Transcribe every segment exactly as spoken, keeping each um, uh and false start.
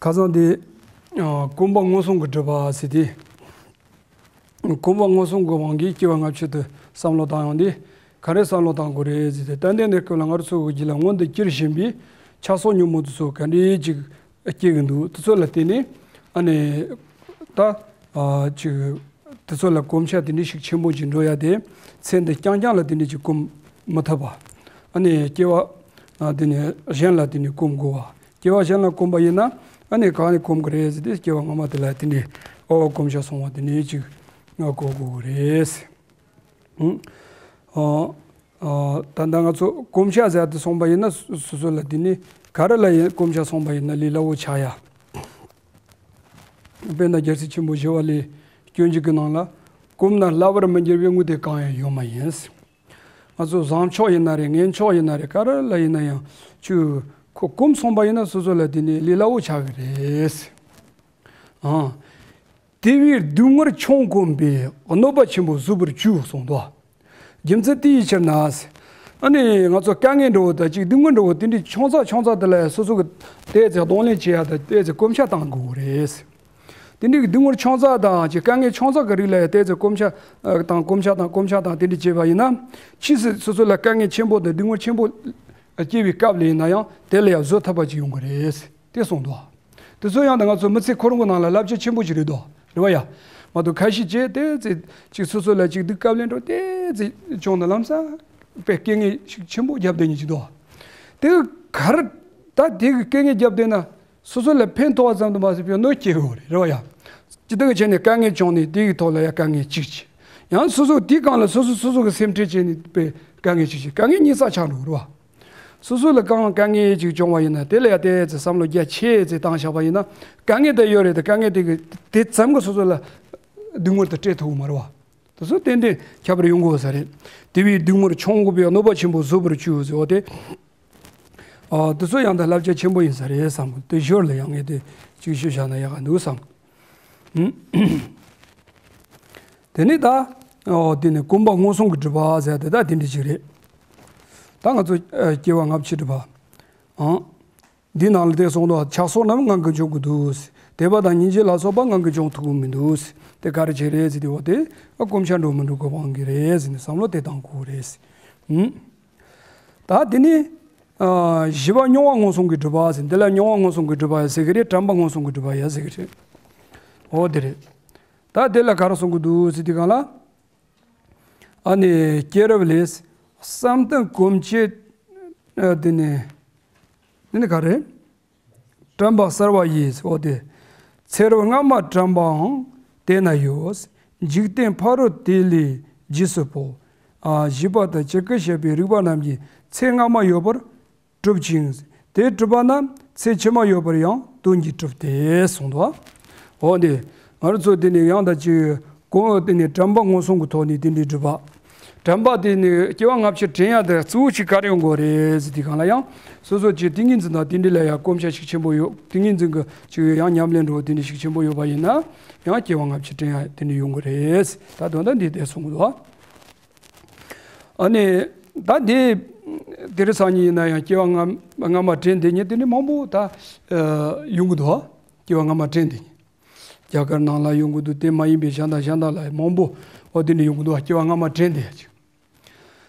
ཁ་སང་དེ། ཨ། གོམས་པ་མངོན་སུམ་གྱིས་སྒྲུབ་པ་ཟེར་ཏེ། གོམས་པ་མངོན་སུམ་གྱི་དབང་གིས་སྐྱེ་བ་སྔ་ཕྱི་དུ་བསམ་བློ་བཏང་ཡོང་དུས། ག་རེ་བསམ་བློ་བཏང་དགོས་རེད་ཟེར་ཏེ། ཏན་ཏན་ནས་སྐབས་ལ་ང་རང་ཚོ་གི་རྒྱུད་ལ་མངོན་དུ་གྱུར་བཞིན་པའི་ཆགས་སོགས་ཉོན་མོངས་དེ་ཚོ་ག་འདྲས་ཅིག་སྐྱེ་གི་འདུག་དེ་ཚོ་ལ་བརྟེན་ནས། ཨ་ནི། ད། ཨ། ཅིག་དེ་ཚོ་ལ་གོམས་ཆ་དེ་འདྲ་ཞིག་ཆེན་པོ་ཅིག་འགྲོ་ཡ་དེ། ཚེ་འདི་རྐྱང་རྐྱང་ལ་དེ་འདྲ་ཅིག་གོམས་མི་ཐུབ་པ། ཨ་ནི་སྐྱེ་བ། ཨ། དེ་ནས་གཞན་ལ་དེ་འདྲ་གོམས་དགོས་པ། སྐྱེ་བ་གཞན་ལ་གོམས་པ་ཡིན་ན། ཨ་ནི་གང་ནས་གོམས་དགོས་རེད་ཟེར་ཏེ། སྐྱེ་བ་སྔ་མ་དེ་ལ་དེ་འདྲ། ཨོ། གོམས་ཆ་སོང་བ་དེ་འདྲ་ཅིག་ང་གོ་དགོས་རེད། ཨང་། ཨ། ད་ལྟ་ང་ཚོ་གོམས་ཆ་ཟེར་དེ་སོང་པ་ཡིན་ན། སོ་སོ་ལ་དེ་ནི་ག་རེ་ལ་ཡིན། གོམས་ཆ་སོང་པ་ཡིན་ན་ལས་སླ་བོ་ཆགས་ཡ། དཔེར་ན་རྒྱལ་སྲས་ཆེན་པོ་ཞི་བ་ལྷའི་སྤྱོད་འཇུག་གི་ནང་ལ། གོམས་ན་སླ་བར་མི་འགྱུར་བའི། དངོས་དེ་གང་ཡང་ཡོད་མ་ཡིན། ང་ཚོ་བཟང་ཕྱོགས་ཡིན་ན་རེད། ངན་ཕྱོགས་ཡིན་ན་རེད། ག་རེ་ལ་ཡིན་ན་ཡང་། ཁྱོད་ཁོ་གོམས་སོང་པ་ཡིན་ན་སོ་སོ་ལ་དེ་ནི་ལས་སླ་བོ་ཆགས་ཀྱི་རེད། ཨང་། དེ་བས་སྡུག་བསྔལ་ཆུང་གོམས་པས། གནོད་པ་ཆེན་པོ་བཟོད་པར་བྱོས་གསུངས་འདུག་རྒྱུ་མཚན་དེའི་ཕྱིར་ན། ཨ་ནི་ང་ཚོ་དཀའ་ངལ་འདྲ་བོ་དང་ཅིག་སྡུག་བསྔལ་འདྲ་བོ་དེ་འདྲའི་ཆུང་ཙག་ཆུང་ཙག་དེ་ལ་སོ་སོ་གི་ཏོག་ཙམ་གདོང་ལེན་བྱེད་ཡ་དང་ཏོག་ཙམ་གོམས་ཆ་བཏང་དགོས་རེད། དེ་འདྲའི་སྡུག་བསྔལ་ཆུང་ཙག་དང་ཅིག་དཀའ་ངལ་ཆུང་ཙག་གི་རིགས་ལ་ཏོག་ཙམ་གོམས་ཆ་དང་། གོམས་ཆ་དང་། གོམས་ཆ་དང་དེ་འདྲ་བྱས་པ་ཡིན་ན། ཕྱིས་སུ་སོ་སོ་ལ་དཀའ་ངལ་ཆེན་པོ་དང་སྡུག་བསྔལ་ཆེན་པོ་སྐྱེ་བའི་སྐབས་ལ་ཡིན་ན་ཡང་དེ་ལ་ཡང་བཟོད་ཐུབ་པ་ཅིག་ཡོང་གི་རེད། དེ་གསུངས་འདུག་དེ་ཚོ་ཡང་ད་ང་ཚོ་མི་ཚེ་ཁོ་རང་གི་ནང་ལ་བསླབ་བྱ་ཆེན་པོ་ཅིག་རེད་དོ། རེད་བ་ཡ། མ་གཏོགས་ཁ་ཤས་ཀྱིས་ཏོག་ཙམ་ཅིག་སོ་སོ་ལ་ཅིག་སྡུག་དཀའ་ལས་འགྲོ་ཏོག་ཙམ་བྱུང་ན་ལམ་སང་དཔེ་སྐད་ངན་ཞིག་ཆེན་པོ་བརྒྱབ་བསྡད་མཁན་ཅིག་འདུག་དེ་ག་རེ། ད་དེ་གི་སྐད་ངན་བརྒྱབ་བསྡད་ན་སོ་སོ་ལ་ཕན་ཐོགས་པ་ཙམ་དུ་མ་ཟད་པའི་གནོད་སྐྱེལ་གི་རེད། རེད་བ་ཡ། སྤྱིར་བཏང་གི་བྱས་ནས་དཀའ་ངལ་བྱུང་ནས་དེ་གི་ཐོག་ལ་ཡ་དཀའ་ངལ་གཅིག་བྱས། ཡང་སོ་སོ་དེའི་སྒང་ལ་སོ་སོ་སོ་སོ་གི་སེམས་ཁྲལ་བྱས་ནས་དཔེ་དཀའ་ངལ་གཅིག་བྱས། དཀའ་ངལ་གཉིས་ཙམ་ཆགས་འགྲོ་གི་རེད་བ། སོ་སོ་ལ་གང་དཀའ་ངལ་ཅིག་བྱུང་བ་ཡིན་ན་དེ་ལ་ཡ་ཏོག་ཙམ་བསམ་བློ་རྒྱ་ཆེ་ཙམ་བཏང་བཞག་པ་ཡིན་ན། དཀའ་ངལ་དེ་ཡོད་རེད་དེ། དཀའ་ངལ་དེ་གི་དེ་ཙམ་གི་སོ་སོ་ལ་སྡུག་བསྔལ་དེ་སྤྲད་ཐུབ་ཀྱི་མ་རེད་བ། དེ་ཚོ་ཏན་ཏན་ཁྱད་པར་ཡོང་དགོས་ས་རེད། དེ་བས་སྡུག་བསྔལ་ཆུང་གོམས་པས། གནོད་པ་ཆེན་པོ་བཟོད་པར་བྱོས་ཟེར་བ་དེ། ཨ། དེ་ཚོ་ཡང་ད་བསླབ་བྱ་ཆེན་པོ་ཡིན་ས་རེད་བསམ་གི། དེ་ཞོར་ལ་ཡང་ངས་དེ་ཅིག་ཞུས་བཞག་ན་ཡག་ག་འདུག་བསམ་གི། དེ་ནས་ད། ཨོ། དེ་ནས་གོམས་པ་མངོན་སུམ་གྱིས་སྒྲུབ་པ་ཟེར་དེ་ད་དེ་འདྲ་ཅིག་རེད། ད་ང་ཚོ། ཨ། སྐྱེ་བ་སྔ་ཕྱི་སྒྲུབ་པ། ཨང་། འདི་ནང་ལ་དེ་གསུངས་འདུག་ཆགས་སོགས་རྣམས་ངང་གིས་འཇོམས་དགོས་འདུག་དད་པ་དང་སྙིང་རྗེ་ལ་སོགས་པ་ངང་གིས་འཇོམས་ཐུབ་ཀྱི་མི་འདུག་དེ་ག་རེ་བྱས་རེད་ཟེར་དུས། འོ་དེ་གོམས་ཆ་འགྲོ་མི་འགྲོ་གི་དབང་གིས་རེད་ཟེར་ནས་བསམ་བློ་དེ་བཏང་དགོས་རེད། ཨང་། ད་དེ་ནས། ཨ། བཞི་པ་མྱོང་བ་མངོན་སུམ་གྱིས་སྒྲུབ་པ་ཟེར། འདི་ལ་མྱོང་བ་མངོན་སུམ་གྱིས་སྒྲུབ་པ་ཡང་ཟེར་གི་རེད། དྲན་པ་མངོན་སུམ་གྱིས་སྒྲུབ་པ་ཡང་ཟེར་གི་རེད། འོ་དེ་རེད། ད་དེ་ལ་ག་རེ་གསུང་གི་འདུག་ཟེར་དུས་སྒང་ལ། ཨ་ནི་སྐྱེས་རབས་ལས། བསམ་གཏན་གོམས་བྱས། ཨ། དེ་ནས། དེ་ནི་ག་རེ། དྲན་པ་གསར་བ་ཡིས། འོ་དེ། ཚེ་རབས་སྔ་མ་དྲན་པའང་དེ་ན་ཡོད། འཇིག་རྟེན་ཕ་རོལ་དེ་ལས་རྗེས་སུ་འཕོ། ཨ། ཞེས་པ་ལྟར་ཇི་སྐད་བཤད་པའི་རིགས་པ་རྣམས་ཀྱིས་ཚེ་སྔ་མ་ཡོད་པར་གྲུབ་ཅིང་། དེ་གྲུབ་པ་ན་ཚེ་ཕྱི་མ་ཡོད་པར་ཡང་དོན་གྱིས་གྲུབ་སྟེ་གསུངས་འདུག་འོ་དེ། ང་རང་ཚོ་དེ་ནས་ཡང་ད་ཅིག་གོ། དེ་ནས་དྲན་པ་མངོན་སུམ་གྱི་ཐོག་ནས་དེ་འདྲའི་སྒྲུབ་པ། དྲན་པ་དེ་ནི་སྐྱེ་བ་སྔ་ཕྱི་དྲན་ཡ་དེ་གཙོ་བོ་ཅིག་ག་རེ་ཡོང་དགོས་རེད་ཟེར་དུས་སྒང་ལ་ཡང་། སོ་སོ་ཅིག་ཏིང་ངེ་འཛིན་དང་དེ་འདྲ་ལ་ཡང་གོམས་ཆ་ཞིག་ཆེན་པོ་ཡོད། ཏིང་ངེ་འཛིན་གྱི་ཅིག་ཡང་ཉམས་ལེན་འདྲ་བོ་དེ་འདྲ་ཞིག་ཆེན་པོ་ཡོད་པ་ཡིན་ན། ཡང་སྐྱེ་བ་སྔ་ཕྱི་དྲན་ཡ་དེ་འདྲ་ཡོང་གི་རེད། ད་དོན་དག་འདི་དེ་གསུང་གི་འདུག་ཨ་ནི། ད་དེ། དེ་རིང་སང་ཉིན་ཡིན་ན་ཡང་སྐྱེ་བ་སྔ་སྔ་མ་དྲན་བསྡད་མཁན་དེ་འདྲ་མང་པོ་ད། ཨ། ཡོང་གི་འདུག་སྐྱེ་བ་སྔ་མ་དྲན་བསྡད་མཁན། རྒྱ་གར་ནང་ལ་ཡོང་གི་འདུག་དེ་མ་ཡིན་པའི་གཞན་དང་གཞན་དག་ལ་མང་པོ། འོ་དེ་འདྲ་ཡོང་གི་འདུག་སྐྱེ་བ་སྔ་མ་དྲན་བསྡད་ཡ་ཅིག་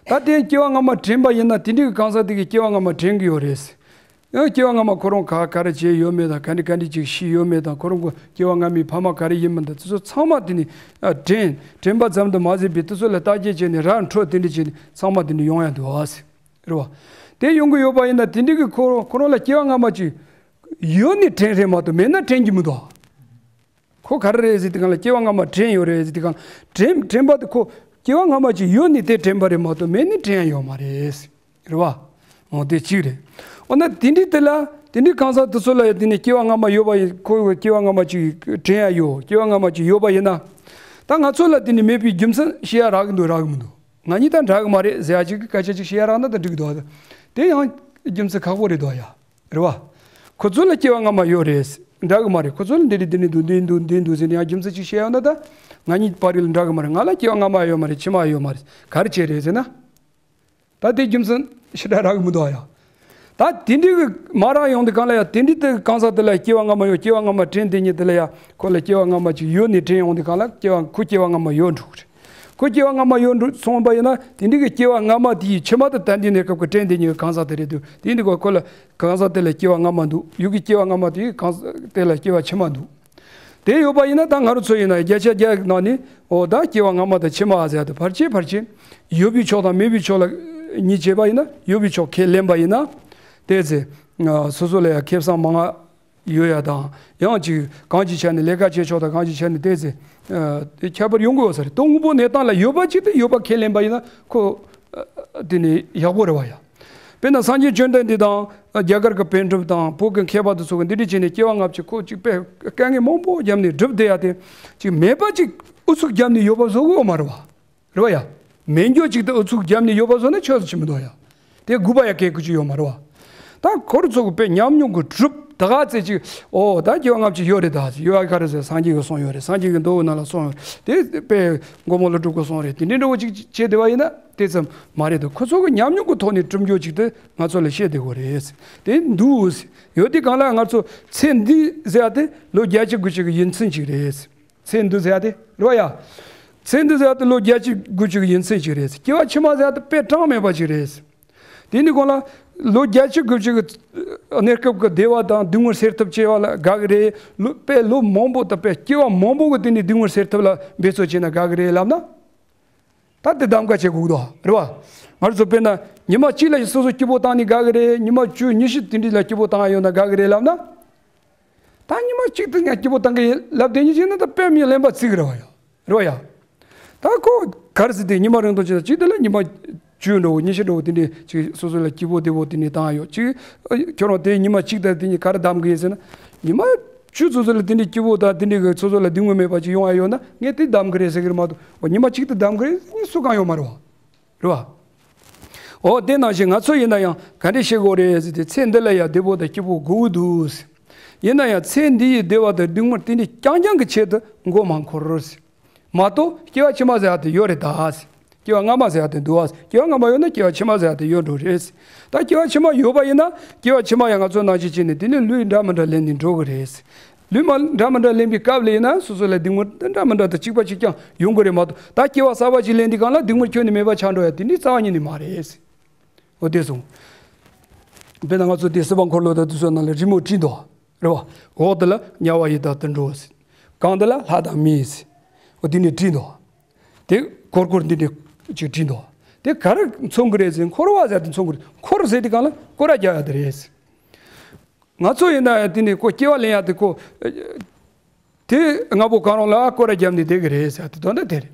ད་དེ་སྐྱེ་བ་སྔ་མ་དྲན་པ་ཡིན་ན་དེ་འདྲའི་གི་གང་ཟག་དེ་གིས་སྐྱེ་བ་སྔ་མ་དྲན་གི་ཡོད་རེད། ཡང་སྐྱེ་བ་སྔ་མ་ཁོ་རང་ག་ག་རེ་བྱས་ཡོད་མེད་དང་། ག་འདྲ་ག་འདྲ་ཅིག་ཤི་ཡོད་མེད་དང་། ཁོ་རང་གི་སྐྱེ་བ་སྔ་མའི་ཕ་མ་ག་རེ་ཡིན་མིན་དང་། དེ་ཚོ་ཚང་མ་དེ་ནི། ཨ། དྲན། དྲན་པ་ཙམ་དུ་མ་ཟད་པའི་དེ་ཚོ་ལ་བརྟག་དཔྱད་བྱས་ནས་ར་འཕྲོད་དེ་འདྲ་བྱས་ནས་ཚང་མ་དེ་འདྲ་ཡོང་ཡ་འདུག་ཨ་ཟེར། རེད་བ། དེ་ཡོང་གི་ཡོད་པ་ཡིན་ན་དེ་འདྲ་གི་ཁོ་ཁོ་རང་ལ་སྐྱེ་བ་སྔ་མ་ཅིག་ཡོད་ནི་དྲན་རེད་མ་གཏོགས་མེད་ན་དྲན་གྱི་མི་འདུག་ཁོ་ག་རེ་རེད་ཟེར་དུས་སྒང་ལ་སྐྱེ་བ་སྔ་མ་དྲན་ཡོད་རེད་ཟེར་དུས་སྒང་། དྲན་དྲན་པ་དེ་ཁོ་སྐྱེ་བ་སྔ་མ་ཅིག་ཡོད་ནི་དེ་དྲན་པ་རེད་མ་གཏོགས་མེད་ནི་དྲན་ཡ་ཡོད་མ་རེད། རེད་བ། འོ་དེ་གཅིག་རེད། འོ་ན་དེ་འདྲའི་དེ་ལ་དེ་འདྲའི་གང་ཟག་དེ་ཚོ་ལ་ཡང་དེ་ནས་སྐྱེ་བ་སྔ་མ་ཡོད་པ་ཡིན། ཁོ་སྐྱེ་བ་སྔ་མ་ཅིག་དྲན་ཡ་ཡོད། སྐྱེ་བ་སྔ་མ་ཅིག་ཡོད་པ་ཡིན་ན། ད་ང་ཚོ་ལ་དེ་ནས་མེད་པའི་རྒྱུ་མཚན་བཤད་ཡ་རག་གི་འདུག་རག་གི་མི་འདུག་ང་གཉིས་ད་འདྲ་གི་མ་རེད་ཟེར་ཡ་ཅིག་གི་སྐད་ཆ་ཅིག་བཤད་ཡ་རག་ན་ད་འགྲིག་གི་འདུག་དེ་ཡང་རྒྱུ་མཚན་ཁག་པོ་རེད་འདུག་ཡ། རེད་བ། ཁོ་ཚོ་ལ་སྐྱེ་བ་སྔ་མ་ཡོད་རེད། འདྲ་གི་མ་རེད། ཁོ་ཚོ་ལ་འདི་རེད། འདི་ནི་འདུག་འདི་འདུག་འདི་འདུག་ཟེར་ནས་ཡང་རྒྱུ་མཚན་ཅིག་བཤད་ཡོང་ན་ད། ང་གཉིས་བར་ལ་འདྲ་གི་མ་རེད། ང་ལ་སྐྱེ་བ་སྔ་མ་ཡོད་མ་རེད། ཕྱི་མ་ཡོད་མ་རེད། ག་རེ་བྱས་རེད་ཟེར་ན། ད་དེ་རྒྱུ་མཚན་ཞེ་དྲག་རག་གི་མི་འདུག་ཨ་ཡ། ད་དེ་འདྲའི་གི་མ་རག་ཡོང་དུས་གང་ལ་ཡ་དེ་འདྲའི་དེ་གང་ཟག་དེ་ལ་སྐྱེ་བ་སྔ་མ་ཡོད། སྐྱེ་བ་སྔ་མ་དྲན་དེ་ཉིད་དེ་ལ་ཡ་ཁོ་ལ་སྐྱེ་བ་སྔ་མ་ཅིག་ཡོད་ནས་དྲན་ཡོང་དུས་གང་ལ་སྐྱེ་བ་ཁོ་སྐྱེ་བ་སྔ་མ་ཡོད་འགྲོ་གི་རེད། ཁོ་སྐྱེ་བ་སྔ་མ་ཡོད་འགྲོ་སོང་བ་ཡིན་ན་དེ་འདྲའི་གི་སྐྱེ་བ་སྔ་མ་དེའི་ཕྱི་མ་དེ་ད་ལྟའི་གནས་སྐབས་ཀྱི་དྲན་དེ་ཉིད་ཀྱི་གང་ཟག་དེ་རེད་འདུག་དེ་འདི་གོ་ཁོ་ལ་གང་ཟག་དེ་ལ་སྐྱེ་བ་སྔ་མ་འདུག་ཡུལ་གྱི་སྐྱེ་བ་སྔ་མ་དེ་གང་ཟག་དེ་ལ་སྐྱེ་བ་ཕྱི་མ་འདུག་དེ་ཡོད་པ་ཡིན་ན་ད་ང་རང་ཚོ་ཡིན་ན་བརྒྱ་ཆ་བརྒྱ་ནང་ནས་འོ་ད་སྐྱེ་བ་སྔ་མ་དང་ཕྱི་མ་ཟེར་ཡ་དེ་བར་ཆད་བར་ཆད་ཡོད་པའི་ཕྱོགས་དང་མེད་པའི་ཕྱོགས་ལ་གཉིས་བྱས་པ་ཡིན་ན་ཡོད་པའི་ཕྱོགས་ཁས་ལེན་པ་ཡིན་ན་དེ་ཚེ་སོ་སོ་ལ་ཡང་ཁེ་བཟང་མང་ང་ཡོད་ཡ་དང་ཡང་ཅིག་གང་ཅིའི་ཆ་ནས་ལས་ཀ་བྱེད་ཕྱོགས་དང་གང་ཅིའི་ཆ་ནས་དེ་ཚེ་དེ་ཁྱད་པར་ཡོང་གི་ཡོད་ས་རེད། དོན་དངོས་པོ་གནས་སྟངས་ལ་ཡོད་པ་ཅིག་དང་ཡོད་པ་ཁས་ལེན་པ་ཡིན་ན་ཁོ་དེ་ནི་ཡག་པོ་རེད་བ་ཡ། དཔེར་ན་སངས་རྒྱས་བཅོམ་ལྡན་འདས་དང་རྒྱ་གར་གྱི་པཎ་གྲུབ་དང་བོད་ཀྱི་མཁས་པ་དེ་ཚོ་གི་འདི་འདྲ་བྱས་ནས་སྐྱེ་བ་སྔ་ཕྱི་ཁོ་གཅིག་པས་དཀའ་ངལ་མང་པོ་བརྒྱབ་ནས་བསྒྲུབས་བསྡད་ཡ་དེ་གཅིག་མེད་པ་གཅིག་ཨུ་ཚུགས་བརྒྱབ་ནས་ཡོད་པ་བཟོ་གི་ཡོད་མ་རེད་བ། རེད་བ་ཡ། མེད་འགྱོ་གཅིག་ཏུ་ཨུ་ཚུགས་བརྒྱབ་ནས་ཡོད་པ་བཟོ་ན་ཆོས་སུ་ཕྱིན་མི་འདུག་ཡ། དེ་དགོས་པ་ཡ་གལ་ཁུ་ཆུ་ཡོད་མ་རེད་བ། ད་ཁོ་ར་ཚོ་གི་དཔེ་ཉམས་མྱོང་གི་གྲུབ་ད་ག་ཚད་ཅིག་ཨོ་ད་སྐྱེ་བ་སྔ་ཕྱི་ཡོད་རེད། ད་ཡོད་ཡ་ག་རེ་ཟེར་སངས་རྒྱས་ཀྱིས་གསུངས་ཡོད་རེད། སངས་རྒྱས་ཀྱི་མདོ་ནང་ལ་གསུངས་ཡོད་རེད། དེ་དཔེ་མགོན་པོ་ཀླུ་སྒྲུབ་ཀྱིས་གསུངས་རེད། དེ་འདྲའི་འདྲ་བོ་ཅིག་བྱས་བསྡད་པ་ཡིན་ན་དེ་ཙམ་མ་རེད་དོ། ཁོ་ཚོ་གི་ཉམས་མྱོང་གི་ཐོག་ནས་གྲུབ་འབྱོར་ཅིག་དེ་ང་ཚོ་ལ་བཤད་བསྡད་དགོས་རེད། དེ་འདུག་ཡོད་དེ་གང་ལ་ང་ཚོ་ཚེ་འདི་ཟེར་ཡ་དེ་ལོ་བརྒྱད་ཅུ་དགུ་བཅུ་གི་ཡུན་ཚད་ཅིག་རེད། ཚེ་འདི་ཟེར་ཡ་དེ་རེད་བ་ཡ། ཚེ་འདི་ཟེར་ཡ་དེ་ལོ་བརྒྱད་ཅུ་དགུ་བཅུ་གི་ཡུན་ཚད་ཅིག་རེད། སྐྱེ་བ་ཕྱི་མ་ཟེར་ཡ་དེ་དཔེ་གྲངས་མེད་པ་ཅིག་རེད། དེ་ནི་གོང་ལ་ལོ་བརྒྱད་ཅུ་དགུ་བཅུ་གི་གནས་སྐབས་ཀྱི་བདེ་བ་དང་སྡུག་བསྔལ་སེལ་ཐབས་བྱེད་པ་ལ་དགའ་གི་རེད། ལོ་དཔེ་ལོ་མང་པོ་དང་དཔེ་སྐྱེ་བ་མང་པོ་གི་དེ་ནི་སྡུག་བསྔལ་སེལ་ཐབས་ལ་འབད་རྩོལ་བྱས་ན་དགའ་གི་རེད་ལབ་ན། ད་དེ་གདམ་ག་བྱེད་དགོས་འདུག་རེད་བ། ང་ཚོ་དཔེར་ན་ཉི་མ་གཅིག་ལ་སོ་སོ་སྐྱིད་པོ་བཏང་ནས་དགའ་གི་རེད། ཉི་མ་བཅུ་ཉི་ཤུ་དེ་འདྲ་ལ་སྐྱིད་པོ་བཏང་ཡ་ཡོད་ན་དགའ་གི་རེད་ལབ་ན། ད་ཉི་མ་གཅིག་ཏུ་ངས་སྐྱིད་པོ་བཏང་གི་ཡིན་ལབ་དེ་ཉིད་བྱས་ན་ད་དཔེ་མི་ལེན་པ་བརྩི་གི་རེད་བ་ཡ། རེད་བ་ཡ། ད་ཁོ་ག་རེ་ཟེར་དེ་ཉི་མ་རིང་ཐུང་ཅིག་ལ་གཅིག་དེ་ལ་ཉི་མ་བཅུ་འགྲོ་བོ་ཉི་ཤུ་འགྲོ་བོ་དེ་འདྲས་ཅིག་སོ་སོ་ལ་སྐྱིད་པོ་བདེ་བོ་དེ་འདྲས་བཏང་ཡ་ཡོད་ཅིག་ཁྱོད་རང་དེ་ཉི་མ་གཅིག་དང་དེ་གཉིས་ག་རེ་གདམ་གི་ཡིན་ཟེར་ན། ཉི་མ་བཅུ་སོ་སོ་ལ་དེ་འདྲས་སྐྱིད་པོ་དང་དེ་འདྲས་གི་སོ་སོ་ལ་སྡུག་བསྔལ་མེད་པ་ཅིག་ཡོང་ཡ་ཡོད་ན་ངས་དེ་གདམ་གི་རེད་ཟེར་གི་རེད་མ་གཏོགས་འོ་ཉི་མ་གཅིག་དེ་གདམ་གི་རེད་ཟེར་ནི་སུ་གང་ཡོད་མ་རེད་བ། རེད་བ། འོ་དེ་ནང་བཞིན་ང་ཚོ་ཡིན་ན་ཡང་ག་འདྲས་བྱེད་དགོས་རེད་ཟེར་ཏེ་ཚེ་འདི་ལ་ཡང་བདེ་པོ་དང་སྐྱིད་པོ་དགོས་ཀྱི་འདུག་ཡིན་ན་ཡང་ཚེ་འདི་ཡི་བདེ་བ་དང་སྡུག་བསྔལ་དེ་འདྲས་རྐྱང་རྐྱང་གི་ཆེད་དུ་མགོ་མ་འཁོར་ཟེར། མ་གཏོགས་སྐྱེ་བ་ཕྱི་མ་ཟེར་ཡ་དེ་ཡོད་རེད་ད་ཟེར། སྐྱེ་བ་སྔ་མ་ཟེར་ཡ་དེ་འདུག་ཨ་ཟེར། སྐྱེ་བ་སྔ་མ་ཡོད་ན་སྐྱེ་བ་ཕྱི་མ་ཟེར་ཡ་དེ་ཡོད་འགྲོ་རེད་ཟེར། ད་སྐྱེ་བ་ཕྱི་མ་ཡོད་པ་ཡིན་ན་སྐྱེ་བ་ཕྱི་མ་ཡང་ང་ཚོ་ནང་བཞིན་བྱས་ནས་དེ་ནས་ལུས་འདྲ་མི་འདྲ་ལེན་ནས་འགྲོ་གི་རེད་ཟེར། ལུས་མ་འདྲ་མི་འདྲ་ལེན་པའི་སྐབས་ལ་ཡིན་ན་སོ་སོ་ལ་སྡུག་བསྔལ་འདྲ་མི་འདྲ་དང་གཅིག་པ་གཅིག་རྐྱང་ཡོང་གི་རེད་མ་གཏོགས་ད་སྐྱེ་བ་གསར་པ་ཅིག་ལེན་དུས་གང་ལ་སྡུག་བསྔལ་ཁྱོན་ནས་མེད་པ་ཆགས་འགྲོ་ཡ་དེ་འདྲའི་རྩ་བ་ཉིད་ནས་མ་རེད་ཟེར། འོ་དེ་སོང་། དཔེར་ན་ང་ཚོ་དེ་སྲིད་པ་འཁོར་ལོ་དང་དེ་ཚོ་ནང་ལ་རི་མོ་བྲིས་འདུག་རེད་བ། འོག་དེ་ལ་དམྱལ་བ་ཡི་དྭགས་དུད་འགྲོ་ཟེར། གང་དེ་ལ་ལྷ་དང་མི་ཟེར། འོ་དེ་ནས་བྲིས་འདུག་དེ་སྐོར་སྐོར་འདི་འདྲ་ཅིག་བྲིས་འདུག་དེ་ག་རེ་མཚོན་གི་རེད་ཟེར་འཁོར་བ་ཟེར་དེ་མཚོན་གི་རེད། འཁོར་ཟེར་དེ་གང་ལ་སྐོར་ར་རྒྱག་ཡ་དེ་རེད་ཟེར། ང་ཚོ་ཡིན་ན་ཡང་དེ་ནས་ཁོ་སྐྱེ་བ་ལེན་ཡ་དེ་ཁོ། དེ་ལྔ་པོ་གང་རུང་ལ་སྐོར་ར་བརྒྱབ་ནས་བསྡད་ཀྱི་རེད་ཟེར་ཡ་དེ་དོན་དག་དེ་རེད།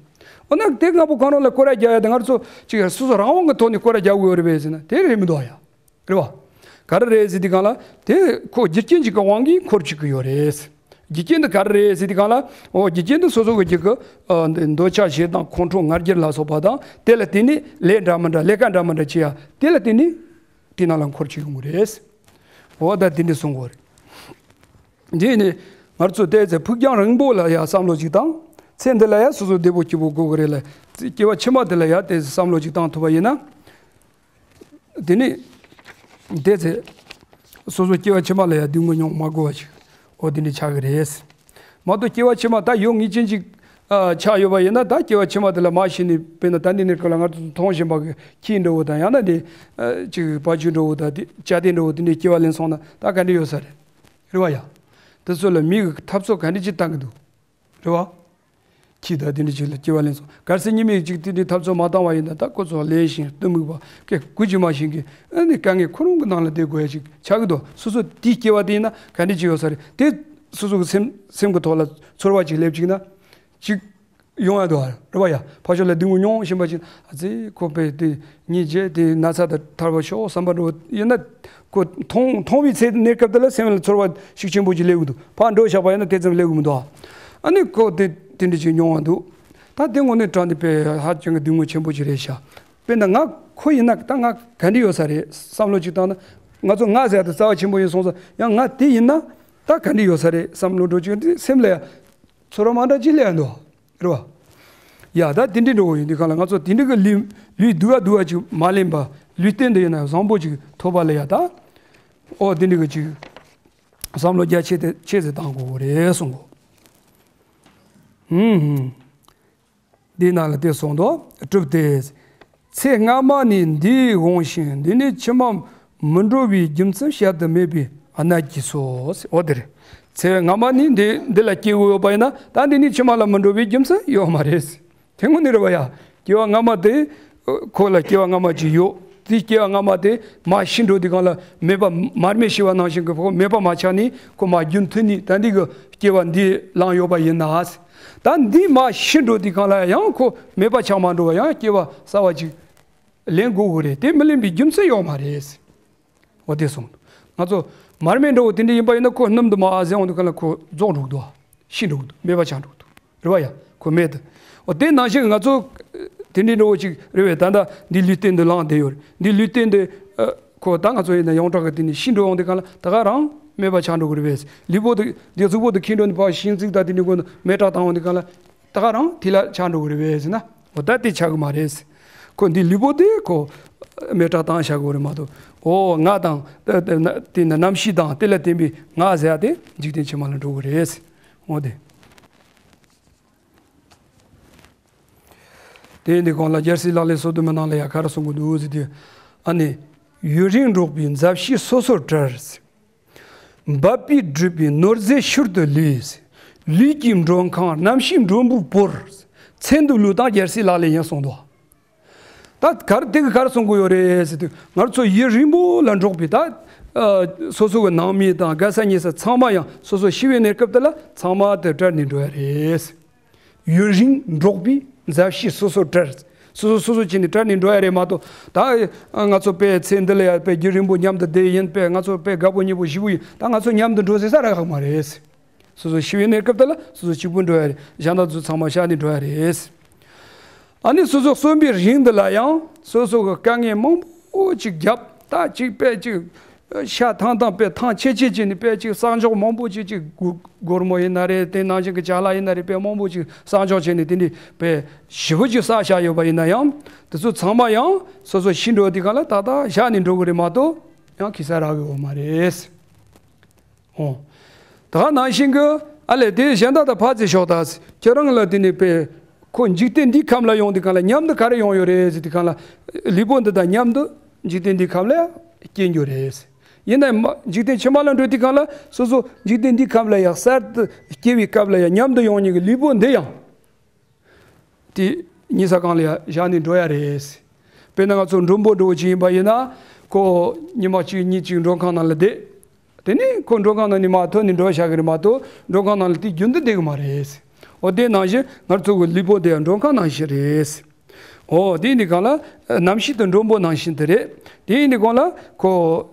འོ་ན་དེ་ལྔ་པོ་གང་རུང་ལ་སྐོར་ར་རྒྱག་ཡ་དེ་ང་ཚོ་ཅིག་སོ་སོ་རང་དབང་གི་ཐོག་ནས་སྐོར་ར་རྒྱག་དགོས་རེད་པས་ཟེར་ན་དེ་རེད་མི་འདུག་ཡ། རེད་བ། ག་རེ་རེད་ཟེར་དུས་སྒང་ལ་དེ་ཁོ་རྒྱུ་རྐྱེན་ཅིག་གི་དབང་གིས་འཁོར་བཅུག་གི་ཡོད་རེད། རྒྱུ་རྐྱེན་དེ་ག་རེ་རེད་ཟེར་དུས་སྒང་ལ་འོ་རྒྱུ་རྐྱེན་དེ་སོ་སོ་གི་རྒྱུད་ཀྱི་འདོད་ཆགས་ཞེ་སྡང་ཁོང་ཁྲོ་ང་རྒྱལ་ལ་སོགས་པ་དང་དེ་ལ་བརྟེན་ནས་ལས་འདྲ་མི་འདྲ་ལས་ཀ་འདྲ་མི་འདྲ་བྱེད་ཡ་དེ་ལ་བརྟེན་ནས་དེ་ནང་ལ་འཁོར་བཅུག་ཡོང་གི་རེད། འོ་ད་དེ་འདྲ་གསུང་དགོས་རེད། འདི་ནི་ང་ཚོ་བལྟས་ཚེ་ཕུགས་རྒྱང་རིང་པོ་ལ་ཡ་བསམ་བློ་ཅིག་བཏང་། ཚེ་འདི་ལ་ཡ་སོ་སོ་བདེ་པོ་སྐྱིད་པོ་དགོས་ཀྱི་རེད་ལ། སྐྱེ་བ་ཕྱི་མ་འདི་ལ་ཡ་དེ་བསམ་བློ་ཅིག་བཏང་ཐུབ་པ་ཡིན་ན། དེ་ནི་བལྟས་ཚེ་སོ་སོ་སྐྱེ་བ་ཕྱི་མ་ལ་ཡ་སྡུག་བསྔལ་མྱོང་མ་དགོས་པ་ཅིག་འོ་དེ་འདྲ་ཆགས་ཀྱི་རེད། མ་གཏོགས་སྐྱེ་བ་ཕྱི་མ་ད་ཡོད་ངེས་ཅན་ཅིག་ཆགས་ཡོད་པ་ཡིན་ན་ད་སྐྱེ་བ་ཕྱི་མ་དེ་ལ་མ་ཤི་ནས་དཔེར་ན་ད་འདི་ནས་ཀ་ལ་ང་ཚོ་མཐོང་བཞིན་པ་གི་ཁྱི་འདྲ་བོ་དང་ཡང་ན་དེ་ཅིག་བ་ཕྱུགས་འདྲ་བོ་དང་དེ་བྱ་དེ་འདྲ་བོ་དེ་འདྲའི་སྐྱེ་བ་ལེན་སོང་ན་ད་ག་འདྲ་ཡོད་ས་རེད། རེད་བ་ཡ། དེ་ཚོ་ལ་མི་གི་འཐབ་རྩོད་ག་འདྲ་ཅིག་བཏང་གི་འདུག་རེད་བ། ཁྱི་དང་དེ་འདྲ་ཅིག་ལ་སྐྱེ་བ་ལེན་སོང་གལ་སྲིད་ཉི་མ་ཅིག་དེ་འདྲའི་འཐབ་རྩོད་མ་བཏང་བ་ཡིན་ན་ད་ཁོ་ཚོ་ལས་ཤིང་གཏི་མུག་པ་སྐད་གུ་ཅི་མ་ཤེས་མཁན་ཨ་ནི་དཀའ་ངལ་ཁོ་རང་གི་ནང་ལ་བསྡད་དགོས་ཡ་ཅིག་ཆགས་ཀྱི་འདུག་སོ་སོ་དེའི་སྐྱེ་བ་དེ་ཡིན་ན་ག་འདྲ་ཅིག་ཡོད་ས་རེད་དེ་སོ་སོ་གི་སེམས་སེམས་ཀྱི་ཐོག་ལ་ཚོར་བ་ཅིག་སླེབས་ཅིག་ན་ཅིག་ཡོང་ཡ་འདུག་ཨ་རེད་བ་ཡ། ཕར་ཕྱོགས་ལ་སྡུག་བསྔལ་མྱོང་བཞིན་པ་ཅིག་ཨ་ཙི་ཁོ་པས་དེ་ཉིད་བརྗེད་དེ་ན་ཚ་དང་ཐར་བ་ཤོག་བསམ་པ་འགྲོ་ཡིན་ན་ཁོ་མཐོང་མཐོང་བའི་ཚེ་གནས་སྐབས་དེ་ལ་སེམས་ལ་ཚོར་བ་ཤུགས་ཆེན་པོ་ཅིག་སླེབས་ཀྱི་འདུག་ཕར་འགྲོ་བཞག་པ་ཡིན་ན་དེ་ཙམ་སླེབས་ཀྱི་མི་འདུག་ཨ། ཨ་ནི་ཁོ་དེ་དེ་འདྲ་ཅིག་མྱོང་བ་འདུག་ད་དེ་དངོས་གནས་དྲང་གནས་དཔེ་ཧ་ཅང་གི་སྡུག་བསྔལ་ཆེན་པོ་ཅིག་རེད་ཤག་དཔེར་ན་ང་ཁོ་ཡིན་ན་ད་ང་ག་འདྲ་ཡོད་ས་རེད་བསམ་བློ་ཅིག་བཏང་ན་ང་ཚོ་ང་ཟེར་ཡ་དེ་རྩ་བ་ཆེན་པོ་ཡིན་སོང་ཙང་ཡང་ང་དེ་ཡིན་ན་ད་ག་འདྲ་ཡོད་ས་རེད་བསམ་བློ་འགྲོ་ཅིག་དེ་སེམས་ལ་ཡ། ཚོར་བ་མ་འདྲ་ཅིག་སླེབས་ཡ་འདུག་རེད་བ། ཡ་ད་དེ་འདྲའི་འགྲོ་བ་ཡིན་དུས་གང་ལ་ང་ཚོ་དེ་འདྲའི་གི་ལུས་ལུས་སྡུག་ག་སྡུག་ག་ཅིག་མ་ལེན་པ་ལུས་རྟེན་དུ་ཡིན་ན་བཟང་པོ་ཅིག་ཐོབ་པ་ལ་ཡ་ད་ ཨོ་དེ་འདྲ་གི་ཅིག་བསམ་བློ་རྒྱ་ཆེ་དེ་ཆེ་ཟེར་བཏང་དགོས་རེད་གསུང་གོ། ཧུམ་ཧུམ། འདི་ནང་ལ་དེ་གསུངས་འདུག་གྲུབ་སྟེ། ཚེ་སྔ་མ་ནས་འདི་འོང་ཞིང་འདི་ནས་ཕྱི་མ་མི་འགྲོ་བའི་རྒྱུ་མཚན་བཤད་དུ་མེད་པའི་གནད་ཀྱིས་སོ། འོ་དེ་རེད། ཚེ་སྔ་མ་ནས་འདི་འདི་ལ་སྐྱེ་བོ་ཡོད་པ་ཡིན་ན་ད་འདི་ནས་ཕྱི་མ་ལ་མི་འགྲོ་བའི་རྒྱུ་མཚན་ཡོད་མ་རེད། དེ་དངོས་གནས་རེད་བ་ཡ། སྐྱེ་བ་སྔ་མ་དེ། ཁོ་ལ་སྐྱེ་བ་སྔ་མ་ཅིག་ཡོད། དེ་སྐྱེ་བ་སྔ་མ་དེ་མར་ཤི་འགྲོ་དུས་སྒང་ལ་མེད་པ་མར་མེ་ཤི་བ་ནང་བཞིན་གྱི་ཁོ་མེད་པ་མ་ཆགས་ནས་ཁོ་མར་རྒྱུན་མཐུད་ནས་ད་འདི་གི་སྐྱེ་བ་འདི་བླངས་ཡོད་པ་ཡིན་ན། ད་འདི་མར་ཤི་འགྲོ་དུས་སྒང་ལ་ཡང་ཁོ་མེད་པ་ཆགས་མ་འགྲོ་བ་ཡང་སྐྱེ་བ་གསར་བ་ཅིག་ལེན་དགོས་དགོས་རེད། དེ་མི་ལེན་པའི་རྒྱུ་མཚན་ཡོད་མ་རེད། འོ་དེ་གསུངས། ང་ཚོ་མར་མེ་འགྲོ་བོ་དེ་འདྲ་ཡིན་པ་ཡིན་ན་ཁོ་སྣུམ་དུ་མ་ཨ་ཟེར་འོང་དུས་སྒང་ལ་ཁོ་རྫོགས་འགྲོ་གི་འདུག་ཤི་འགྲོ་གི་འདུག་མེད་པ་ཆགས་འགྲོ་གི་འདུག་རེད་བ་ཡ། ཁོ་མེད་དུ། འོ་དེ་ནང་བཞིན་ང་ཚོ་དེ་འདྲའི་འགྲོ་བོ་ཅིག་རེད་བས། ད་ལྟ་འདི་ལུས་རྟེན་དུ་ལངས་བསྡད་ཡོད་རེད། འདི་ལུས་རྟེན་དུ་ཨ། ཁོ་ད་ང་ཚོ་ཡིན་ན་ཡོངས་གྲགས་ཀྱི་དེ་ནས་ཤི་འགྲོ་འོང་དུས་སྒང་ལ་ད་ག་རང་མེད་པ་ཆགས་འགྲོ་གི་རེད་བས། ལུས་པོ་དེ་དེ་གཟུགས་པོ་དེ་ཁྱེར་འགྲོ་ནས་ཕར་ཤིང་རྩིག་དང་དེ་འདྲའི་སྒོ་ནས་མེ་སྲེག་བཏང་འོང་དུས་སྒང་ལ། ད་ག་རང་དེ་ལ་ཆགས་འགྲོ་གི་རེད་བས་ཟེར་ན། འོ་ད་དེ་ཆགས་གི་མ་རེད། ཁོ་འདི་ལུས་པོ་དེ་ཁོ་མེ་སྲེག་བཏང་བཞག་གི་རེད་མ་གཏོགས། འོ་ང་དང་དེ་དེ་ན་དེ་ན་རྣམ་ཤེས་དང་དེ་ལ་བརྟེན་པའི་ང་ཟེར་ཡ་དེ་འཇིག་རྟེན་ཕྱི་མ་ལ་འགྲོ་གི་རེད། འོ་དེ། དེ་ཡིན་དུས་སྒང་ལ་རྒྱལ་སྲས་ལག་ལེན་སོ་བདུན་མའི་ནང་ལ་ཡ་ག་རེ་གསུང་གི་འདུག་ཟེར་དུས། ཨ་ནི། ཡུན་རིང་འགྲོགས་པའི་མཛའ་བཤེས་སོ་སོར་བྲལ། འབད་པས་བསྒྲུབས་པའི་ནོར་རྫས་ཤུལ་དུ་ལུས། ལུས་ཀྱི་མགྲོན་ཁང་རྣམ་ཤེས་མགྲོན་པོས་བོར། ཚེ་འདི་ལུས་དང་རྒྱལ་སྲས་ལག་ལེན་ཡིན་གསུངས་འདུག་ད་ག་རེ་དེ་གི་ག་རེ་གསུང་གི་ཡོད་རེད་ཟེར་དུས་ང་ཚོ་ཡུན་རིང་པོ་ལ་འགྲོགས་པའི་ད། ཨ། སོ་སོ་གི་ནང་མི་དང་དགའ་ས་ཉེ་ས་ཚང་མ་ཡང་སོ་སོ་ཤི་བའི་གནས་སྐབས་དེ་ལ་ཚང་མ་དེ་བྲལ་ནས་འགྲོ་ཡ་རེད། ཡུན་རིང་འགྲོགས་པའི་མཛའ་བཤེས་སོ་སོར་བྲལ། སོ་སོ་སོ་སོ་བྱས་ནས་བྲལ་ནས་འགྲོ་ཡ་རེད་མ་གཏོགས་ད། ང་ཚོ་དཔེ་ཚེ་འདི་ལ་ཡ་དཔེ་རྒྱུན་རིང་པོ་མཉམ་དུ་བསྡད་ཡིན་དཔེ་ང་ཚོ་དཔེ་དགའ་པོ་ཉེ་པོ་ཞེ་པོ་ཡིན་ད་ང་ཚོ་མཉམ་དུ་འགྲོ་ཟེར་ས་རག་གི་མ་རེད། སོ་སོ་ཤི་བའི་གནས་སྐབས་དེ་ལ་སོ་སོ་གཅིག་པུ་འགྲོ་ཡ་རེད། གཞན་དག་ཚོ་ཚང་མ་གཤགས་ནས་འགྲོ་ཡ་རེད། ཨ་ནི་སོ་སོ་གསོན་པའི་རིང་འདི་ལ་ཡང་སོ་སོ་གི་དཀའ་ངལ་མང་པོ་ཅིག་བརྒྱབ་ད་ཅིག་དཔེ་ཅིག་ཤ་ཐང་ཐང་དཔེ་ཐང་ཆད་ཆད་བྱས་ནས་དཔེ་ཅིག་གསང་སྦྱོང་མང་པོ་ཅིག་ཅིག་སྒོར་སྒོར་མོ་ཡིན་ན་རེད། དེ་ནང་བཞིན་གྱི་ཅ་ལག་ཡིན་ན་རེད། དཔེ་མང་པོ་ཅིག་གསང་སྦྱོང་བྱས་ནས་དེ་འདྲའི་དཔེ་ཞེ་པོ་ཅིག་བསགས་བཞག་ཡོད་པ་ཡིན་ན་ཡང་དེ་ཚོ་ཚང་མ་ཡང་སོ་སོ་ཤི་འགྲོ་དུས་སྒང་ལ་ཏག་ཏག་བཞག་ནས་འགྲོ་གི་རེད་མ་གཏོགས་ཡང་ཁྱི་ས་རག་གི་ཡོད་མ་རེད། ཨོ། ད་ག་ནང་བཞིན་གྱི་ཨ་ལས་དེ་གཞན་དག་དང་ཕར་ཚེ་ཤོག་དང་ཁྱེད་རང་ལ་དེ་ནི་དཔེ་ཁོ་འཇིག་རྟེན་འདིའི་ཁམས་ལ་ཡོང་དུས་སྒང་ལ་མཉམ་དུ་ག་རེ་ཡོང་ཡོད་རེད་ཟེར་དུས་སྒང་ལ་ལུས་པོ་འདི་དང་མཉམ་དུ་འཇིག་རྟེན་འདིའི་ཁམས་ལ་སྐྱེ་འགྱུར་རེད། ཡིན་ན་མ་འཇིག་རྟེན་ཕྱི་མ་ལ་འགྲོ་དུས་སྒང་ལ་སོ་སོ་འཇིག་རྟེན་འདིའི་ཁམས་ལ་ཡང་གསར་དུ་སྐྱེ་བའི་སྐབས་ལ་ཡང་མཉམ་དུ་ཡོང་མཁན་གྱི་ལུས་པོ་འདི་ཡང་དེ་ཉིད་ས་གང་ལ་ཡང་བཞག་ནས་འགྲོ་ཡ་རེད། དཔེར་ན་ང་ཚོ་མགྲོན་པོ་འདྲ་བོ་ཅིག་ཡིན་པ་ཡིན་ན་ཁོ་ཉི་མ་གཅིག་གཉིས་གཅིག་མགྲོན་ཁང་ནང་ལ་བསྡད། དེ་ནས་ཁོ་མགྲོན་ཁང་ནང་ནས་མར་ཐོན་ནས་འགྲོ་བཞག་གི་རེད་མ་གཏོགས་མགྲོན་ཁང་ནང་ལ་དེ་རྒྱུན་དུ་བསྡད་གི་མ་རེད། འོ་དེ་ནང་བཞིན་ང་ཚོ་གི་ལུས་པོ་དེ་ཡང་མགྲོན་ཁང་ནང་བཞིན་རེད། འོ་དེ་ཡིན་དུས་སྒང་ལ་རྣམ་ཤེས་དེ་མགྲོན་པོ་ནང་བཞིན་དེ་རེད། དེ་ཡིན་དུས་སྒང་ལ་ཁོ་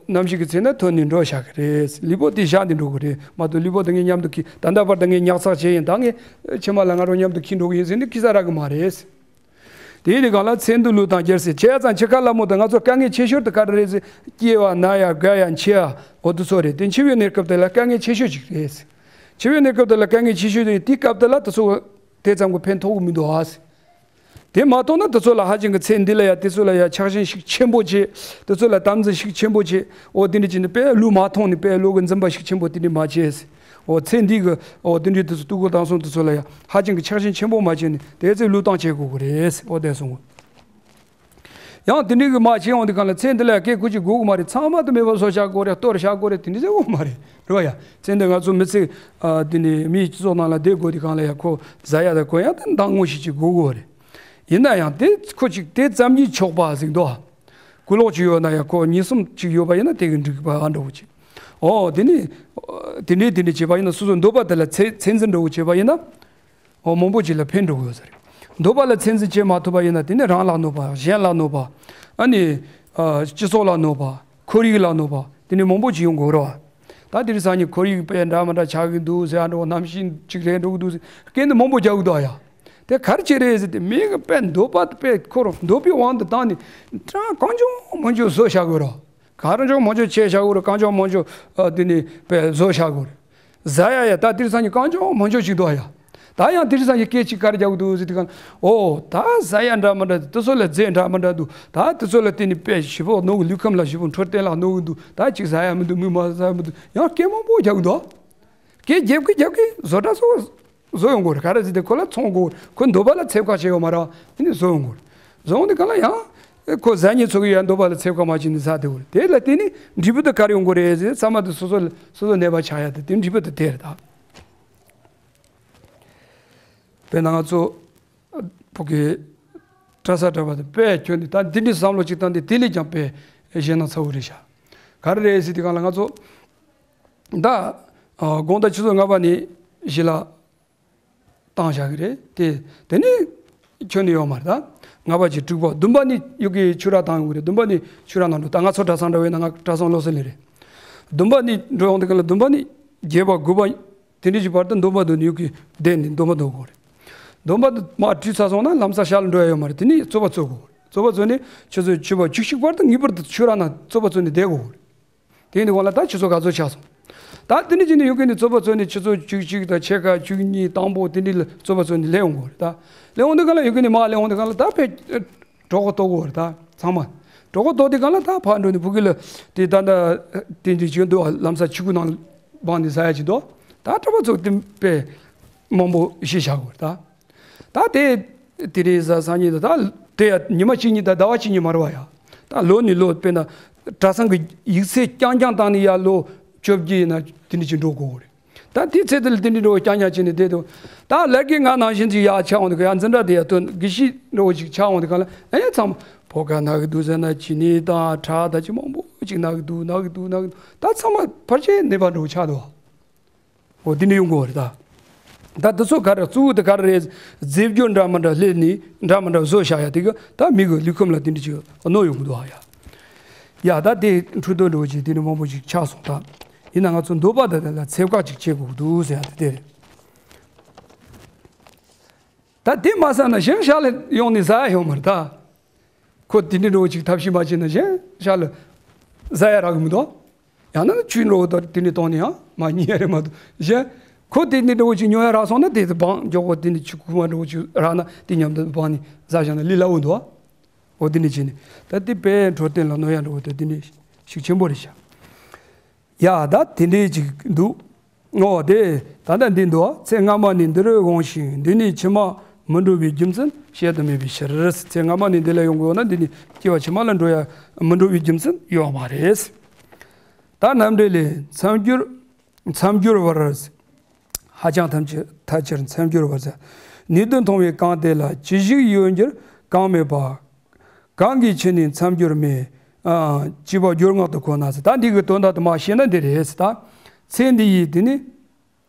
རྣམ་ཤེས་ཀྱི་ཚེ་ན་ཐོན་ནས་འགྲོ་བཞག་གི་རེད། ལུས་པོ་དེ་བཞག་ནས་འགྲོ་གི་རེད་མ་གཏོགས་ལུས་པོ་དེ་ངས་མཉམ་དུ་ཁྱེར་ད་ལྟ་བར་དུ་ངས་ཉར་ཚགས་བྱས་ཡིན། ད་ངས་ཕྱི་མ་ལ་ང་རང་མཉམ་དུ་ཁྱེར་འགྲོ་གི་ཡིན་ཟེར་ནས་ཁྱེར་ས་རག་གི་མ་རེད། དེ་ཡིན་དུས་སྒང་ལ་ཚེ་འདི་ལུས་དང་རྒྱལ་སྲས་བྱས་ཙང་འཆི་ཁ་སླ་མོ་དང་ང་ཚོ་དཀའ་ངལ་ཆེ་ཤོས་དེ་ག་རེ་རེད་ཟེར་སྐྱེ་བ་ན་ཡ་རྒ་ཡ་འཆི་ཡ་འོ་དེ་ཚོ་རེད། དེ་འཆི་བའི་གནས་སྐབས་དེ་ལ་དཀའ་ངལ་ཆེ་ཤོས་ཅིག་རེད། འཆི་བའི་གནས་སྐབས་དེ་ལ་དཀའ་ངལ་ཆེ་ཤོས་དེ་དེའི་སྐབས་དེ་ལ་དེ་ཚོ་དེ་ཙམ་གྱི་ཕན་ཐོགས་གི་མི་འདུག་ཨ། དེ་མ་གཏོགས་ན་དེ་ཚོ་ལ་ཧ་ཅང་གི་ཚེ་འདི་ལ་ཡ་དེ་ཚོ་ལ་ཡ་ཆགས་ཞེན་ཤུགས་ཆེན་པོ་བྱེད། དེ་ཚོ་ལ་དམ་འཛིན་ཤུགས་ཆེན་པོ་བྱེད། འོ་དེ་འདྲ་བྱས་ནས་དཔེ་བློ་མ་ཐོངས་ནས་དཔེ་བློ་གི་འཛིན་པ་ཤུགས་ཆེན་པོ་དེ་འདྲ་མ་བྱེད། འོ་ཚེ་འདི་གི་འོ་དེ་འདྲའི་དེ་ཚོ་ལྟོ་གོས་གཏམ་གསུམ་དེ་ཚོ་ལ་ཡ་ཧ་ཅང་གི་ཆགས་ཞེན་ཆེན་པོ་མ་བྱས་ནས་དེ་ཚེ་བློས་བཏང་བྱེད་དགོས་གི་རེད། འོ་དེ་གསུངས། ཡང་དེ་འདྲའི་གི་མ་བྱས་ཡོང་དུས་སྒང་ལ་ཚེ་འདི་ལ་ཡ་སྐད་ཁུ་ཅིག་དགོས་གི་མ་རེད། ཚང་མ་དེ་མེད་པ་བཟོ་བཞག་དགོས་རེད། གཏོར་བཞག་དགོས་རེད། དེ་འདྲ་ཟེར་དགོས་མ་རེད། རེད་བ་ཡ། ཚེ་འདི་ང་ཚོ་མི་ཚེ་ཨ་དེ་ནས་མིའི་སྤྱི་ཚོགས་ནང་ལ་བསྡད་དགོས་དུས་སྒང་ལ་ཡ་ཁོ་ཟ་ཡ་དང་གོན་ཡ་དང་འདང་ངོ་ཞིག་ཅིག་དགོས་གི་རེད། ཡིན་ན་ཡང་དེ་ཁོ་ཅིག་དེ་ཙམ་གྱིས་ཆོག་པ་ཟིག་འདུག་ཨ། ཀུ་ལོག་ཅིག་ཡོད་ན་ཡང་ཁོ་གཉིས་གསུམ་ཅིག་ཡོད་པ་ཡིན་ན་དེ་གི་འགྲིག་པ་ཨ་འདྲ་བོ་ཅིག་ཨོ་དེ་ནི། དེ་འདྲའི་དེ་འདྲའི་བྱས་པ་ཡིན་ན་སོ་སོ་འདོད་པ་དེ་ལ་ཚད་ཚད་འཛིན་འདྲ་བོ་བྱས་པ་ཡིན་ན། ཨོ་མང་པོ་ཅིག་ལ་ཕན་འགྲོ་གི་ཡོད་ས་རེད། འདོད་པ་ལ་ཚད་འཛིན་བྱེད་མ་ཐུབ་པ་ཡིན་ན་དེ་ནི་རང་ལ་གནོད་པ་གཞན་ལ་གནོད་པ། ཨ་ནི། ཨ་སྤྱི་ཚོགས་ལ་གནོད་པ་ཁོར་ཡུག་ལ་གནོད་པ་དེ་ནི་མང་པོ་ཅིག་ཡོང་གི་ཡོད་རེད་བ། ད་དེ་རིང་སང་ཉིན་ཁོར་ཡུག་དཔེ་འདྲ་མི་འདྲ་ཆགས་ཀྱི་འདུག་ཟེར་ཨ་འགྲོ་གནམ་གཤིས་ཅིག་རེད་འགྲོ་གི་འདུག་ཟེར་སྐད་འདི་མང་པོ་རྒྱག་གི་འདུག་ཨ་ཡ། དེ་ག་རེ་བྱས་རེད་ཟེར་ཏེ་མི་གི་དཔེ་འདོད་པ་དཔེ་ཁོ་རང་འདོད་པའི་དབང་དུ་བཏང་ནས་ད་གང་བྱུང་མང་བྱུང་བཟོས་བཞག་གི་ཡོད་རེད་བ། གང་བྱུང་མང་བྱུང་བྱས་བཞག་གི་ཡོད་རེད། གང་བྱུང་མང་བྱུང་ཨ་དེ་ནི་དཔེ་བཟོས་བཞག་གི་ཡོད་རེད། ཟ་ཡ་ཡ་ད་དེ་རིང་སང་ཉིན་གང་བྱུང་མང་བྱུང་ཅིག་འདུག་ཨ་ཡ། ད་ཡང་དེ་རིང་སང་གི་སྐད་ཅིག་ག་རེ་རྒྱག་གི་འདུག་ཟེར་དུས་གང་ལ། ཨོ་ད་ཟ་ཡ་འདྲ་མི་འདྲ་འདུག་དེ་ཚོ་ལ་རྫས་འདྲ་མི་འདྲ་འདུག་ད་དེ་ཚོ་ལ་བརྟེན་ནས་དཔེ་ཞེ་པོ་ནོར་གི། ལུས་ཁམས་ལ་ཞེ་པོ་འཕྲོད་བསྟེན་ལ་གནོད་གི་འདུག་ད་ཅིག་ཟ་ཡ་མི་འདུག་མི་མ་ཟ་ཡ་མི་འདུག་ཡང་སྐད་མང་པོ་རྒྱག་གི་འདུག་སྐད་རྒྱབ་ཀྱི་རྒྱབ་ཀྱི་བཟོ་གྲྭ་སོགས་བཟོ་ཡོང་གི་རེད། ག་རེ་ཟེར་དུས་ཁོ་ལ་ཚོང་དགོས། ཁོ་འདོད་པ་ལ་ཚད་བཀག་བྱས་ཡོད་མ་རེད། དེ་ནས་བཟོ་ཡོང་གི་རེད། བཟོ་ཡོང་དུས་གང་ལ་ཡང་ཁོ་ཟ་མཁན་ཚོ་གི་ཡང་འདོད་པ་ལ་ཚད་བཀག་མ་བྱས་ནས་ཟ་བསྡད་ཡོད་རེད། དེ་ལ་བརྟེན་ནས་འབྲས་བུ་དེ་ག་རེ་ཡོང་གི་རེད་ཟེར། ཚང་མ་དེ་སོ་སོ་ལ་སོ་སོ་ནད་པ་ཆགས་ཡ་དེ་དེ་འབྲས་བུ་དེ་དེ་རེད་ད། དཔེར་ན་ང་ཚོ་ཕ་གི་གྲྭ་ས་གྲྭ་པ་དེ་དཔེ་ཁྱོན་ནས་ད་འདི་འདྲའི་བསམ་བློ་ཅིག་བཏང་སྟེ་དེ་ལས་ཀྱང་དཔེ་ཞེད་སྣང་ཚ་བོ་རེད་ཤག་ག་རེ་རེད་ཟེར་དུས་གང་ལ་ང་ཚོ་ད་ཨ་དགོང་དག་ཆུ་ཚོད་ལྔ་པ་ནས་ཞི་ལ་བཏང་བཞག་གི་རེད་དེ། དེ་ནས་ཁྱོན་ནས་ཡོད་མ་རེད་ད། ལྔ་པ་གཅིག་དྲུག་པ་བདུན་པ་ནས་ཡོད་གི་ཆུ་རགས་བཏང་ཡོང་གི་རེད། བདུན་པ་ནས་ཆུ་རགས་ནང་འགྲོ། ད་ང་ཚོ་གྲྭ་ཚང་འདྲ་བས་ན་ང་གྲྭ་ཚང་བློ་གསལ་ལས་རེད། བདུན་པ་ནས་འགྲོ་ཡོང་དུས་གང་ལ་བདུན་པ་ནས་བརྒྱད་པ་དགུ་པ་དེ་འདྲ་གི་བར་དུ་འདོན་པ་འདོན་ནས་ཡོད་གི། བསྡད་ནས་འདོན་པ་འདོན་དགོས་རེད། འདོན་པ་དེ་མར་བྲིས་ཚར་སོང་ན་ལམ་སང་ཤག་ལ་འགྲོ་ཡ་ཡོད་མ་རེད། དེ་ནས་རྩོད་པ་རྩོད་དགོས་རེད། རྩོད་པ་རྩོད་ནས་ཆུ་ཚོད་བཅུ་པ་བཅུ་གཅིག་བར་དུ་ངེས་པར་དུ་ཆུ་རགས་ནང་རྩོད་པ་རྩོད་ནས་བསྡད་དགོས་རེད། དེ་ཡིན་དུས་གང་ལ་ད་ཆུ་ཚོད་ག་ཚོད་ཆགས་སོང་། ད་དེ་འདྲ་བྱས་ནས་ཡོད་གི་ནས་རྩོད་པ་རྩོད་ནས་ཆུ་ཚོད་བཅུ་གཅིག་དང་ཕྱེད་ཀ་བཅུ་གཉིས་དང་པོ་དེ་འདྲ་ལ་རྩོད་པ་རྩོད་ནས་སླེབས་ཡོང་གི་རེད་ད། སླེབས་ཡོང་དུས་གང་ལ་ཡོད་གི་ནས་མར་སླེབས་ཡོང་དུས་གང་ལ་ད་ཕར་གྲོད་ཁོག་ལྟོགས་གི་རེད་ད། ཚང་མ་གྲོད་ཁོག་ལྟོགས་དུས་གང་ལ་ད་ཕར་འགྲོ་ནས་ཕ་གི་ལ་དེ་ད་ད་དེ་འདྲ་བྱས་འདུག་ལམ་སང་ཕྱུ་གུ་ནང་སྦངས་ནས་ཟ་ཡ་བྱས་འདུག་ད་གྲྭ་པ་ཚོ་དེ་དཔེ་མང་པོ་ཤི་བཞག་གི་རེད་ད། ད་དེ་དེ་རིང་གཟའ་སང་ཉིན་དུ་ད་དེ་ཡ་ཉི་མ་གཅིག་གཉིས་དང་ཟླ་བ་གཅིག་གཉིས་མ་རེད་བ་ཡ། ད་ལོ་ནས་ལོ་དཔེར་ན་གྲྭ་ཚང་གི་ཡིག་ཚད་རྐྱང་རྐྱང་བཏང་ནས་ཡ་ལོ་བཅོ་བརྒྱད་ཡིན་ན་དེ་འདྲ་ཅིག་འགྲོ་དགོས་རེད། ད་དེའི་ཚེ་དེ་ལ་དེ་འདྲ་འགྲོ་རྐྱང་རྐྱང་བྱས་ནས་བསྡད་དུས། ད་ལར་གི་ང་ནང་བཞིན་ཅིག་ཡ་ཆགས་འོང་དུས་ཡ་འཛིན་གྲྭ་དེ་ཡ་དོན་དགེ་བཤེས་འགྲོ་ཅིག་ཆགས་འོང་དུས་གང་ལ་ཨེ་ཚང་མ་ཕོ་ཁ་ན་གི་འདུག་ཟེར་ན་ཅི་ནས་དང་ཁྲག་ད་ཅི་མང་པོ་ཅིག་ན་གི་འདུག་ན་གི་འདུག་ན་གི་འདུག་ད་ཚང་མ་ཕལ་ཆེར་ནད་པ་འགྲོ་ཆགས་འདུག་འོ་དེ་འདྲ་ཡོང་གི་ཡོད་རེད་ད། ད་དེ་ཚོ་ག་རེ་གཙོ་བོ་དེ་ག་རེ་རེད། རྫས་སྦྱོར་འདྲ་མི་འདྲ་སླེབས་ནས་འདྲ་མི་འདྲ་བཟོ་བཞག་ཡ་དེ་གི་ད་མི་གི་ལུས་ཁམས་ལ་དེ་འདྲ་ཅིག་གནོད་ཡོང་གི་འདུག་ཨ་ཡ། ཡ་ད་དེ་འཕྲོད་བསྟེན་འདྲ་བོ་ཅིག་དེ་འདྲ་མང་པོ་ཅིག་ཆགས་སོང་ད། ཡིན་ན་ང་ཚོ་འདོད་པ་དང་དེ་ལ་ཚད་བཀག་ཅིག་བྱེད་དགོས་ཀྱི་འདུག་ཟེར་ཡ་དེ་དེ་རེད། ད་དེ་མ་ཟ་ན་གཞན་ཤག་ལ་ཡོང་ནས་ཟ་ཡ་ཡོད་མ་རེད་ད། ཁོ་དེ་འདྲ་འདྲ་བོ་ཅིག་ཐབས་ཤེས་མ་བྱས་ན་གཞན་ཤག་ལ་ཟ་ཡ་རག་གི་མི་འདུག་ཡང་ན་ཆུ་འདྲ་བོ་དང་དེ་འདྲ་བཏང་ནས་ཡང་མར་ཉལ་ཡ་རེད་མ་གཏོགས་གཞན། ཁོ་དེ་འདྲ་འདྲ་བོ་ཅིག་ཉོ་ཡ་རག་སོང་ན་དེ་དེ་སྦངས། མགྱོགས་པོ་དེ་འདྲ་ཆུ་ཁུག་མ་འདྲ་བོ་ཅིག་རག་ན་དེ་མཉམ་དུ་སྦངས་ནས་ཟ་བཞག་ན་ལས་སླ་བོ་འདུག་འོ་དེ་འདྲ་བྱས་ནས་ད་དེ་དཔེ་འཕྲོད་བསྟེན་ལ་གནོད་ཡ་འདྲ་བོ་དེ་དེ་འདྲ་ཤུགས་ཆེན་པོ་རེད་ཤག་ཡ་ད་དེ་འདྲའི་ཅིག་འདུག་འོ་དེ་ད་ལྟ་འདི་འདུག་ཚེ་སྔ་མ་ནས་འདིར་འོང་ཞིང་། འདི་ནས་ཕྱི་མ་མི་འགྲོ་བའི་རྒྱུ་མཚན་བཤད་དུ་མེད་པའི་ཕྱིར། ཚེ་སྔ་མ་ནས་འདི་ལ་ཡོང་དགོས་ན་འདི་ནས་སྐྱེ་བ་ཕྱི་མ་ལ་འགྲོ་ཡ་མི་འགྲོ་བའི་རྒྱུ་མཚན་ཡོད་མ་རེད། ད་རྣམ་འགྲེལ་ལས། མཚམས་སྦྱོར། མཚམས་སྦྱོར་བར། ཧ་ཅང་ཐམས་ཅད་མཐའ་ཕྱིར་མཚམས་སྦྱོར་བར་ཟེར། ནུས་མཐུ་མཐོང་བའི་གང་དེ་ལ། ཅི་ཞིག་ཡོད་འགྱུར་གང་མེད་པ། གང་གི་ཕྱི་ནས་མཚམས་སྦྱོར་མེད། ཨ། ཅེས་པ་སྦྱོར་སྔགས་དུ་གོ་ན་ཟེར། ད་འདི་གི་དོན་དག་དུ་མ་ཤེས་ན་འདི་རེད་ཟེར། ད་ཚེ་འདི་ཡི་དེ་ནི།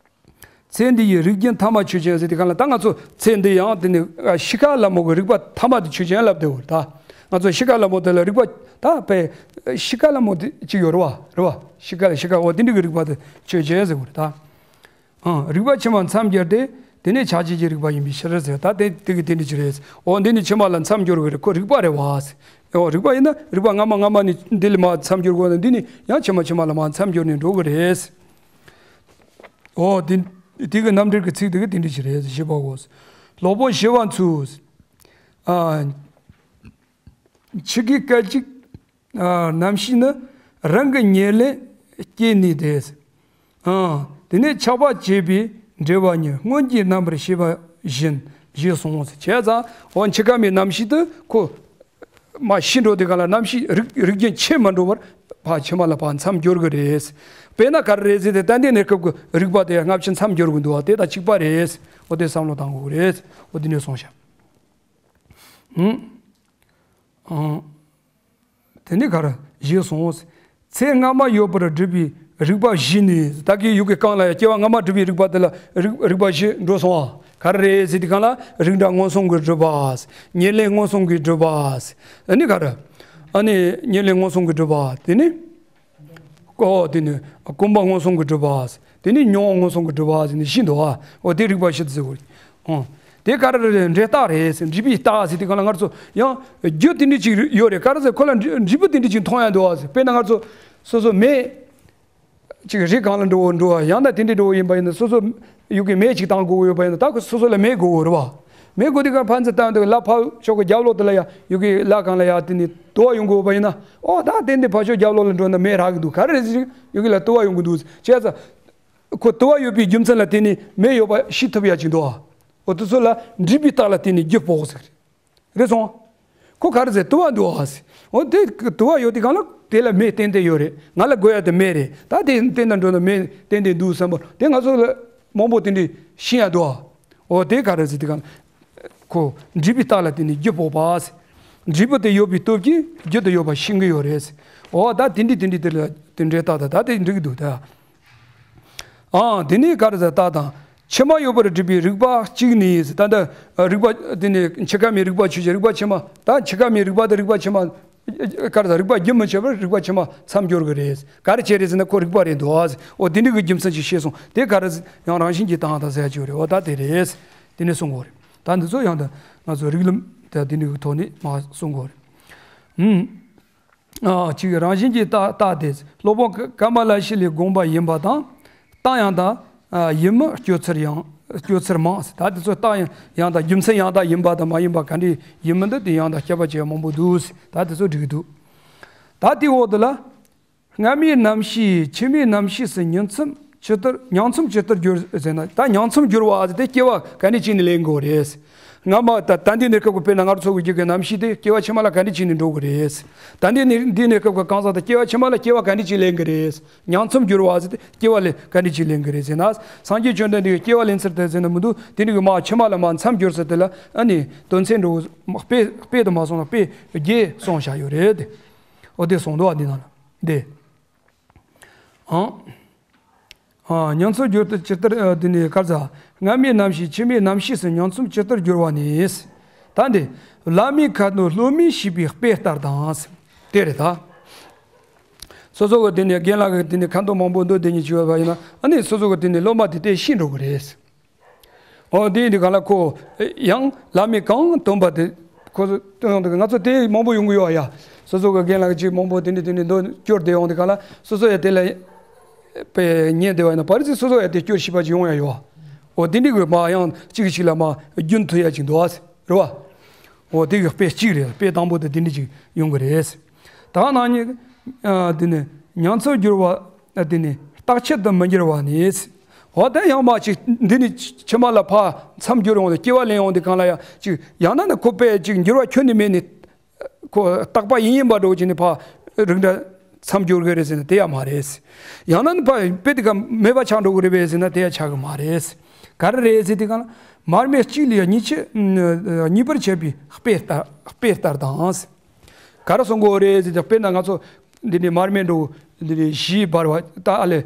ཚེ་འདི་ཡི་རིགས་རྒྱུན་ཐ་མ་ཆོས་ཅན་ཟེར་དེ་གང་ལ། ད་ང་ཚོ་ཚེ་འདི་ཡང་དེ་ནི་ཤི་ཁ་ལ་མོ་གི་རིག་པ་ཐ་མ་དེ་ཆོས་ཅན་ལབ་བསྡད་ཡོད་རེད་ད། ང་ཚོ་ཤི་ཁ་ལ་མོ་དེ་ལ་རིག་པ་ད་དཔེ་ཤི་ཁ་ལ་མོ་དེ་ཅིག་ཡོད་རེད་བ། རེད་བ། ཤི་ཁ་ལ་ཤི་ཁ་འོ་དེ་འདྲ་གི་རིག་པ་དེ་ཆོས་ཅན་ཟེར་གི་རེད་ད། ཨང་། རིག་པ་ཕྱི་མ་མཚམས་སྦྱར་ཏེ། དེ་ནས་ཆ་བྱད་ཀྱི་རིག་པ་ཡིན་པའི་ཕྱིར་ཟེར། ད་དེ་དེ་གི་དེ་འདྲ་ཅིག་རེད། འོ་འདི་ནི་ཕྱི་མ་ལ་མཚམས་སྦྱོར་གི་རེད། ཁོ་རིག་པ་རེད་བ། འོ་རིག་པ་ཡིན་ན་རིག་པ་སྔ་མ་སྔ་མ་ནས་འདི་ལ་མ་མཚམས་སྦྱོར་དགོས་ན་འདི་ནི་ཡང་ཕྱི་མ་ཕྱི་མ་ལ་མ་མཚམས་སྦྱོར་ནས་འགྲོ་གི་རེད། འོ་དེ་དེ་གི་རྣམ་འགྲེལ་གྱི་ཚིག་དེ་གི་དེ་འདྲ་ཅིག་རེད། ཞེས་པའོ། ལོག་པོ་ཞི་བ་ཚུལ། ཨ། ཆི་གི་སྐད་ཅིག་ཨ། རྣམ་ཤེས་ནི་རང་གི་ཉེར་ལེན་སྐྱེས་ནས་ཏེ། ཨ། དེ་ནས་ཆགས་པ་བྱས་པའི་འབྲེལ་བ་ཉིད་སྔོན་གྱི་རྣམ་པར་ཤེས་པ་བཞིན་ཞེས་གསུངས་སོ། བྱས་ཙང་འོ་འཆི་ཁ་མའི་རྣམ་ཤེས་དེ་ཁོ་མ་ཤི་འགྲོ་དུས་གང་ལ་རྣམ་ཤེས་རིག་རིག་རྒྱུན་ཆད་མ་འགྲོ་བར་ཕར་ཕྱི་མ་ལ་ཕར་མཚམས་སྦྱོར་གི་རེད། དཔེར་ན་ག་རེ་རེད་ཟེར་ཏེ་ཏན་ཏན་གནས་སྐབས་ཀྱི་རིག་པ་དེ་སྔ་ཕྱི་མཚམས་སྦྱོར་གི་འདུག་བ། དེ་དང་གཅིག་པ་རེད། འོ་དེ་བསམ་བློ་བཏང་དགོས་གི་རེད། འོ་དེ་ནས་སོང་ཤག་ཧུམ། ཨང་། དེ་ནི་ག་རེ་ཞེས་གསུངས། ཚེ་སྔ་མ་ཡོད་པར་སྒྲུབ་པའི་རིག་པ་བཞི་ནི། ད་གི་ཡུག་གི་རྐང་ལ་ཡ་སྐྱེ་བ་སྔ་མ་སྒྲུབ་པའི་རིག་པ་དེ་ལ་རིག་རིག་པ་བཞི་འགྲོ་སོང་བ། ག་རེ་རེད་ཟེར་དུས་གང་ལ་རིགས་འདྲ་མངོན་སུམ་གྱིས་སྒྲུབ་པ། ཉེར་ལེན་མངོན་སུམ་གྱིས་སྒྲུབ་པ། ཨ་ནི་ག་རེ། ཨ་ནི་ཉེར་ལེན་མངོན་སུམ་གྱིས་སྒྲུབ་པ་དེ་ནི། ཨོ་དེ་ནི་སྒོམ་པ་མངོན་སུམ་གྱིས་སྒྲུབ་པ། དེ་ནི་མྱོང་བ་མངོན་སུམ་གྱིས་སྒྲུབ་པ་ཟེར་ནས་བཞི་འདུག་ཨ། ཨོ་དེ་རིག་པ་བཞི་དེ་ཟེར་བ། ཨོ་དེ་ག་རེ་རེད། འབྲས་རྟགས་རེད་ཟེར། འབྲས་བུའི་རྟགས་ཟེར་དུས་གང་ལ་ང་ཚོ་ཡང་རྒྱུ་དེ་འདྲ་ཅིག་ཡོད་རེད། ག་རེ་ཟེར་ཁོ་ལ་འབྲས་འབྲས་བུ་དེ་འདྲ་ཅིག་མཐོང་ཡ་འདུག་ཨ་ཟེར། དཔེར་ན་ང་ཚོ་སོ་སོ་མེ་ཅིག་རི་སྒང་ལ་འགྲོ་འགྲོ་བ་ཡང་ན་དེ་འདྲ་འགྲོ་བ་ཡིན་པ་ཡིན་ན་སོ་སོ་ ཡུ་གི་མེ་ཅིག་བཏང་དགོས་ཡོད་པ་ཡིན་ན། ད་ཁོ་སོ་སོ་ལ་མེ་དགོས་ཡོད་རེད་བ། མེ་དགོས་དུས་ག་ཕར་ཚུར་བཏང་དུས་ལ་ཕར་ཕྱོགས་ཀྱི་རྒྱབ་ལོགས་དེ་ལ་ཡ་ཡུ་གི་ལ་གང་ལ་ཡ་དེ་ནི་དུ་བ་ཡོང་དགོས་པ་ཡིན་ན། ཨོ་ད་དེ་འདི་ཕར་ཕྱོགས་རྒྱབ་ལོགས་ལ་འགྲོ་ན་མེ་རག་གི་འདུག་ག་རེ་རེད་ཟེར། ཡུ་གི་ལ་དུ་བ་ཡོང་གི་འདུག་བྱས་ཙང་ཁོ་དུ་བ་ཡོད་པའི་རྒྱུ་མཚན་ལ་བརྟེན་ནས་མེ་ཡོད་པ་ཤེས་ཐུབ་ཡ་ཅིག་འདུག་ཨོ་དེ་ཚོ་ལ་འདྲིས་པའི་རྟགས་ལ་བརྟེན་ནས་རྒྱུ་དཔོག་ཟེར། རེད་སོང་། ཁོ་ག་རེ་ཟེར། དུ་བ་འདུག་ཨ་ཟེར། འོ་དེ་དུ་བ་ཡོད་དུས་གང་ལ་དེ་ལ་མེ་ཏན་ཏན་ཡོད་རེད། ང་ལ་དགོས་ཡ་དེ་མེ་རེད། ད་དེ་བལྟས་ན་འགྲོ་ན་མེ་ཏན་ཏན་འདུག་བསམ་པ་དེ་ང་ཚོ་ལ་མང་པོ་དེ་འདྲའི་ཤེས་ཡ་འདུག་ཨ། འོ་དེ་ག་རེ་ཟེར་དུས་གང་ལ་ཁོ་འདྲིས་པའི་རྟགས་ལ་བརྟེན་ནས་རྒྱུ་དཔོག་པ་ཟེར། འདྲིས་པ་དེ་ཡོད་པའི་སྟོབས་ཀྱིས་རྒྱུ་དེ་ཡོད་པ་ཤེས་ཀྱི་ཡོད་རེད་ཟེར། འོ་ད་དེ་འདྲའི་དེ་འདྲའི་དེ་ལ་དེ་འདྲའི་རྟགས་དང་ད་དེ་འགྲིག་གི་འདུག་ད། ཨང་། དེ་ནས་ག་རེ་ཟེར། རྟགས་དང་། ཕྱི་མ་ཡོད་པར་སྒྲིབ་པའི་རིག་པ་གཅིག་ནི། ད་ལྟ་རིག་པ་དེ་ནི་འཆི་ཁ་མའི་རིག་པ་ཆོས་ཅན། རིག་པ་ཕྱི་མ། ད་འཆི་ཁ་མའི་རིག་པ་དང་རིག་པ་ཕྱི་མ། ག་རེ་ཟེར། རིག་པ་རྒྱུན་མི་འཆད་པར་རིག་པ་ཕྱི་མ་མཚམས་སྦྱོར་གི་རེད། ག་རེ་བྱས་རེད་ཟེར་ན་ཁོ་རིག་པ་རེད་འདུག་ཨ། འོ་དེ་འདྲ་གི་རྒྱུ་མཚན་ཅིག་ཤེས་སོང་། དེ་ག་རེ་ཟེར། ཡང་རང་བཞིན་གྱི་རྟགས་དང་ཟེར་ཡ་ཅིག་ཡོད་རེད། འོ་ད་དེ་རེད། དེ་ནས་གསུང་གི་ཡོད་རེད། ད་འདི་ཚོ་ཡང་ད་ང་ཚོ་རིགས་ལམ་ད་དེ་འདྲ་གི་ཐོག་ནས་མར་གསུང་གི་ཡོད་རེད། ཨུམ། ཨ། གཅིག་རང་བཞིན་གྱི་རྟགས་རྟགས་དེ། སློབ་དཔོན་ཀ་ཀ་མ་ལ་ཤཱི་ལའི་དགོངས་པ་ཡིན་པ་དང་། རྟགས་ཡང་དག་ཨ་ཡིན་མིན་སྤྱོད་ཚུལ་ཡང་སྤྱོད་ཚུལ་མང་། ད་དེ་ཚོ་རྟགས་ཡང་ཡང་དག་རྒྱུ་མཚན་ཡང་དག་ཡིན་པ་དང་མ་ཡིན་པ་ག་འདྲ་ཡིན་མིན་འདི་དེ་ཡང་དག་དཔྱད་པ་བྱེད་ཡ་མང་པོ་འདུག་ད་དེ་ཚོ་འགྲིག་གི་འདུག་ད་དེའི་འོག་ཏུ་ལ། སྔ་མའི་རྣམ་ཤེས་ཕྱི་མའི་རྣམ་ཤེས་སུ་ཉིང་མཚམས་ཇི་ལྟར་ཉིང་མཚམས་ཇི་ལྟར་སྦྱོར་ཟེར་ན། ད་ཉིང་མཚམས་སྦྱོར་བ་ཟེར་དེ་སྐྱེ་བ་ག་འདྲ་བྱས་ནས་ལེན་དགོས་རེད། སྔ་མ་ད་ད་འདི་གནས་སྐབས་ཀྱི་དཔེར་ན་ང་ཚོ་གི་རྒྱུད་ཀྱི་རྣམ་ཤེས་དེ་སྐྱེ་བ་ཕྱི་མ་ལ་ག་འདྲ་བྱས་ནས་འགྲོ་དགོས་རེད། ད་འདི་ནི་འདི་གནས་སྐབས་ཀྱི་གང་ཟག་དེ་སྐྱེ་བ་ཕྱི་མ་ལ་སྐྱེ་བ་ག་འདྲ་བྱས་ལེན་གི་རེད། ཉིང་མཚམས་སྦྱོར་བ་ཟེར་དེ་སྐྱེ་བ་ལེན་ག་འདྲ་བྱས་ལེན་གི་རེད་ཟེར་ན། སངས་རྒྱས་བཅོམ་ལྡན་འདས་ཀྱིས་སྐྱེ་བ་ལེན་ཚུལ་དེ་ཟེར་ན་མི་འདུག་དེ་འདྲ་གི་མ་ཕྱི་མ་ལ་མ་མཚམས་སྦྱོར་ཟེར་དེ་ལ་ཨ་ནི་དོན་ཚན་འགྲོ་དཔེ་དཔེ་དུ་མ་སོང་ན་དཔེ་བརྒྱད་གསུངས་བཞག་ཡོད་རེད། འོ་དེ་གསུངས་འདུག་ཨ་འདི་ནང་ལ་དེ། ཨང་། ཨ། ཉིང་མཚམས་སྦྱོར་དུ་ཇི་ལྟར་ཨ་དེ་ནི་ག་རེ་ཟེར། སྔ་མའི་རྣམ་ཤེས་ཕྱི་མའི་རྣམ་ཤེས་སུ་ཉིང་མཚམས་ཇི་ལྟར་སྦྱོར་བ་ནི། ད་འདི་བླ་མའི་ཁ་དོག་སློབ་མས་ཤེས་པའི་དཔེ་ལྟར་དང་། དེ་རེད་ད། སོ་སོ་གི་དེ་ནི་རྒན་ལགས་ཀྱི་དེ་ནི་ཁ་དོག་མང་པོ་འདོད་དེ་ཉིད་བྱས་པ་ཡིན་ན། ཨ་ནི་སོ་སོ་གི་དེ་ནི་སློབ་མ་དེ་དེ་ཤེས་འགྲོ་གི་རེད། འོ་དེ་ཡིན་དུས་གང་ལ་ཁོ་ཡང་བླ་མས་གང་སྟོན་པ་དེ་ཁོ་ཚོ་སྟོན་ཡོང་དུས་ང་ཚོ་དེ་མང་པོ་ཡོང་གི་ཡོད་ཨ་ཡ། སོ་སོ་གི་རྒན་ལགས་ཀྱིས་མང་པོ་དེ་འདྲ་དེ་འདྲ་འདོན་སྐྱོར་བསྡད་ཡོང་དུས་གང་ལ་སོ་སོ་ཡ་དེ་ལ་དཔེ་ཉན་བསྡད་པ་ཡིན་ན་ཕར་ཚུར་སོ་སོ་ཡ་དེ་སྐྱོར་ཤེས་པ་ཅིག་ཡོང་ཡ་ཡོད། འོ་དེ་འདྲ་གི་མ་ཡང་གཅིག་གིས་གཅིག་ལ་མ་རྒྱུན་མཐུད་ཡ་ཅིག་འདུག་ཨ། རེད་བ། འོ་དེ་གི་དཔེ་གཅིག་རེད། དཔེ་དང་པོ་དེ་དེ་འདྲ་ཅིག་ཡོང་གི་རེད། ད་ནང་ཉིད་ཨ་དེ་ནི་ཉིང་མཚམས་སྦྱོར་བ་དེ་ནི་རྟག་ཆད་དུ་མི་འགྱུར་བ་ནི། འོ་དེ་ཡང་མ་ཅིག་འདི་ནི་ཕྱི་མ་ལ་ཕར་མཚམས་སྦྱོར་ཡོང་དུས་སྐྱེ་བ་ལེན་ཡོང་དུས་གང་ལ་ཡང་ཅིག་ཡང་ན་ནི་ཁོ་དཔེ་ཅིག་འགྱུར་བ་ཁྱོན་ནས་མེད་ནི། ཁོ་རྟག་པ་ཡིན་ཡིན་པ་འགྲོ་བྱས་ནས་ཕར་རིགས་འདྲ་མཚམས་སྦྱོར་གི་རེད་ཟེར་ན་དེ་ཡང་མ་རེད། ཡང་ན་ནི་ཕར་དཔེ་དེ་ག་མེད་པ་ཆགས་འགྲོ་གི་རེད་པས་ཟེར་ན་དེ་ཡང་ཆགས་གི་མ་རེད། ག་རེ་རེད་ཟེར་དུས་གང་ལ་མར་མེ་གཅིག་ལ་ཡང་གཉིས་ཆད་གཉིས་པར་བྱེད་པའི་དཔེ་ལྟར་དཔེ་ལྟར་དང་། ག་རེ་གསུང་གི་ཡོད་རེད་ཟེར་དུས་དཔེར་ན་ང་ཚོ་འདི་ནས་མར་མེ་འགྲོ་འདི་ནས་བཞི་འབར་བ་ད་ཨ་ལས་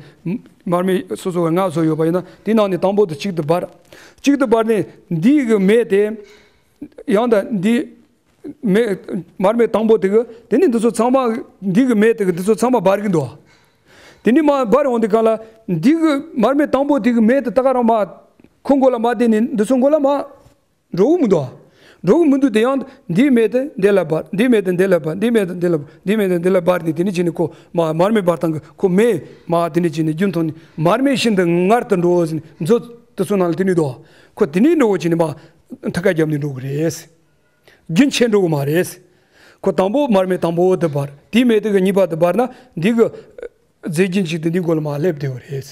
མར་མེ་སོ་སོ་ལྔ་བཟོ་ཡོད་པ་ཡིན་ན་དེ་ནང་ནས་དང་པོ་དེ་གཅིག་ཏུ་འབར། གཅིག་ཏུ་འབར་ནས་འདི་གི་མེ་དེ་ཡང་ད་འདི། མེ། མར་མེ་དང་པོ་དེ་གི་དེ་ནི་འདི་ཚོ་ཚང་མ་འདི་གི་མེ་དེ་གི་འདི་ཚོ་ཚང་མ་འབར་གི་འདུག་དེ་ནི་མ་འབར་འོང་དུས་གང་ལ་འདི་གི་མར་མེ་དང་པོ་དེ་གི་མེ་དེ་ད་ག་རང་མ་ཁོ་མགོ་ལ་མ་བསྡད་ནས་འདི་ཚོ་མགོ་ལ་མ་འགྲོ་གི་མི་འདུག་འགྲོ་གི་མི་འདུག་དེ་ཡང་འདིའི་མེ་དེ་འདི་ལ་འབར། འདིའི་མེ་དེ་འདི་ལ་འབར། འདིའི་མེ་དེ་འདི་ལ་འབར། འདིའི་མེ་དེ་འདི་ལ་འབར་ནས་དེ་ནི་བྱས་ནས་ཁོ་མ་མར་མེ་འབར་སྟངས་གི་ཁོ་མེ་མ་དེ་ནི་བྱས་ནས་རྒྱུན་མཐོང་ནས་མར་མེ་བཞིན་དུ་མངར་དུ་འགྲོ་ཟེར་ནས་མཛོད་དེ་ཚོ་ནང་ལ་དེ་ནི་འདུག་ཁོ་དེ་ནི་འགྲོ་བྱས་ནས་མ་མཐུ་ཁ་བརྒྱབ་ནས་འགྲོ་གི་རེད། རྒྱུན་ཆད་འགྲོ་གི་མ་རེད། ཁོ་དང་པོ་མར་མེ་དང་པོ་དེ་འབར། དེའི་མེ་དེ་གི་གཉིས་པ་དེ་འབར་ན་འདི་གི་རྫས་རྒྱུན་གཅིག་དེ་འདི་མགོ་ལ་མ་སླེབས་བསྡད་པ་རེད།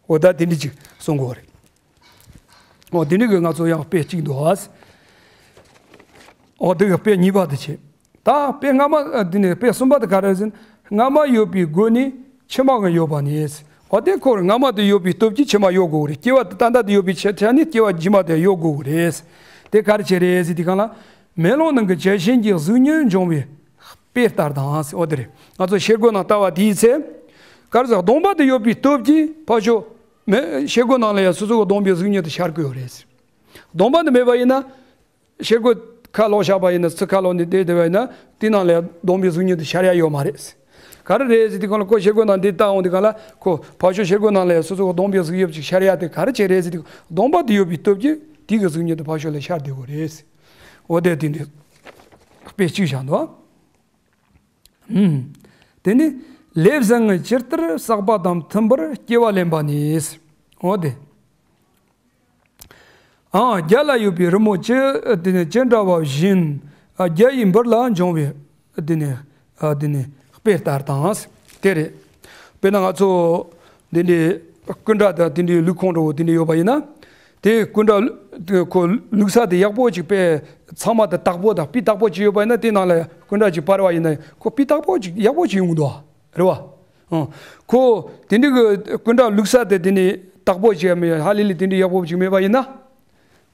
འོ་ད་དེ་འདྲ་ཅིག་གསུང་གི་ཡོད་རེད། འོ་དེ་འདྲ་གི་ང་ཚོ་ཡང་དཔེ་གཅིག་འདུག་ཨ། འོ་དེ་གི་དཔེ་གཉིས་པ་དེ་བྱས། ད་དཔེ་སྔ་མ་ཨ་དེ་ནས་དཔེ་གསུམ་པ་དེ་ག་རེ་ཟེར་ན། སྔ་མ་ཡོད་པའི་སྒོ་ནས་ཕྱི་མ་གང་ཡོད་པ་ནས། འོ་དེ་ཁོ་སྔ་མ་དེ་ཡོད་པའི་སྟོབས་ཀྱིས་ཕྱི་མ་ཡོད་དགོས་རེད། སྐྱེ་བ་ད་ལྟ་དེ་ཡོད་པའི་ཆ་ཆ་ནས་སྐྱེ་བ་རྗེས་མ་དེ་ཡོད་དགོས་རེད། དེ་ག་རེ་བྱས་རེད་ཟེར་དུས་གང་ལ། མེ་ལོང་ནང་གི་བྱད་བཞིན་གྱི་གཟུགས་བརྙན་འབྱུང་བའི་དཔེ་ལྟར་དང་། འོ་དེ་རེད། ང་ཚོ་ཤེལ་སྒོ་ནང་ལྟ་བ་དེའི་ཚེ། ག་རེ་ཟེར། གདོང་པ་དེ་ཡོད་པའི་སྟོབས་ཀྱིས་ཕར་ཕྱོགས་མེ་ཤེལ་སྒོ་ནང་ལ་ཡང་སོ་སོ་གི་གདོང་པའི་གཟུགས་བརྙན་དེ་ཤར་གི་ཡོད་རེད། གདོང་པ་དེ་མེད་པ་ཡིན་ན། ཤེལ་སྒོ་ཁ་ལོག་བཞག་པ་ཡིན་ན། ཚུར་ཁ་ལོག་ནས་བསྡད་བསྡད་པ་ཡིན་ན་དེ་ནང་ལ་གདོང་པའི་གཟུགས་བརྙན་དེ་ཤར་ཡ་ཡོད་མ་རེད། ག་རེ་རེད་ཟེར་དུས་གང་ལ་ཁོ་ཤེལ་སྒོ་ནང་འདི་ལྟ་འོང་དུས་གང་ལ་ཁོ་ཕར་ཕྱོགས་ཤེལ་སྒོ་ནང་ལ་ཡང་སོ་སོ་གི་གདོང་པའི་གཟུགས་དབྱིབས་ཅིག་ཤར་ཡ་དེ་ག་རེ་བྱས་རེད་ཟེར་དུས་གདོང་པ་དེ་ཡོད་པའི་སྟོབས་ཀྱིས་དེ་གི་གཟུགས་བརྙན་དེ་ཕར་ཕྱོགས་ལ་ཤར་བསྡད་ཡོད་རེད། འོ་དེ་དེ་འདྲའི་དཔེ་གཅིག་བཞག་འདུག་ཨ། ཨུམ། དེ་ནི་ལས་བཟང་ངན་ཇི་ལྟར་བསགས་པ་དང་མཐུན་པར་སྐྱེ་བ་ལེན་པ་ནི། འོ་དེ། ཨང་། རྒྱ་ལ་ཡོད་པའི་རི་མོ་ཅི་དེ་ནི་ཅི་འདྲ་བ་བཞིན། ཨ། རྒྱ་ཡི་འབུར་ལ་འབྱུང་བའི་དེ་ནི། ཨ། དེ་ནི་དཔེ་ལྟར་དང་། དེ་རེད། དཔེར་ན་ང་ཚོ་འདི་འདྲའི་སྐུ་འདྲ་དང་དེ་འདྲའི་ལུས་ཁུངས་འདྲ་བོ་དེ་འདྲ་ཡོད་པ་ཡིན་ན། དེ་སྐུ་འདྲ་དེ་ཁོ་བླུགས་ས་དེ་ཡག་པོ་ཅིག་དཔེ་ཚང་མ་དེ་དག་པོ་དང་སྤུས་དག་པོ་ཅིག་ཡོད་པ་ཡིན་ན། དེ་ནང་ལ་སྐུ་འདྲ་ཅིག་སྤར་བ་ཡིན་ན་ཁོ་སྤུས་དག་པོ་ཅིག་ཡག་པོ་ཅིག་ཡོང་གི་འདུག་རེད་བ། ཨང་། ཁོ་དེ་འདྲའི་གི་སྐུ་འདྲ་བླུགས་ས་དེ་དེ་ནི་དག་པོ་ཅིག་མེད། ཧ་ལས་ལས་དེ་འདྲའི་ཡག་པོ་ཅིག་མེད་པ་ཡིན་ན།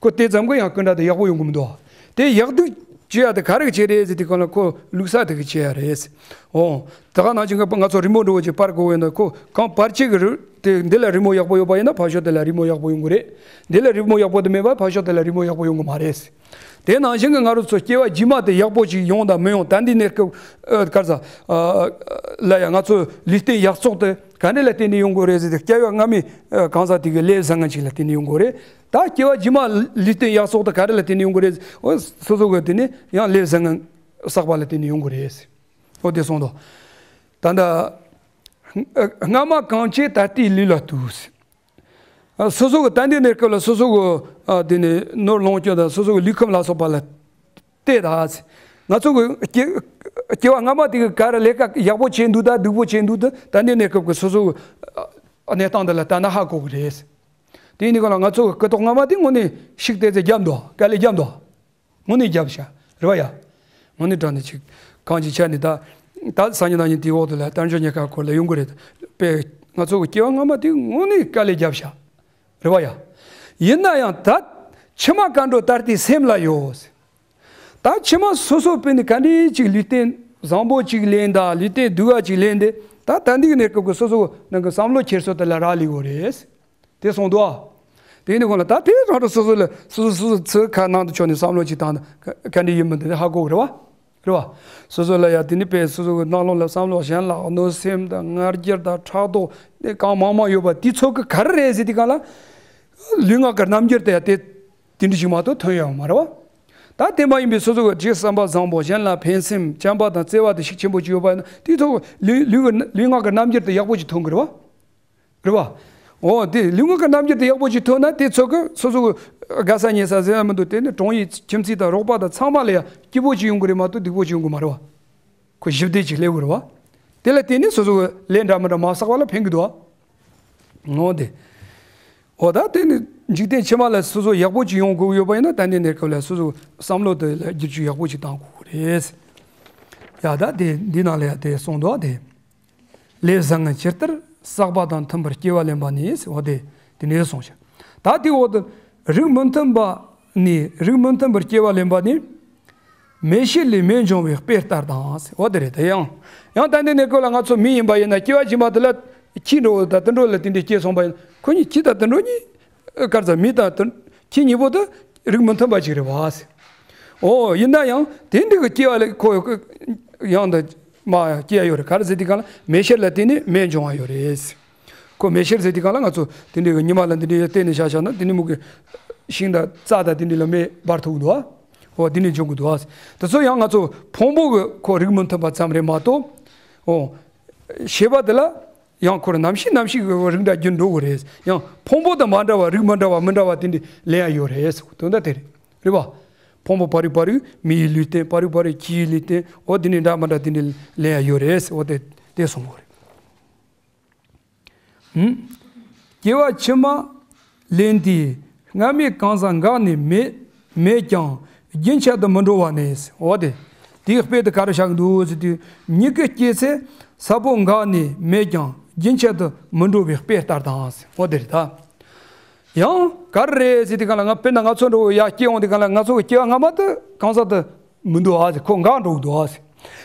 ཁོ་དེ་ཙམ་གྱིས་ཡང་སྐུ་འདྲ་དེ་ཡག་པོ་ཡོང་གི་མི་འདུག་དེ་ཡག་སྡུག་བྱེད་ཡ་དེ་ག་རེ་བྱེད་རེད་ཟེར་དུས་སྒང་ལ་ཁོ་བླུགས་ས་དེ་གིས་བྱེད་ཡ་རེད། འོ། ད་ག་ནང་བཞིན་ང་ཚོ་རི་མོ་འདྲ་བོ་ཅིག་སྤར་དགོས་ཡོད་ན། ཁོ་གང་བར་ཆད་ཀྱི་རི་དེ་འདི་ལ་རི་མོ་ཡག་པོ་ཡོད་པ་ཡིན་ན་ཕར་ཕྱོགས་དེ་ལ་རི་མོ་ཡག་པོ་ཡོང་གི་རེད། འདི་ལ་རི་མོ་ཡག་པོ་དེ་མེད་པ་ཕར་ཕྱོགས་དེ་ལ་རི་མོ་ཡག་པོ་ཡོང་གི་མ་རེད། དེ་ནང་བཞིན་གྱི་ང་རང་ཚོ་སྐྱེ་བ་རྗེས་མ་དེ་ཡག་པོ་ཅིག་ཡོང་དང་མི་ཡོང་ད་འདི་གནས་སྐབས་ཨ་ག་རེ་ཟ་ཨ་ལ་ཡ་ང་ཚོ་ལུས་རྟེན་ཡག་བཙོག་དེ་ག་འདྲ་ལ་བརྟེན་ནས་ཡོང་དགོས་རེད་ཟེར་ཏེ། སྐྱེ་བ་སྔ་མའི་ཨ་གང་ཟག་དེ་གི་ལས་བཟང་ངན་ཅིག་ལ་བརྟེན་ནས་ཡོང་དགོས་རེད། ད་སྐྱེ་བ་རྗེས་མ་ལུས་རྟེན་ཡག་བཙོག་དེ་ག་རེ་ལ་བརྟེན་ནས་ཡོང་གི་རེད། འོ། སོ་སོ་གི་དེ་ནི་ཡང་ལས་བཟང་ངན་བསགས་པ་ལ་བརྟེན་ནས་ཡོང་གི་རེད། འོ། དེ་གསུངས་འདུག་ད་ལྟ་སྔ་མ་གང་བྱས་ད་ལྟའི་ལུས་ལ་ལྟོས། སོ་སོ་གི་ད་ལྟའི་གནས་སྐབས་ལ་སོ་སོ་གི་ཨ་དེ་ནི་ནོར་ལོངས་སྤྱོད་དང་སོ་སོ་གི་ལུས་ཁམས་ལ་སོགས་པ་ལ་བལྟས་དང་། ང་ཚོ་གི་སྐྱེ་སྐྱེ་བ་སྔ་མ་དེ་གི་ག་རེ་ལས་ཀ་ཡག་པོ་བྱས་འདུག་ད་སྡུག་པོ་བྱས་འདུག་ད་ད་ལྟའི་གནས་སྐབས་ཀྱི་སོ་སོ་གི་ཨ་གནས་སྟངས་དེ་ལ་ལྟ་ན་ཧ་གོ་གི་རེད། དེ་ཡིན་དུས་སྒང་ལ་ང་ཚོ་གི་སྐུ་ཐོག་སྔ་མ་དེ་དངོས་གནས་ཤུགས་དེ་ཚོ་བརྒྱབ་འདུག་དཀའ་ལས་བརྒྱབ་འདུག་དངོས་གནས་བརྒྱབ་ཤག་རེད་བ་ཡ། དངོས་གནས་དྲང་གནས་ཅིག་གང་ཅིག་བྱས་ནས་ད་ད་སང་ཉིན་གནངས་ཉིན་དེའི་འོག་ཏུ་ལ་དལ་འབྱོར་རྙེད་དཀའ་སྐོར་ལ་ཡོང་གི་རེད། པས་ང་ཚོ་གི་སྐྱེ་བ་སྔ་མ་དེ་དངོས་གནས་དཀའ་ལས་བརྒྱབ་ཤག་རེད་བ་ཡ། ཡིན་ན་ཡང་ད་ཕྱི་མ་ག་འགྲོ་ད་ལྟའི་སེམས་ལ་ཡོད། ད་ཕྱི་མ་སོ་སོ་དཔེ་ནི་ག་འདྲའི་ཅིག་ལུས་རྟེན་བཟང་པོ་ཅིག་ལེན་ད་ལུས་རྟེན་སྡུག་ག་ཅིག་ལེན་ཏེ། ད་ད་འདི་གི་གནས་སྐབས་ཀྱི་སོ་སོ་ནང་གི་བསམ་བློ་འཁྱེར་སོ་དེ་ལ་རག་ལས་ཡོད་རེད། དེ་གསུངས་འདུག་དེ་ཡིན་དུས་སྒང་ལ་ད་དེ་རང་རང་སོ་སོ་ལ་སོ་སོ་སོ་སོ་ཚོའི་ཁ་ནང་དུ་ཕྱོགས་ནས་བསམ་བློ་ཅིག་བཏང་ན་ག་འདྲ་ཡིན་མིན་དེ་ཧ་གོ་གི་རེད་བ། རེད་བ། སོ་སོ་ལ་ཡ་དེ་ནི་དཔེ་སོ་སོ་གི་ནང་ལོགས་ལ་བསམ་བློ་གཞན་ལ་གནོད་སེམས་དང་ང་རྒྱལ་དང་ཕྲག་དོག་དེ་གང་མང་མང་ཡོད་པ་དེ་ཚོ་གི་ག་རེ་རེད་ཟེར་དུས་སྒང་ལ། ལུས་ངག་གི་རྣམ་འགྱུར་དེ་ཡ་དེ་དེ་འདྲ་ཞིག་མ་གཏོགས་ཐོན་ཡོད་མ་རེད་བ། ད་དེ་མ་ཡིན་པའི་སོ་སོ་གི་ཅིག་བསམ་པ་བཟང་པོ་གཞན་ལ་ཕན་སེམས་བྱམས་པ་དང་བརྩེ་བ་དེ་ཤུགས་ཆེན་པོ་ཅིག་ཡོད་པ་ཡིན་ན་དེ་ཚོ་ལུས་ལུས་ཀྱི་ལུས་ངག་གི་རྣམ་འགྱུར་དེ་ཡག་པོ་ཅིག་ཐོན་གི་རེད་བ། རེད་བ། འོ་དེ་ལུས་ངག་གི་རྣམ་འགྱུར་དེ་ཡག་པོ་ཅིག་ཐོན་ན་དེ་ཚོ་གི་སོ་སོ་གི་དགའ་ས་ཉེ་ས་ཟེར་ཡ་མི་འདུག་དེ་ནི་གྲོང་ཡིག་ཁྱིམ་མཚེས་དང་རོགས་པ་དང་ཚང་མ་ལ་ཡ་སྐྱིད་པོ་ཅིག་ཡོང་གི་རེད་མ་གཏོགས་སྡུག་པོ་ཅིག་ཡོང་གི་མ་རེད་བ། ཁོ་ཞི་བདེ་ཅིག་སླེབས་གི་རེད་བ། དེ་ལ་བརྟེན་ནས་སོ་སོ་གི་ལས་འདྲ་མི་འདྲ་མ་བསགས་པ་ལ་ཕན་གི་འདུག་བ། འོ་དེ། འོ་ད་དེ་ནི་འཇིག་རྟེན་ཕྱི་མ་ལ་སོ་སོ་ཡག་པོ་ཅིག་ཡོང་དགོས་ཀྱི་ཡོད་པ་ཡིན་ན་ད་ནི་གནས་སྐབས་ལ་སོ་སོ་བསམ་བློ་དེ་ལ་བསྒྱུར་བཅོས་ཡག་པོ་ཅིག་བཏང་དགོས་ཀྱི་རེད། ཡ་ད་དེ་འདི་ནང་ལ་ཡ་དེ་གསུངས་འདུག་བ་དེ། ལས་བཟང་ངན་ཇི་ལྟར་བསགས་པ་དང་མཐུན་པར་སྐྱེ་བ་ལེན་པ་ནི་འོ་དེ་དེ་ནས་གསུངས་ཤག་ད་དེ་འོག་ཏུ་རིགས་མི་མཐུན་པ་ནི་རིགས་མི་མཐུན་པར་སྐྱེ་བ་ལེན་པ་ནི། མེ་ཤེལ་ལས་མེ་འབྱུང་བའི་དཔེ་ལྟར་དང་། འོ་དེ་རེད་དེ་ཡང་། ཡང་ད་འདི་གནས་སྐབས་ལ་ང་ཚོ་མི་ཡིན་པ་ཡིན་ན་སྐྱེ་བ་རྗེས་མ་དེ་ལ་ཁྱི་འགྲོ་དང་དུད་འགྲོ་ལ་དེ་འདྲའི་སྐྱེས་སོང་བ་ཡིན་ན་ཁོ་གཉིས་ཁྱི་དང་དུད་འགྲོ་གཉིས་ག་རེ་ཟ་མི་དང་དུད་ཁྱི་གཉིས་པོ་དེ་རིགས་མི་མཐུན་པ་ཅིག་རེད་བ། འོ་ཡིན་ན་ཡང་དེ་འདྲའི་གི་སྐྱེ་བ་ལ་ཁོ་ཡང་དུ་མ་སྐྱེ་ཡ་ཡོད་རེད། ག་རེ་ཟེར་དུས་སྒང་ལ་མེ་ཤེལ་ལ་བརྟེན་ནས་མེ་འབྱུང་བ་ཡོད་རེད། ཁོ་མེ་ཤེལ་ཟེར་དུས་སྒང་ལ་ང་ཚོ་དེ་འདྲའི་གི་ཉི་མ་ལ་འདི་འདྲའི་བལྟས་ནས་བཞག་བཞག་ན་དེ་ནི་མུ་གེ་ཤིང་དང་རྩྭ་དང་དེ་འདྲ་ལ་མེ་འབར་ཐུབ་འདུག་ཨ། འོ་དེ་ནས་འབྱུང་གི་འདུག་ཨ། དེ་ཚོ་ཡང་ང་ཚོ་ཕུང་པོ་གི་ཁོ་རིགས་མི་མཐུན་པ་ཙམ་རེད་མ་གཏོགས། འོ། ཤེས་པ་དེ་ལ་ཡང་ཁོ་རང་ནམ་ཤི་ནམ་ཤི་གི་རིགས་འདྲ་རྒྱུན་འགྲོ་གི་རེད། ཡང་ཕུང་པོ་དང་མ་འདྲ་བ་རིགས་མ་འདྲ་བ་མི་འདྲ་བ་དེ་འདྲ་ལེན་ཡ་ཡོད་རེད་ཟེར་དོན་དག་དེ་རེད། རེད་བ། ཕུང་པོ་བར་རིགས་བར་རིགས་མི་ཡི་ལུས་རྟེན། བར་རིགས་བར་རིགས་ཁྱི་ཡི་ལུས་རྟེན། འོ་དེ་འདྲ་འདྲ་མ་འདྲ་དེ་འདྲ་ལེན་ཡ་ཡོད་རེད་ཟེར། འོ་དེ་དེ་གསུང་གི་རེད། སྐྱེ་བ་ཕྱི་མ་ལེན་དུས་སྔ་མའི་གང་ཟག་འགགས་ནས་མེད་མེད་ཀྱང་རྒྱུན་ཆད་དུ་མི་འགྲོ་བ་ནས། འོ་དེ། དེའི་དཔེ་དེ་ག་རེ་བཞག་འདུག་ཟེར་དུས། མྱུ་གུ་སྐྱེས་ཚེ་ས་བོན་འགགས་ནས་མེད་ཀྱང་རྒྱུན་ཆད་དུ་མི་འགྲོ་བའི་དཔེ་ལྟར་དང་། འོ་དེ་རེད་ད། ཡང་ག་རེ་རེད་ཟེར་དུས་སྒང་ལ་ང་དཔེར་ན་ང་ཚོ་འགྲོ་ཡ་སྐྱེ་འོང་དུས་སྒང་ལ་ང་ཚོ་གི་སྐྱེ་བ་སྔ་མ་དེ་གང་ཟག་དེ་མི་འདུག་ཨ་ཟེར། ཁོ་འགག་འགྲོ་གི་འདུག་ཨ་ཟེར།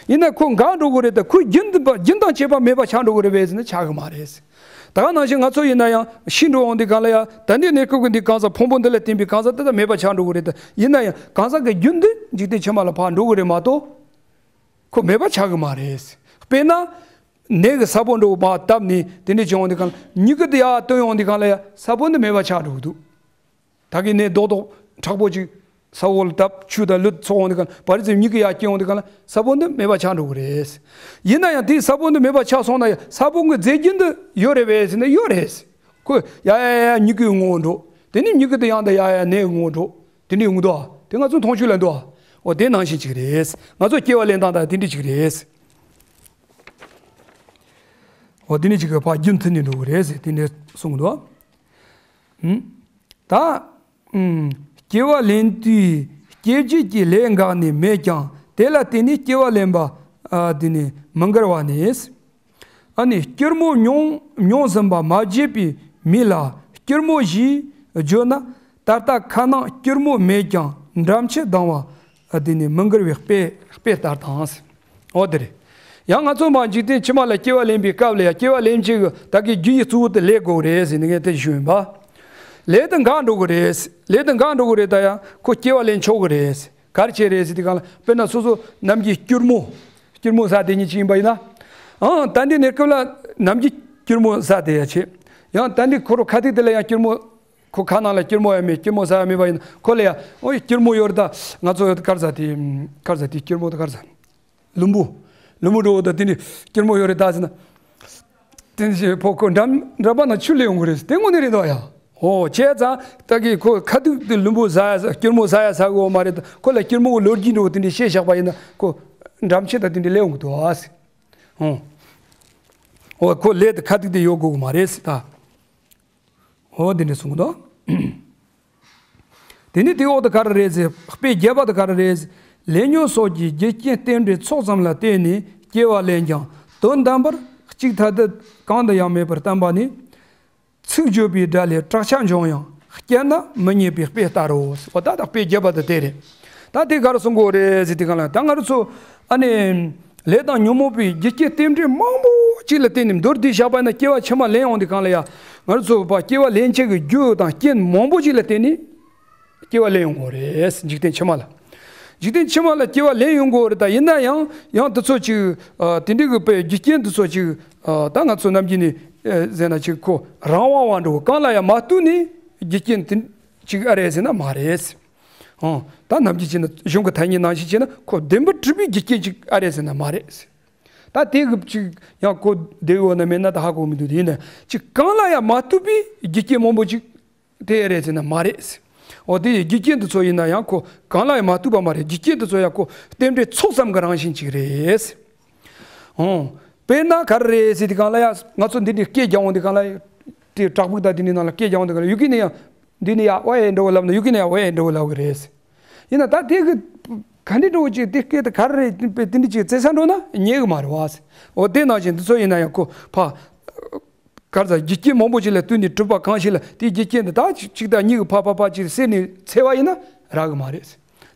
ཡིན་ན་ཁོ་འགག་འགྲོ་གི་རེད་དེ་ཁོ་རྒྱུན་དུ་རྒྱུན་དང་བཅས་པ་མེད་པ་ཆགས་འགྲོ་གི་རེད་པས་ཟེར་ན་ཆགས་གི་མ་རེད་ཟེར། ད་ག་ནང་བཞིན་ང་ཚོ་ཡིན་ན་ཡང་ཤི་འགྲོ་འོང་དུས་སྒང་ལ་ཡ་ད་འདི་གནས་སྐབས་ཀྱི་འདི་གང་ཟག་ཕུང་པོ་འདི་ལ་བརྟེན་པའི་གང་ཟག་དེ་དག་མེད་པ་ཆགས་འགྲོ་གི་རེད་དེ། ཡིན་ན་ཡང་གང་ཟག་གི་རྒྱུན་དུ་འཇིག་རྟེན་ཕྱི་མ་ལ་ཕར་འགྲོ་གི་རེད་མ་གཏོགས་ཁོ་མེད་པ་ཆགས་གི་མ་རེད་ཟེར། དཔེར་ན། ནད་ཀྱི་ས་བོན་འདྲ་བོ་མར་བཏབ་ནས་དེ་འདྲ་བྱུང་འོང་དུས་སྒང་ལ་མྱུ་གུ་དེ་ཡར་བཏོན་ཡོང་དུས་སྒང་ལ་ཡ་ས་བོན་དེ་མེད་པ་ཆགས་འགྲོ་གི་འདུག་ད་གིན་ནས་རྡོག་རྡོག་མཁྲེགས་པོ་ཅིག་ས་འོག་ལ་བཏབ་ཆུ་དང་ལུད་ཚོགས་འོང་དུས་སྒང་ལ་བ་རི་ཙམ་མྱུ་གུ་ཡར་སྐྱེ་འོང་དུས་སྒང་ལ་ས་བོན་འདི་མེད་པ་ཆགས་འགྲོ་གི་རེད། ཡིན་ན་ཡང་དེའི་ས་བོན་འདི་མེད་པ་ཆགས་སོང་ན་ཡང་ས་བོན་གྱི་རྫས་རྒྱུན་འདི་ཡོད་རེད་པས་ཟེར་ན་ཡོད་རེད། ཁོས་ཡ་ཡ་ཡ་མྱུ་གུའི་ངོ་བོ་འགྲོ། དེ་ནི་མྱུ་གུ་དེ་ཡང་དང་ཡང་ཡང་ནད་ངོ་འགྲོ། དེ་འདྲའི་ཡོང་གི་འདུག་དེ་ང་ཚོ་མཐོང་ཆོས་ལ་འདུག་འོ་དེ་ནང་བཞིན་ཅིག་རེད། ང་ཚོ་སྐྱེ་བ་ལེན་སྟངས་དང་དེ་འདྲ་ཅིག་རེད། འོ་དེ་ནི་ཅིག་གི་ཕར་རྒྱུན་མཐུད་ནས་འགྲོ་གི་རེད་ཟེར་དེ་འདྲ་གསུངས་འདུག་ད། སྐྱེ་བ་ལེན་དུས་སྐྱེ་བྱེད་ཀྱི་ལས་འགགས་ནས་མེད་ཀྱང་དེ་ལ་བརྟེན་ནས་སྐྱེ་བ་ལེན་པ། ཨ་དེ་ནི་མི་འགལ་བ་ནི། ཨ་ནི་སྐྱུར་མོ་མྱོང་མྱོང་ཟིན་པ་མ་བརྗེད་པའི་མི་ལ་སྐྱུར་མོ་ཞེས་བརྗོད་ན་ད་ལྟ་ཁ་ནང་སྐྱུར་མོ་མེད་ཀྱང་འགྲམ་ཕྱི་ལྡང་བ། ཨ་དེ་ནི་མི་འགལ་བའི་དཔེ་དཔེ་ལྟར་དང་། འོ་དེ་རེད། ཡང་ང་ཚོ་མ་འཇིག་རྟེན་ཕྱི་མ་ལ་སྐྱེ་བ་ལེན་པའི་སྐབས་ལ་ཡང་སྐྱེ་བ་ལེན་བྱེད་ཀྱི་ད་གི་རྒྱུ་ཡི་གཙོ་བོ་དེ་ལས་དགོས་རེད་ཟེར་ནས་ངས་དེ་ཞུས་ཡིན་པ། ལས་དེ་འགག་འགྲོ་གི་རེད། ལས་དེ་འགག་འགྲོ་གི་རེད། ད་ཡང་ཁོ་སྐྱེ་བ་ལེན་ཆོག་གི་རེད། ག་རེ་བྱས་རེད་ཟེར་དུས་གང་ལ་དཔེར་ན་སོ་སོ་ནམ་རྒྱུན་སྐྱུར་མོ། སྐྱུར་མོ་ཟ་དེ་ཉིད་ཅིག་ཡིན་པ་ཡིན་ན། ཨང་ད་འདི་ནས་སྐབས་ལ་ནམ་རྒྱུན་སྐྱུར་མོ་ཟ་དེ་ཡ་ཆེ། ཡང་ད་འདི་ཁོ་རོ་ཁ་ཐུག་དེ་ལ་ཡང་སྐྱུར་མོ། ཁོ་ཁ་ནང་ལ་སྐྱུར་མོ་ཡང་མེད། སྐྱུར་མོ་ཟ་ཡང་མེད་པ་ཡིན་ན་ཁོ་ལ་ཡང་ཨོ་སྐྱུར་མོ་ཡོད་རེད་ད། ང་ཚོ་གར་ཟ་དེ་གར་ཟ་དེ་སྐྱུར་མོ་དེ་གར་ཟ། ལུམ་བུ། ལུམ་བུ་འགྲོ་བ་དང་དེ་ནི་སྐྱུར་མོ་ཡོད་རེད་ད་ཟེར་ན། དེ་ནི་ཕོ་ཁོ་འགྲམ་འགྲམ་པ་ན་ཆུ་ལས་ཡོང་གི་རེད་དེ་དངོས་གནས་རེད་དོ་ཡ། ཨོ་བྱས་ཙང་ད་གི་ཁོ་ཁ་ཐུག་དེ་ལུམ་བུ་ཟ་ཡ་ཟ་སྐྱུར་མོ་ཟ་ཡ་ཟ་གི་ཡོད་མ་རེད་ད། ཁོ་ལ་སྐྱུར་མོ་གི་ལོ་རྒྱུས་འགྲོ་བ་དེ་འདྲ་བཤད་བཞག་པ་ཡིན་ན་ཁོ་འགྲམ་ཕྱི་དང་དེ་འདྲ་ལས་ཡོང་གི་འདུག་ཨ་ཟེར། ཨོ། ཨོ་ཁོ་ལས་དེ་ཁ་ཐུག་དེ་ཡོད་དགོས་གི་མ་རེད་ཟེར་ད། ཨོ་དེ་འདྲ་གསུངས་འདུག་དེ་ནི་དེའི་འོག་ཏུ་ག་རེ་རེད་ཟེར། དཔེ་བརྒྱད་པ་དུ་ག་རེ་རེད་ཟེར། ལས་ཉོན་སོགས་ཀྱི་རྒྱུ་རྐྱེན་རྟེན་འབྲེལ་ཚོགས་ཙམ་ལ་བརྟེན་ནས་སྐྱེ་བ་ལེན་ཀྱང་དོན་དམ་པར་གཅིག་ཐ་དད་གང་དུ་ཡང་མེད་པར་བསྟན་པ་ནི། ཚིག་བརྗོད་པའི་སྒྲ་ལས་བྲག་ཆ་འབྱུང་ཡང་སྐྱེ་ན་མི་རྙེད་པའི་དཔེ་ལྟར་རོ། འོ་ད་ད་དཔེ་བརྒྱད་པ་དུ་དེ་རེད། ད་དེ་ག་རེ་གསུང་གི་ཡོད་རེད་ཟེར་དུས་གང་ལ་ད་ང་རང་ཚོ་ཨ་ནི། ལས་དང་ཉོན་མོངས་པའི་རྒྱུ་རྐྱེན་རྟེན་འབྲེལ་མང་པོ་ཅིག་ལ་བརྟེན་ནས་མདོར་བསྡུས་བཞག་པ་ཡིན་ན་སྐྱེ་བ་ཕྱི་མ་ལེན་འོང་དུས་གང་ལ་ཡ། ང་རང་ཚོ་བ་སྐྱེ་བ་ལེན་བྱེད་ཀྱི་རྒྱུ་དང་རྐྱེན་མང་པོ་ཅིག་ལ་བརྟེན་ནས་སྐྱེ་བ་ལེན་ཡོང་གི་ཡོད་རེད། འཇིག་རྟེན་ཕྱི་མ་ལ། འཇིག་རྟེན་ཕྱི་མ་ལ་སྐྱེ་བ་ལེན་ཡོང་གི་ཡོད་རེད། ད་ཡིན་ན་ཡང་ཡང་དེ་ཚོ་ཅིག་ཨ་དེ་འདྲའི་གི་དཔེ་རྒྱུ་རྐྱེན་དེ་ཚོ་ཅིག་ཨ་ད་ང་ཚོ་ནམ་རྒྱུན་ནས་ཨེ་ཟེར་ན་ཅིག་ཁོ་རང་དབང་བ་འགྲོ་གང་ལ་ཡང་མ་ལྟོས་ནས་རྒྱུ་རྐྱེན་དེ་ཅིག་ཨ་རེད་ཟེར་ན་མ་རེད། ཨང་། ད་ནམ་རྒྱུན་བྱས་ན་གཞུང་གི་ཐ་སྙད་ནང་བཞིན་བྱས་ན་ཁོ་བདེན་པར་གྲུབ་པའི་རྒྱུ་རྐྱེན་ཅིག་ཨ་རེད་ཟེར་ན་མ་རེད། ད་དེ་གི་ཅིག་ཡང་ཁོ་བདེ་བོ་ན་མེད་ན་ད་ཧ་གོ་མི་འདུག་དེ་ཡིན་ན་ཅིག་གང་ལ་ཡང་མ་ལྟོས་པའི་རྒྱུ་རྐྱེན་མང་པོ་ཅིག་དེ་ཨ་རེད་ཟེར་ན་མ་རེད། འོ་དེ་ཡི་རྒྱུ་རྐྱེན་དེ་ཚོ་ཡིན་ན་ཡང་ཁོ་གང་ལ་ཡང་མ་ལྟོས་པ་མ་རེད། རྒྱུ་རྐྱེན་དེ་ཚོ་ཡང་ཁོ་རྟེན་འབྲེལ་ཚོགས་ཙམ་གྱི་རང་བཞིན་ཅིག་རེད། ཨང་། དཔེར་ན་ག་རེ་རེད་ཟེར་དུས་གང་ལ་ཡང་ང་ཚོ་འདི་འདྲའི་སྐད་རྒྱག་འོང་དུས་གང་ལ་དེ་བྲག་ཕུག་དང་འདི་འདྲའི་ནང་ལ་སྐད་རྒྱག་འོང་དུས་གང་ལ་ཡུལ་སྐད་ནས་ཡང་འདི་ནས་ཡང་ཨོ་ཨེ་འདྲ་བོ་ལབ་ན་ཡུལ་སྐད་ནས་ཡང་ཨོ་ཨེ་འདྲ་བོ་ལབ་གི་རེད། ཡིན་ན་ད་དེ་གི་ག་འདྲ་འདྲ་བོ་ཅིག་དེ་སྐད་དེ་ག་རེ་རེད་དེ་འདྲ་ཅིག་བཙལ་ས་འགྲོ་ན་རྙེད་གི་མ་རེད་བ། འོ་དེ་ནང་བཞིན་འདི་ཚོ་ཡིན་ན་ཡང་ཁོ་ཕ། གར་ཟ་རྒྱུ་རྐྱེན་མང་པོ་ཅིག་ལ་བསྟུན་ནས་གྲུབ་པ་གང་ཞིག་ལ་དེའི་རྒྱུ་རྐྱེན་འདི་དག་ཅིག་ཅིག་དང་གཉིས་ཀྱི་ཕ་ཕ་ཕ་ཅིག་བསྲེས་ནས་འཚོལ་བ་ཡིན་ན་རག་གི་མ་རེད།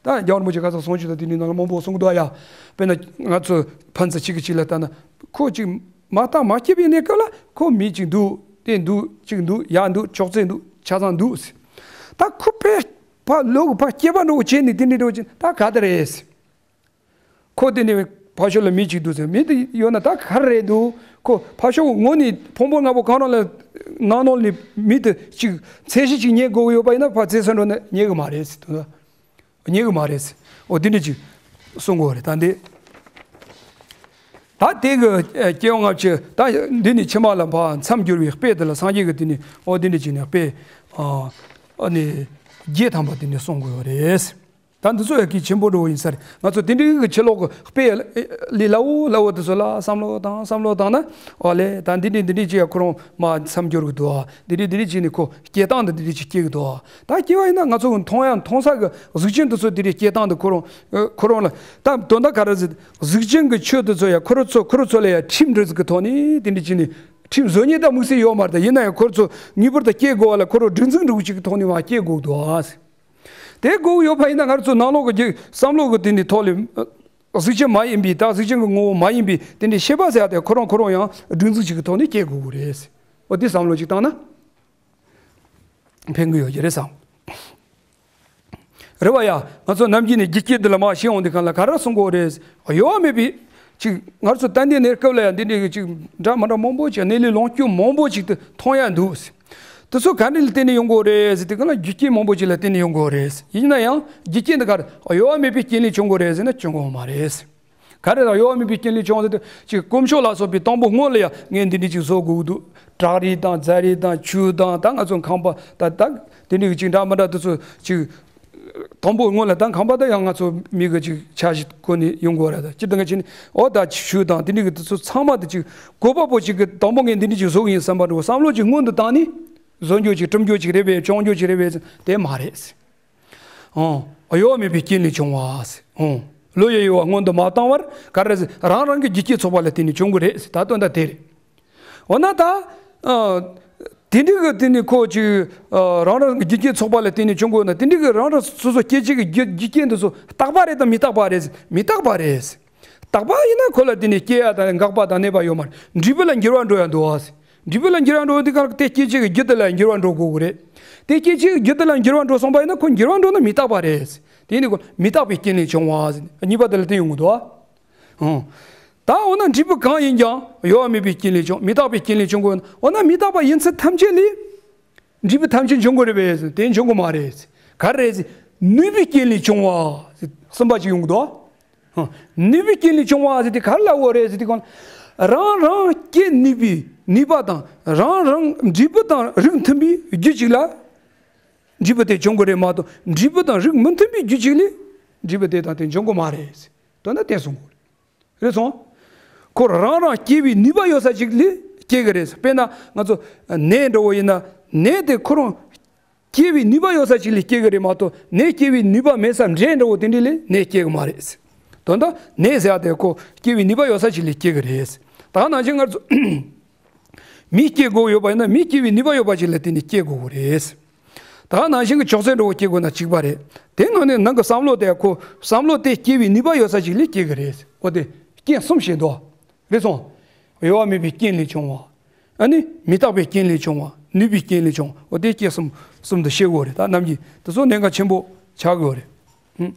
ད་རྒྱལ་བ་རིན་པོ་ཆེ་ཁ་སང་གསུང་ཆོས་དང་དེ་འདྲའི་ནང་ལ་མང་པོ་གསུང་གི་འདུག་ཡ། དཔེར་ན་ང་ཚོ་ཕན་ཚུན་གཅིག་གིས་གཅིག་ལ་ལྟ་ན་ཁོ་ཅིག་མ་བཏང་མ་སྐྱེས་པའི་གནས་སྐབས་ལ་ཁོ་མི་ཅིག་འདུག་དེ་འདུག་ཅིག་འདུག་ཡ་འདུག་ཅོག་ཙེ་འདུག་ཆ་ཚང་འདུག་ད་ཁོ་ཕའི་ཕ་ལོག་གི་ཕ་སྐྱེས་པ་འགྲོ་བྱས་ནས་དེ་འདྲའི་འགྲོ་བྱས་ད་ག་དེ་རེད། ཁོ་དེ་ནས་ཕར་ཕྱོགས་ལ་མི་གཅིག་འདུག་ཟེར། མི་དེ་ཡོད་ན་ད་ག་རེ་རེད་འདུག་ཁོ་ཕར་ཕྱོགས་ངོས་ནས་ཕུང་པོ་ལྔ་པོ་གང་རུང་ལ་ནང་ནང་ནས་མི་དེ་གཅིག་མཚན་གཞི་གཅིག་རྙེད་དགོས་ཀྱི་ཡོད་པ་ཡིན་ན་ཕར་བཙལ་ས་འགྲོ་ན་རྙེད་གི་མ་རེད་ཟེར་དུས་རྙེད་གི་མ་རེད་ཟེར། འོ་དེ་འདྲ་ཅིག་གསུང་དགོས་རེད་ད་འདི། ད་དེ་གི་སྐྱེ་བ་ལྔ་བཅུ་ད་འདི་ནས་ཕྱི་མ་ལ་ཕར་མཚམས་སྦྱོར་བའི་དཔེ་དེ་ལ་སངས་རྒྱས་ཀྱི་དེ་ནས་འོ་དེ་འདྲ་ཅིག་ནས་དཔེ་ཨ་ནི་བརྒྱད་ཐམ་པ་དེ་ནས་གསུང་དགོས་རེད། ད་འདི་ཚོ་ཡང་གལ་ཆེན་པོ་འདྲ་བོ་ཡིན་ས་རེད། ང་ཚོ་དེ་འདྲའི་གི་ཕྱི་ལོགས་ཀྱི་དཔེ་ལས་སླ་བོ་སླ་བོ་དེ་ཚོ་ལ་བསམ་བློ་བཏང་བསམ་བློ་བཏང་ན་ཨོ་ལེ་ད་འདི་འདྲའི་འདི་འདྲའི་ཅིག་ཡང་ཁོ་རང་མ་མཚམས་སྦྱོར་གི་འདུག་འདི་འདྲའི་འདི་འདྲའི་ཅིག་ནི་ཁོ་སྐྱེ་སྟངས་དང་འདི་འདྲའི་ཅིག་སྐྱེ་གི་འདུག་ད་སྐྱེ་བ་ཡིན་ན་ང་ཚོ་གི་མཐོང་ཡང་མཐོང་ས་གི་གཟུགས་ཅན་དེ་ཚོ་འདི་འདྲའི་སྐྱེ་སྟངས་དེ་ཁོ་རང་ཁོ་རང་ལ་ད་དོན་དག་ག་རེ་ཟེར་གཟུགས་ཅན་གི་ཆོས་དེ་ཚོ་ཡང་ཁོ་རང་ཚོ་ཁོ་རང་ཚོ་ལ་ཡང་ཁྲིམས་འདྲ་ཟིག་གི་ཐོག་ནས་འདི་འདྲའི་ཅིག་ནི་ཁྲིམས་བཟོ་ཉེས་དང་དམིགས་བསལ་ཡོད་མ་རེད། ད་ཡིན་ན་ཡང་ཁོ་རང་ཚོ་ངེས་པར་དུ་སྐྱེ་དགོས་པ་ལ་ཁོ་རང་སྒྲིག་འཛུགས་འདྲ་བོ་ཅིག་གི་ཐོག་ནས་མ་སྐྱེ་དགོས་འདུག་ཨ། དེ་དགོས་ཡོད་པ་ཡིན་ན་ང་ཚོ་ནང་ལོགས་ཀྱི་བསམ་བློ་གི་དེ་ནི་ཐོག་ལས་གཟུགས་ཅན་མ་ཡིན་པའི་ད་གཟུགས་ཅན་གྱི་ངོ་བོ་མ་ཡིན་པའི་དེ་འདྲའི་ཤེས་པ་ཟེར་ཡ་དེ་ཁོ་རང་ཁོ་རང་ཡང་སྒྲིག་འཛུགས་ཅིག་གི་ཐོག་ནས་སྐྱེ་དགོས་ཀྱི་རེད། འོ་དེ་བསམ་བློ་ཅིག་བཏང་ན་ཕན་གྱི་ཡོད་ཀྱི་རེད་བསམ། རེད་བ་ཡ། ང་ཚོ་ནམ་རྒྱུན་ནས་རྒྱུ་རྐྱེན་འདི་ལ་མ་ཤེས་འོང་དུས་གང་ལ་ག་རེ་གསུང་དགོས་རེད། གཡོ་བ་མེད་པའི་ཅིག་ང་ཚོ་ད་ལྟའི་གནས་སྐབས་ལ་ཡང་འདི་འདྲའི་ཅིག་འདྲ་མི་འདྲ་མང་པོ་ཅིག་གནས་ལུགས་ལོངས་སྤྱོད་མང་པོ་ཅིག་ཏུ་མཐོང་ཡ་འདུག་དེ་ཚོ་ག་འདྲ་ལ་བརྟེན་ནས་ཡོང་དགོས་རེད་ཟེར་དུས་གང་ལ་རྒྱུ་རྐྱེན་མང་པོ་ཅིག་ལ་བརྟེན་ནས་ཡོང་དགོས་རེད། ཡིན་ན་ཡང་རྒྱུ་རྐྱེན་འདི་ག་རེ་གཡོ་བ་མེད་པའི་རྐྱེན་ལས་བྱུང་དགོས་རེད་ཟེར་ན་བྱུང་དགོས་མ་རེད། ག་རེ་དང་གཡོ་བ་མེད་པའི་རྐྱེན་ལས་བྱུང་བ་ཟེར་དུས་ཅིག་དཀོན་མཆོག་ལ་སོགས་པའི་དང་པོ་སྔོན་ལ་ཡང་ངས་འདི་འདྲ་ཅིག་བཟོ་དགོས་འདུག་བྲག་རི་དང་རྫ་རི་དང་ཆུ་དང་ད་ང་ཚོ་ཁང་པ་ད་ད་དེ་འདྲ་ཅིག་འདྲ་མི་འདྲ་དེ་ཚོ་ཅིག་དང་པོ་སྔོན་ལ་ད་ཁང་པ་ད་ཡང་ང་ཚོ་མི་གི་ཅིག་འཆར་གཞི་བཀོད་ནས་ཡོང་དགོས་རེད། ད་སྤྱིར་བཏང་གི་ཆ་ནས་འོ་ད་ཆུ་དང་དེ་འདྲ་གི་དེ་ཚོ་ཚང་མ་དེ་ཅིག་བཀོད་པ་པོ་ཅིག་གི་དང་པོ་ངས་འདི་འདྲ་ཅིག་བཟོ་གི་ཡིན་བསམ་པ་འདྲ་བོ་བསམ་བློ་ཅིག་སྔོན་དུ་བཏང་ནས་བཟོ་རྒྱུ་ཅིག་སྒྲུབ་རྒྱུ་ཅིག་རེད་པས་སྐྱོང་རྒྱུ་ཅིག་རེད་པས་དེ་མ་རེད། ཨོ། གཡོ་བ་མེད་པའི་རྐྱེན་ལས་བྱུང་བ། ཨོ། བློ་ཡི་གཡོ་བ་སྔོན་དུ་མ་བཏང་བར་ག་རེ་ཟེར་རང་རང་གི་རྒྱུ་རྐྱེན་ཚོགས་པ་ལ་བརྟེན་ནས་བྱུང་གི་རེད་ཟེར། ད་དོན་དག་དེ་རེད། འོ་ན་ད། ཨ། དེ་འདྲའི་གི་དེ་ནི་ཁོ་ཅིག་ཨ། རང་རང་གི་རྒྱུ་རྐྱེན་ཚོགས་པ་ལ་བརྟེན་ནས་བྱུང་གི་འོ་ན་དེ་འདྲའི་གི་རང་རང་སོ་སོ་སྐྱེ་བྱེད་ཀྱི་རྒྱུ་རྒྱུ་རྐྱེན་དེ་ཚོ་རྟག་པ་རེད་དམ་མི་རྟག་པ་རེད་ཟེར། མི་རྟག་པ་རེད་ཟེར། རྟག་པ་ཡིན་ན་ཁོ་ལ་དེ་ནི་སྐྱེ་ཡ་དང་འགག་པ་དང་གནས་པ་ཡོད་མ་རེད། འབྲས་བུ་ལ་འགྱུར་བ་འགྲོ་ཡ་འདུག་ཨ་ཟེར། འབྲས་བུ་ལ་འགྱུར་བ་འགྲོ་དེ་ག་དེ་སྐྱེ་བྱེད་ཀྱི་རྒྱུ་དེ་ལ་འགྱུར་བ་འགྲོ་དགོས་ཀྱི་རེད། དེ་སྐྱེ་བྱེད་ཀྱི་རྒྱུ་དེ་ལ་འགྱུར་བ་འགྲོ་སོང་པ་ཡིན་ན་ཁོ་འགྱུར་བ་འགྲོ་ན་མི་རྟག་པ་རེད། དེ་ནི་ཁོ་མི་རྟག་པའི་རྐྱེན་ལས་བྱུང་བ་ཟེར་གཉིས་པ་དེ་ལ་བརྟེན་ཡོང་གི་འདུག་ཨ། ཨང་། ད་འོ་ན་འབྲས་བུ་གང་ཡིན་ཀྱང་གཡོ་བ་མེད་པའི་རྐྱེན་ལས་བྱུང་མི་རྟག་པའི་རྐྱེན་ལས་བྱུང་དགོས་ན་འོ་ན་མི་རྟག་པ་ཡིན་ཚུལ་ཐམས་ཅད་ལས། འབྲས་བུ་ཐམས་ཅད་འབྱུང་དགོས་རེད་པས་ཟེར་དེ་འབྱུང་གི་མ་རེད། ག་རེ་རེད་ཟེར། ནུས་པའི་རྐྱེན་ལས་བྱུང་བ་ཟེར་གསུམ་པ་ཅིག་ཡོང་གི་འདུག་ཨ། ནུས་པའི་རྐྱེན་ལས་བྱུང་བ་ཟེར་དེ་ག་རེ་ལབ་དགོས་རེད་ཟེར་དེ་གང་། རང་རང་སྐྱེ་ནུས་པའི་ནུས་པ་དང་རང་རང་འབྲས་བུ་དང་རིགས་མཐུན་པའི་རྒྱུ་ཅིག་ལ་འབྲས་བུ་དེ་འབྱུང་གི་རེད་མ་གཏོགས་འབྲས་བུ་དང་རིགས་མི་མཐུན་པའི་རྒྱུ་ཅིག་ལས་འབྲས་བུ་དེ་དང་དེ་འབྱུང་གི་མ་རེད་ཟེར་དོན་དག་དེ་གསུང་དགོས་རེད། རེད་སོང་། ཁོ་རང་རང་སྐྱེ་བའི་ནུས་པ་ཡོད་ས་ཅིག་ལས་སྐྱེ་གི་རེད། དཔེར་ན་ང་ཚོ་ནས་འདྲ་བོ་ཡིན་ན་ནས་དེ་ཁོ་རང་སྐྱེ་བའི་ནུས་པ་ཡོད་ས་ཅིག་ལས་སྐྱེ་གི་རེད་མ་གཏོགས་ནས་སྐྱེ་བའི་ནུས་པ་མེད་ས་འབྲས་འདྲ་བོ་དེ་འདྲ་ལས་ནས་སྐྱེ་གི་མ་རེད། དོན་དག་ནས་ཟེར་ཡ་དེ་ཁོ་སྐྱེ་བའི་ནུས་པ་ཡོད་ས་ཅིག་ལས་སྐྱེ་གི་རེད། ད་ནང་བཞིན་ང་ཚོ་མི་སྐྱེ་དགོས་ཡོད་པ་ཡིན་ན་མི་སྐྱེ་བའི་ནུས་པ་ཡོད་པ་ཅིག་ལ་བརྟེན་ནས་སྐྱེ་དགོས་གི་རེད། ད་ནང་བཞིན་གྱི་ཅོག་ཙེ་འདྲ་བོ་སྐྱེ་དགོས་ན་གཅིག་པ་རེད། དེ་ནང་ནས་ནང་གི་བསམ་བློ་དེ་ཁོ་བསམ་བློ་དེ་སྐྱེ་བའི་ནུས་པ་ཡོད་ས་ཅིག་ལས་སྐྱེ་གི་རེད། འོ་དེ་རྐྱེན་གསུམ་བཤད་འདུག་རེད་སོང་། གཡོ་བ་མེད་པའི་རྐྱེན་ལས་བྱུང་བ། ཨ་ནི་མི་རྟག་པའི་རྐྱེན་ལས་བྱུང་བ། ནུས་པའི་རྐྱེན་ལས་བྱུང་བ། འོ་དེ་རྐྱེན་གསུམ་གསུམ་དུ་བཤད་དགོས་རེད། ད་རྣམ་འགྱུར་དེ་ཚོ་གནད་འགག་ཆེན་པོ་ཆགས་དགོས་རེད། ཧུམ།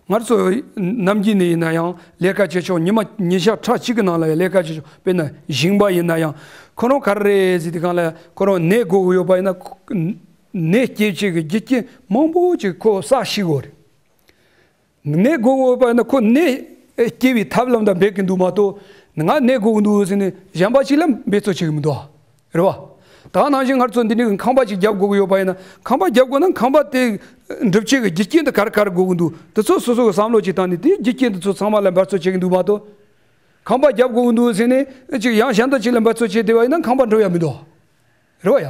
ང་ཚོ་ནམ་རྒྱུན་ནས་ཡིན་ན་ཡང་ལས་ཀ་བྱེད་ཆོག་ཉི་མ་ཉིན་ཞག་ཕྲག་གཅིག་གི་ནང་ལ་ཡང་ལས་ཀ་བྱེད་ཆོག་དཔེར་ན་ཞིང་པ་ཡིན་ན་ཡང་ཁོ་རང་ག་རེ་རེད་ཟེར་དུས་སྒང་ལ་ཁོ་རང་ནས་དགོས་ཀྱི་ཡོད་པ་ཡིན་ན་ཁོ་ནས་སྐྱེད་བྱེད་ཀྱི་རྒྱུ་རྐྱེན་མང་པོ་ཅིག་ཁོ་བསགས་ཤེས་དགོས་རེད། ནས་དགོས་ཀྱི་ཡོད་པ་ཡིན་ན་ཁོ་ནས་སྐྱེ་བའི་ཐབས་ལམ་དང་འབད་ཀྱི་འདུག་མ་གཏོགས་ང་ནས་དགོས་ཀྱི་འདུག་ཟེར་ནས་གཞན་པ་ཅིག་ལ་འབད་རྩོལ་བྱེད་ཀྱི་མི་འདུག་རེད་བ། ད་ནང་བཞིན་ང་ཚོ་འདི་འདྲའི་གི་ཁང་པ་ཅིག་རྒྱབ་དགོས་ཀྱི་ཡོད་པ་ཡིན་ན་ཁང་པ་རྒྱབ་དགོས་ན་ཁང་པ་དེ་འགྲུབ་བྱེད་ཀྱི་རྒྱུ་རྐྱེན་དེ་ག་རེ་ག་རེ་དགོས་ཀྱི་འདུག་དེ་ཚོ་སོ་སོ་གི་བསམ་བློ་ཅིག་བཏང་ནས་དེའི་རྒྱུ་རྐྱེན་དེ་ཚོ་ཚང་མ་ལ་འབད་རྩོལ་བྱེད་ཀྱི་འདུག་མ་གཏོགས། ཁང་པ་རྒྱབ་དགོས་ཀྱི་འདུག་ཟེར་ནས་ཅིག་ཡང་གཞན་དག་ཅིག་ལ་འབད་རྩོལ་བྱེད་བསྡད་པ་ཡིན་ན་ཁང་པ་འགྲུབ་ཡ་མི་འདུག་རེད་བ་ཡ།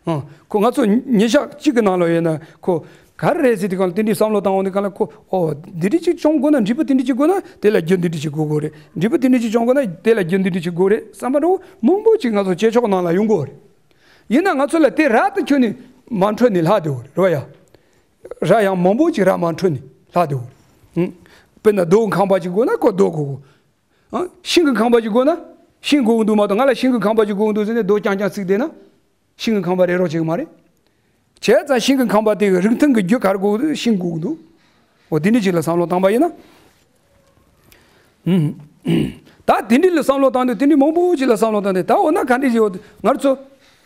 ཨང་། ཁོ་ང་ཚོ་ཉིན་ཞག་གཅིག་གི་ནང་ལ་ཡོད་ན་ཁོ་ག་རེ་རེད་ཟེར་དུས་སྒང་ལ་དེ་འདྲའི་བསམ་བློ་བཏང་འོང་དུས་སྒང་ལ་ཁོ་ཨོ་འདི་འདྲ་ཅིག་བྱུང་དགོས་ན་འབྲས་བུ་དེ་འདྲ་ཅིག་དགོས་ན་དེ་ལ་རྒྱུ་འདི་འདྲ་ཅིག་དགོས་དགོས་རེད། འབྲས་བུ་དེ་འདྲ་ཅིག་བྱུང་དགོས་ན་དེ་ལ་རྒྱུ་འདི་འདྲ་ཅིག་དགོས་རེད་བསམ་པ་འདྲ་བོ་མང་པོ་ཅིག་ང་ཚོ་བྱེད་ཕྱོགས་ནང་ལ་ཡོང་གི་ཡོད་རེད། ཡིན་ན་ང་ཚོ་ལ་དེ་ར་དེ་ཁྱོན་ནས་མ་འཕྲོད་ནས་ལྷག་བསྡད་ཡོད་རེད་རེད་བ་ཡ། ར་ཡང་མང་པོ་ཅིག་ར་མ་འཕྲོད་ནས་ལྷག་བསྡད་ཡོད་རེད། ཨང་། དཔེར་ན་རྡོ་ཁང་པ་ཅིག་དགོས་ན་ཁོ་རྡོ་དགོས་གོ། ཨང་། ཤིང་གི་ཁང་པ་ཅིག་དགོས་ན་ཤིང་དགོས་ཀྱི་འདུག་མ་གཏོགས་ང་ལ་ཤིང་གི་ཁང་པ་ཅིག་དགོས་ཀྱི་འདུག་ཟེར་ནས་རྡོ་རྐྱང་རྐྱང་བརྩིགས་བསྡད་ན། ཤིང་གི་ཁང་པ་རེད་རོགས་བྱེད་ཀྱི་མ་རེད། བྱས་ཙང་ཤིང་གི་ཁང་པ་དེ་གི་རིགས་མཐུན་གྱི་རྒྱུ་ག་རེ་དགོས་ཤིང་དགོས་ཀྱི་འདུག་འོ་དེ་འདྲ་ཅིག་ལ་བསམ་བློ་བཏང་པ་ཡིན་ན། ཨུམ། ད་དེ་འདྲ་ལ་བསམ་བློ་བཏང་དུས་དེ་འདྲ་མང་པོ་ཅིག་ལ་བསམ་བློ་བཏང་དུས་ད་འོ་ན་ག་འདྲ་ཞིག་ཡོད་ང་ཚོ།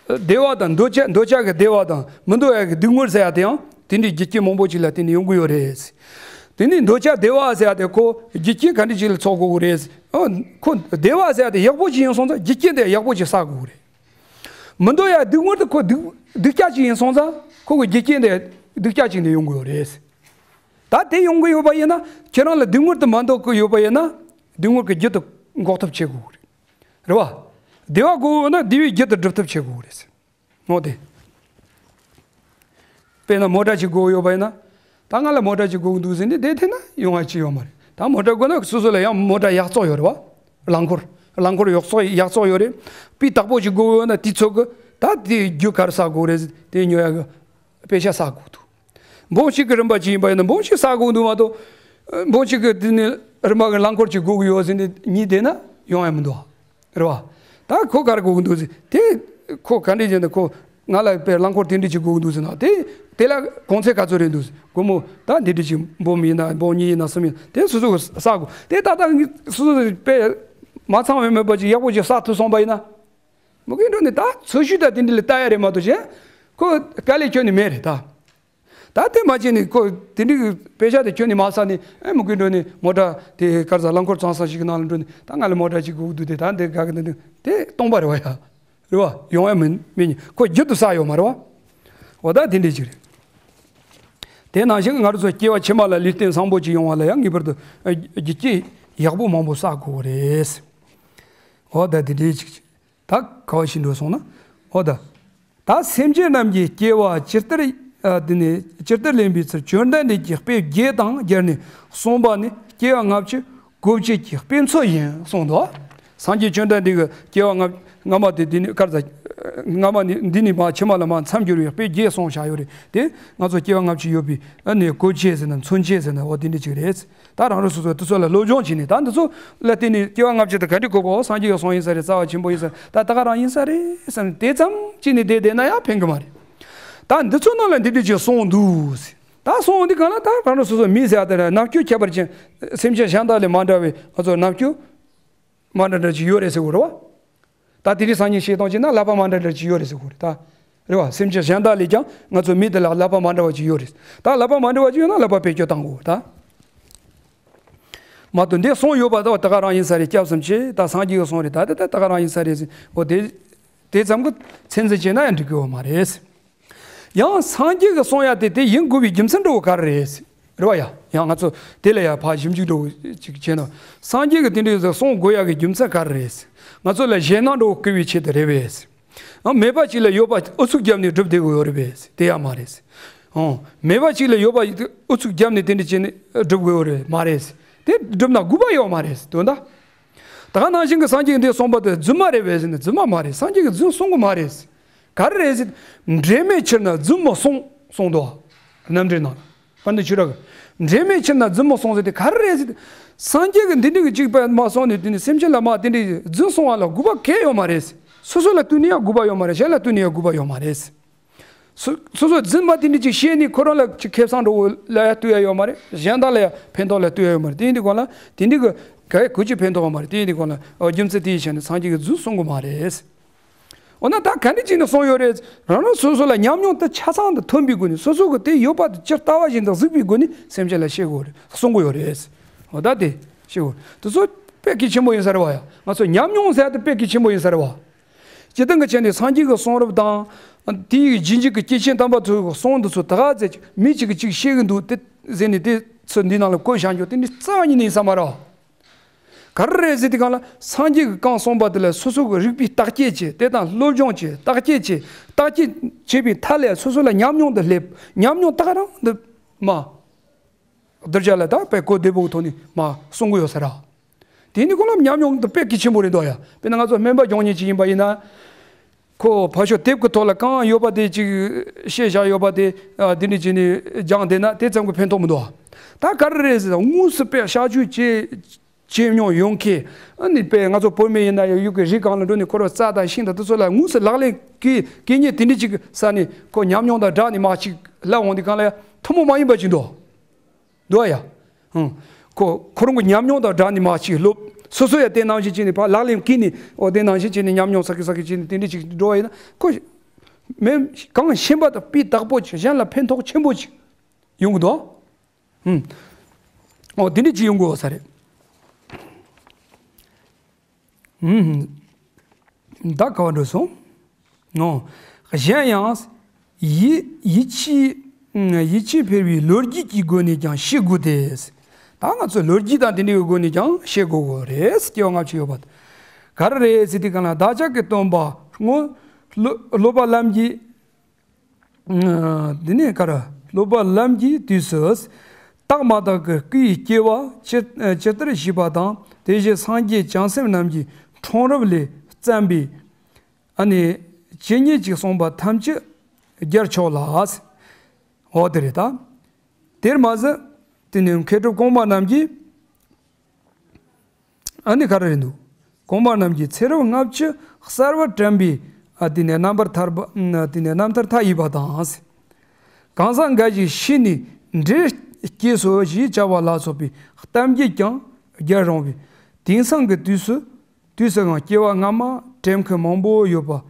བདེ་བ་དང་འདོད་ཆགས་འདོད་ཆགས་ཀྱི་བདེ་བ་དང་མི་འདོད་ཡ་གི་སྡུག་བསྔལ་ཟེར་ཡ་དེ་ཡང་དེ་འདྲའི་རྒྱུ་རྐྱེན་མང་པོ་ཅིག་ལ་བརྟེན་ནས་ཡོང་གི་ཡོད་རེད། དེ་ནས་འདོད་ཆགས་བདེ་བ་ཟེར་ཡ་དེ་ཁོ་རྒྱུ་རྐྱེན་ག་འདྲ་ཅིག་ལ་ཚོགས་དགོས་ཀྱི་རེད། ཨ་ཁོ་བདེ་བ་ཟེར་ཡ་དེ་ཡག་པོ་ཅིག་ཡིན་སོང་ཙང་རྒྱུ་རྐྱེན་དེ་ཡག་པོ་ཅིག་བསགས་དགོས་ཀྱི་རེད། མི་འདོད་ཡ་སྡུག་བསྔལ་དེ་ཁོ་སྡུག་སྡུག་ཅག་ཅིག་ཡིན་སོང་ཙང་ཁོ་གི་རྒྱུ་རྐྱེན་དེ་སྡུག་ཅག་ཅིག་ནས་ཡོང་གི་ཡོད་རེད། ད་དེ་ཡོང་གི་ཡོད་པ་ཡིན་ན་ཁྱེད་རང་ལ་སྡུག་བསྔལ་དེ་མ་འདོད་ཀྱི་ཡོད་པ་ཡིན་ན་སྡུག་བསྔལ་གྱི་རྒྱུ་དེ་འགོག་ཐབས་བྱེད་དགོས་ཀྱི་རེད། རེད་བ། བདེ་བ་དགོས་ཡོད་ན་བདེ་བའི་རྒྱུ་དེ་སྒྲུབ་ཐབས་བྱེད་དགོས་ཀྱི་རེད། འོ་དེ། དཔེར་ན་མོ་ཊ་ཅིག་དགོས་ཡོད་པ་ཡིན་ན། ད་ང་ལ་མོ་ཊ་ཅིག་དགོས་འདུག་ཟེར་ནས་དེ་འཐེན་ན་ཡོང་བ་ཅི་ཡོད་མ་རེད། ད་མོ་ཊ་དགོས་ན་སོ་སོ་ལ་ཡང་མོ་ཊ་ཡག་བཙོག་ཡོད་རེད་བ། རླངས་འཁོར། རླངས་འཁོར་ཡག་བཙོག་ཡག་བཙོག་ཡོད་རེད། སྤུས་དག་པོ་ཅིག་དགོས་ཡོད་ན་དེ་ཚོ་གི་ད་དེ་རྒྱུ་ག་རེ་བསགས་དགོས་རེད་ཟེར་དེ་ཉོ་ཡ་གི་དཔེ་ཆ་བསགས་དགོས་འདུག་འབུམ་གཅིག་གི་རིན་པ་ཅིག་ཡིན་པ་ཡིན་ན་འབུམ་གཅིག་བསགས་དགོས་འདུག་མ་གཏོགས། འབུམ་གཅིག་གི་དེ་ནས་རིན་པ་གི་རླངས་འཁོར་ཅིག་དགོས་ཀྱི་ཡོད་ཟེར་ནས་ཉིད་བསྡད་ན་ཡོང་ཡ་མི་འདུག་རེད་བ། ད་ཁོ་ག་རེ་དགོས་ཀྱི་འདུག་ཟེར་དེ། ཁོ་ག་འདྲས་བྱས་ན་ཁོ་ང་ལ་དཔེ་རླངས་འཁོར་དེ་འདྲས་ཅིག་དགོས་ཀྱི་འདུག་ཟེར་ན་དེ་དེ་ལ་གོང་ཚད་ག་ཚོད་རེད་འདུག་ཟེར་སྒོར་མོ་ད་འདི་འདྲས་ཅིག་འབུམ་ཡིན་ན་འབུམ་གཉིས་ཡིན་ན་གསུམ་ཡིན་ན་དེ་སོ་སོ་གི་བསགས་དགོས་དེ་ད་ལྟ་སོ་སོ་དཔེ་མ་ཚང་བའི་མོས་པ་ཅིག་ཡག་པོ་ཅིག་བསགས་ཐུབ་སོང་པ་ཡིན་ན། མུ་གེ་འགྲོ་ནས་ད་འཚོ་བཞུད་ད་དེ་འདྲས་ལ་ལྟ་ཡ་རེད་མ་གཏོགས་གཞན་ཁོ་དཀའ་ལས་ཁྱོན་ནས་མེད་རེད་ད། ད་དེ་མ་བྱས་ནས་ཁོ་དེ་འདྲའི་དཔེ་ཆ་དེ་ཁྱོན་ནས་མ་བསགས་ནས་ཨེ་མུ་གེ་འགྲོ་ནས་མོ་ཊ་དེ་ག་རེ་ཟ་རླངས་འཁོར་གཙང་ས་ཞིག་གི་ནང་ལ་འགྲོ་ནས་ད་ང་ལ་མོ་ཊ་ཅིག་དགོས་ཀྱི་འདུག་དེ་ད་འདི་དགའ་གི་འདུག་དེ་སྟོང་པ་རེད་བ་ཡ། རེད་བ། ཡོང་ཡ་མིན་མིན། ཁོ་རྒྱུན་དུ་བསགས་ཡོད་མ་རེད་བ། འོ་ད་དེ་འདྲ་ཅིག་རེད། དེ་ནང་བཞིན་ང་རང་ཚོ་སྐྱེ་བ་ཕྱི་མ་ལ་ལུས་རྟེན་བཟང་པོ་ཅིག་ཡོང་བ་ལ་ཡང་ངེས་པར་དུ་ཨ་རྒྱུ་རྐྱེན་ཡག་པོ་མང་པོ་བསགས་དགོས་རེད། འོ་ད་དེ་འདྲ་ཅིག་ད་ག་བ་ཞིག་འགྲོ་སོང་ན། འོ་ད། ད་སེམས་ཅན་རྣམས་ཀྱི་སྐྱེ་བ་ཇི་ལྟར་ཨ་དེ་ནས་ཇི་ལྟར་ལེན་པའི་ཚུལ་བཅོམ་ལྡན་འདས་ཀྱིས་དཔེ་བརྒྱད་དང་སྦྱར་ནས་གསུངས་པ་ནི་སྐྱེ་བ་ལྔ་བཅུ་གོ་བརྒྱད་ཀྱི་དཔེ་མཚོན་ཡིན་གསུངས་འདུག་སངས་རྒྱས་བཅོམ་ལྡན་འདས་ཀྱིས་སྐྱེ་བ་ལྔ་སྔ་མ་དེ་འདི་ནི་སྐར་ཟ་སྔ་མ་ནི་འདི་ནི་མ་ཕྱི་མ་ལ་མ་མཚམས་སྦྱོར་བའི་དཔེ་བརྒྱད་གསུངས་བཞག་ཡོད་རེད་དེ། ང་ཚོ་སྐྱེ་བ་ལྔ་བཅུ་ཡོད་པའི་ཨ་ནི་གོ་བརྒྱད་ཟེར་ན་མཚོན་བྱེད་ཟེར་ན་འོ་དེ་འདྲ་ཅིག་རེད། ད་རང་རང་སོ་སོ་དེ་ཚོ་ལ་སློབ་སྦྱོང་བྱས་ནས་ད་འདི་ཚོ་ལ་བརྟེན་ནས་སྐྱེ་བ་ལྔ་བཅུ་དེ་ག་འདྲ་གོ་དགོས། སངས་རྒྱས་ཀྱི་གསུང་ཡིན་ས་རེད། རྩ་བ་ཆེན་པོ་ཡིན་ས་རེད། ད་ད་ག་རང་ཡིན་ས་རེད་བསམ་ནས་དེ་ཙམ་བྱས་ནས་བསྡད་བསྡད་ན་ཡང་ཕན་གི་མ་རེད། ད་འདི་ཚོ་ནང་ལ་འདི་འདྲ་ཅིག་གསུངས་འདུག་ཟེར། ད་གསུངས་འདི་གང་ལ་ད་རང་རང་སོ་སོ་མི་ཟེར་ཡ་དེ་ར་རྣམ་འགྱུར་ཁྱད་པར་ཅན། སེམས་ཅན་གཞན་དག་ལས་མ་འདྲ་བའི་ང་ཚོ་རྣམ་འགྱུར་མ་འདྲ་འདྲ་ཅིག་ཡོད་རེད་ཟེར་དགོས་རེད་བ། ད་དེ་རིང་སང་ཉིན་བཤད་སྟངས་བྱས་ན་ཀླད་པ་མ་འདྲ་འདྲ་ཅིག་ཡོད་རེད་ཟེར་དགོས་རེད་ད། རེད་བ། སེམས་ཅན་གཞན་དག་ལས་ཀྱང་ང་ཚོ་མི་དེ་ལ་ཀླད་པ་མ་འདྲ་བ་ཅིག་ཡོད་རེད། ད་ཀླད་པ་མ་འདྲ་བ་ཅིག་ཡོད་ན་ཀླད་པ་བེད་སྤྱོད་བཏང་དགོས་ད། མ་གཏོགས་འདི་གསུངས་ཡོད་པ་ད་ད་ག་རང་ཡིན་ས་རེད། སྐྱབས་སུ་མཆི། ད་སངས་རྒྱས་ཀྱི་གསུང་རེད། ད་དེ་ད་ད་ག་རང་ཡིན་ས་རེད་ཟེར། འོ་དེ་དེ་ཙམ་གྱི་ཚད་འཛིན་བྱས་ན་ཡང་འགྲིག་གི་ཡོད་མ་རེད། ཡང་སངས་རྒྱས་ཀྱིས་གསུངས་ཡ་དེ་དེ་ཡིན་དགོས་པའི་རྒྱུ་མཚན་འདྲ་བོ་ག་རེ་རེད། རེད་བ་ཡ། ཡང་ང་ཚོ་དེ་ལ་ཡ་ཕར་ཞིབ་འཇུག་འདྲ་བོ་ཅིག་བྱས་ན། སངས་རྒྱས་ཀྱིས་དེ་འདྲའི་གསུང་དགོས་ཡ་གི་རྒྱུ་མཚན་ག་རེ་རེད། ང་ཚོ་ལ་ཞེད་སྣང་འདྲ་བོ་སྐུལ་བའི་ཆེད་དུ་རེད་པས། ཨ་མེད་པ་ཅིག་ལ་ཡོད་པ་ཨུ་ཚུགས་བརྒྱབ་ནས་སྒྲུབ་བསྡད་དགོས་ཡོད་རེད་པས། དེ་ཡང་མ་རེད། ཨོ། མེད་པ་ཅིག་ལ་ཡོད་པ་ཨུ་ཚུགས་བརྒྱབ་ནས་དེ་འདྲ་བྱས་ནས་སྒྲུབ་དགོས་ཡོད་རེད་མ་རེད། དེ་སྒྲུབ་ན་དགོས་པ་ཡོད་མ་རེད་དོན་དག་ད་ག་ནང་བཞིན་གྱི་སངས་རྒྱས་ཀྱིས་འདི་གསུངས་པ་དེ་རྫུན་མ་རེད་པས་ཟེར་ན་རྫུན་མ་མ་རེད། སངས་རྒྱས་ཀྱིས་རྫུན་གསུང་གི་མ་རེད། ག་རེ་རེད་ཟེར། འབྲེལ་མེད་ཕྱིར་ན་རྫུན་མི་གསུང་གསུངས་འདུག་རྣམ་འགྲེལ་ནང་། པཎྜི་ཏ་ཆོས་གྲགས་ཀྱིས། འབྲེལ་མེད་ཕྱིར་ན་རྫུན་མི་གསུང་ཟེར་དེ་ག་རེ་རེད་ཟེར། སངས་རྒྱས་ཀྱིས་འདི་འདྲ་གི་གཅིག་པ་མ་གསུངས་ནས་དེ་ནི་སེམས་ཅན་ལ་མ་དེ་འདྲའི་རྫུན་གསུང་བ་ལ་དགོས་པ་གང་ཡང་ཡོད་མ་རེད། སོ་སོ་ལ་ལྟོས་ནས་ཡང་དགོས་པ་ཡོད་མ་རེད། གཞན་ལ་ལྟོས་ནས་ཡང་དགོས་པ་ཡོད་མ་རེད། སོ་སོ་སོ་རྫུན་མ་དེ་འདྲ་ཅིག་བཤད་ནས་ཁོ་རང་ལ་ཅིག་ཁེ་བཟང་འགྲོ་བ་ལ་ཡང་ལྟོས་ཡ་ཡོད་མ་རེད། གཞན་དག་ལ་ཡང་ཕན་ཐོགས་ལ་ལྟོས་ཡ་ཡོད་མ་རེད། དེ་ཡིན་དུས་གང་ལ་དེ་འདྲ་གི་ག་གོ་ཅི་ཕན་ཐོགས་མ་རེད། དེ་ཡིན་དུས་གང་ལ་ཨོ་རྒྱུ་མཚན་དེ་ཡིན་ཆ་ནས་སངས་རྒྱས་ཀྱིས་རྫུན་གསུང་གི་མ་རེད། འོ་ན་ད་ག་འདྲ་ཅིག་ནས་གསུངས་ཡོད་རེད། རང་རང་སོ་སོ་ལ་ཉམས་མྱོང་དེ་ཆ་ཚང་དུ་ཐོན་པའི་སྒོ་ནས་སོ་སོ་གི་དེ་ཡོད་པ་དེ་ཇི་ལྟ་བ་བཞིན་དུ་གཟིགས་པའི་སྒོ་ནས་སེམས་ཅན་ལ་བཤད་དགོས་རེད། གསུང་གི་ཡོད་རེད། འོ་ད་དེ་བཤད་དགོས་རེད། དེ་ཚོ་དཔེ་གལ་ཆེན་པོ་ཡིན་ས་རེད་བ་ཡ། ང་ཚོ་ཉམས་མྱོང་ཟེར་ཡ་དེ་དཔེ་གལ་ཆེན་པོ་ཡིན་ས་རེད་བ། སྤྱིར་བཏང་གི་ཆ་ནས་སངས་རྒྱས་ཀྱི་གསུང་རབ་དང་། དེའི་རྗེས་འཇུག་གི་སྐྱེས་ཆེན་དམ་པ་ཚོའི་གསུང་འདི་ཚོ་ད་ག་ཚད་ཅིག་མི་གཅིག་གིས་གཅིག་བཤད་གི་འདུག་དེ་ཟེར་ནས་དེ་ཚོ་འདི་ནང་ལ་བཀོད་བཞག་རྒྱུ་དེ་འདྲ་རྩ་བ་ཉིད་ནས་ཡིན་ས་མ་རེད་བ། ག་རེ་རེད་ཟེར་དུས་གང་ལ་སངས་རྒྱས་ཀྱིས་གང་གསུངས་པ་དེ་ལ་སོ་སོ་གི་རིག་པས་བརྟག་དཔྱད་བྱས། དེ་དང་སློབ་སྦྱོང་བྱས། བརྟག་དཔྱད་བྱས། བརྟག་དཔྱད་བྱས་པའི་མཐའ་ལ་སོ་སོ་ལ་ཉམས་མྱོང་དེ་སླེབས། ཉམས་མྱོང་ད་ག་རང་འདི་མ། གདུལ་བྱ་ལ་ད་དཔེ་གོ་བདེ་པོའི་ཐོག་ནས་མ་གསུང་གི་ཡོད་ས་རེད། དེ་ནི་ཁོ་ལ་ཉམས་མྱོང་དེ་དཔེ་གལ་ཆེན་པོ་རེད་འདུག་ཡ། དཔེར་ན་ང་ཚོ་སྨན་པ་སྦྱོང་མཁན་ཅིག་ཡིན་པ་ཡིན་ན། ཁོ་ཕར་ཕྱོགས་དེབ་ཀྱི་ཐོག་ལ་གང་ཡོད་པ་དེ་ཅིག་བཤད་བཞག་ཡོད་པ་དེ་ཨ་འདི་འདྲ་བྱས་ནས་སྦྱངས་བསྡད་ན་དེ་ཙམ་གྱིས་ཕན་ཐོགས་མི་འདུག་ད་ག་རེ་རེད་ཟེར་ན་དངོས་སུ་དཔེ་གཤག་བཅོས་བྱས་བྱས་མྱོང་ཡོད་མཁན། ཨ་ནི་དཔེ་ང་ཚོ་བོད་མི་ཡིན་ན་ཡང་ཡུལ་གྱི་རི་སྒང་ལ་འགྲོ་ནས་ཁོ་རང་རྩྭ་དང་ཤིང་དང་དེ་ཚོ་ལ་དངོས་སུ་ལག་ལེན་གྱི་གི་ཉིན་དེ་འདྲ་ཅིག་ས་ནས་ཁོ་ཉམས་མྱོང་དང་སྦྲགས་ནས་མར་ཅིག་སླེབས་འོང་དུས་གང་ལ་ཡང་ཐུན་མོང་མ་ཡིན་པ་ཅིག་འདུག་འདུག་ཡ། ཧུང་། ཁོ་ཁོ་རང་གི་ཉམས་མྱོང་དང་སྦྲགས་ནས་མར་ཅིག་སློབ། སོ་སོ་ཡང་དེ་ནང་བཞིན་བྱས་ནས་ཕར་ལག་ལེན་བཀལ་ནས་འོ་དེ་ནང་བཞིན་བྱས་ནས་ཉམས་མྱོང་བསགས་གི་བསགས་གི་བྱས་ནས་དེ་འདྲ་ཅིག་འགྲོ་བ་ཡིན་ན་ཁོ། མི་གང་ཤེས་པ་དང་སྤུས་དག་པོ་ཅིག་གཞན་ལ་ཕན་ཐོགས་ཆེན་པོ་ཅིག་ཡོང་གི་འདུག་ཧུང་། འོ་དེ་འདྲ་ཅིག་ཡོང་དགོས་ས་རེད། ཧུང་། ད་ག་བ་འགྲོ་སོང་། ངོ་། གཞན་ཡང་། ཡིད་ཡིད་ཆེས། ཡིད་ཆེས་འཕེར་བའི་ལོ་རྒྱུས་ཀྱི་སྒོ་ནས་ཀྱང་ཤེས་དགོས་ཏེ། ད་ང་ཚོ་ལོ་རྒྱུས་དང་དེ་འདྲའི་སྒོ་ནས་ཀྱང་ཤེས་དགོས་དགོས་རེད། སྐྱེ་བ་ལྔ་བཅུ་ཡོད་པ། ག་རེ་རེད་ཟེར་དུས་གང་ལ་བདག་ཅག་གི་སྟོན་པ་སྔོན་སློབ་སློབ་པ་ལམ་གྱི། དེ་ནས་ག་རེ་སློབ་པ་ལམ་གྱི་དུས་སུ། རྟག་མ་དག་གི་སྐུའི་སྐྱེ་བ་ཇི་ཇི་ལྟར་ཞིག་པ་དང་དེ་བཞིན་སངས་རྒྱས་བྱང་སེམས་རྣམས་ཀྱི་འཁྲུངས་རབས་ལས་བརྩམས་པའི། ཨ་ནི། ཇི་སྙེད་ཅིག་གསུངས་པ་ཐམས་ཅད་སྦྱར་ཆོག་ལ། འོ་དེ་རེད་ད། དེར་མ་ཟད། དེ་ནི་མཁས་གྲུབ་གོང་མ་རྣམས་ཀྱིས། ཨ་ནི་ག་རེ་རེད་འདུག་གོང་མ་རྣམས་ཀྱིས་ཚེ་རབས་ལྔ་བཅུ་གསར་བར་དྲན་པའི་ཨ་དེ་ནས་རྣམ་པར་ཐར་པ་དེ་ནས་རྣམ་ཐར་མཐའ་ཡས་པ་དང་། གང་ཟག་འགའ་ཞིག་ཤི་ནས་འདྲེར་སྐྱེས་སོ་ཞེས་བྱ་བ་ལ་སོགས་པའི་གཏམ་རྒྱུད་ཀྱང་རྒྱལ་རུང་བས་དེང་སང་གི་དུས་སུ་དུས་སུའང་སྐྱེ་བ་སྔ་མ་དྲན་མཁན་མང་པོ་ཡོད་པ།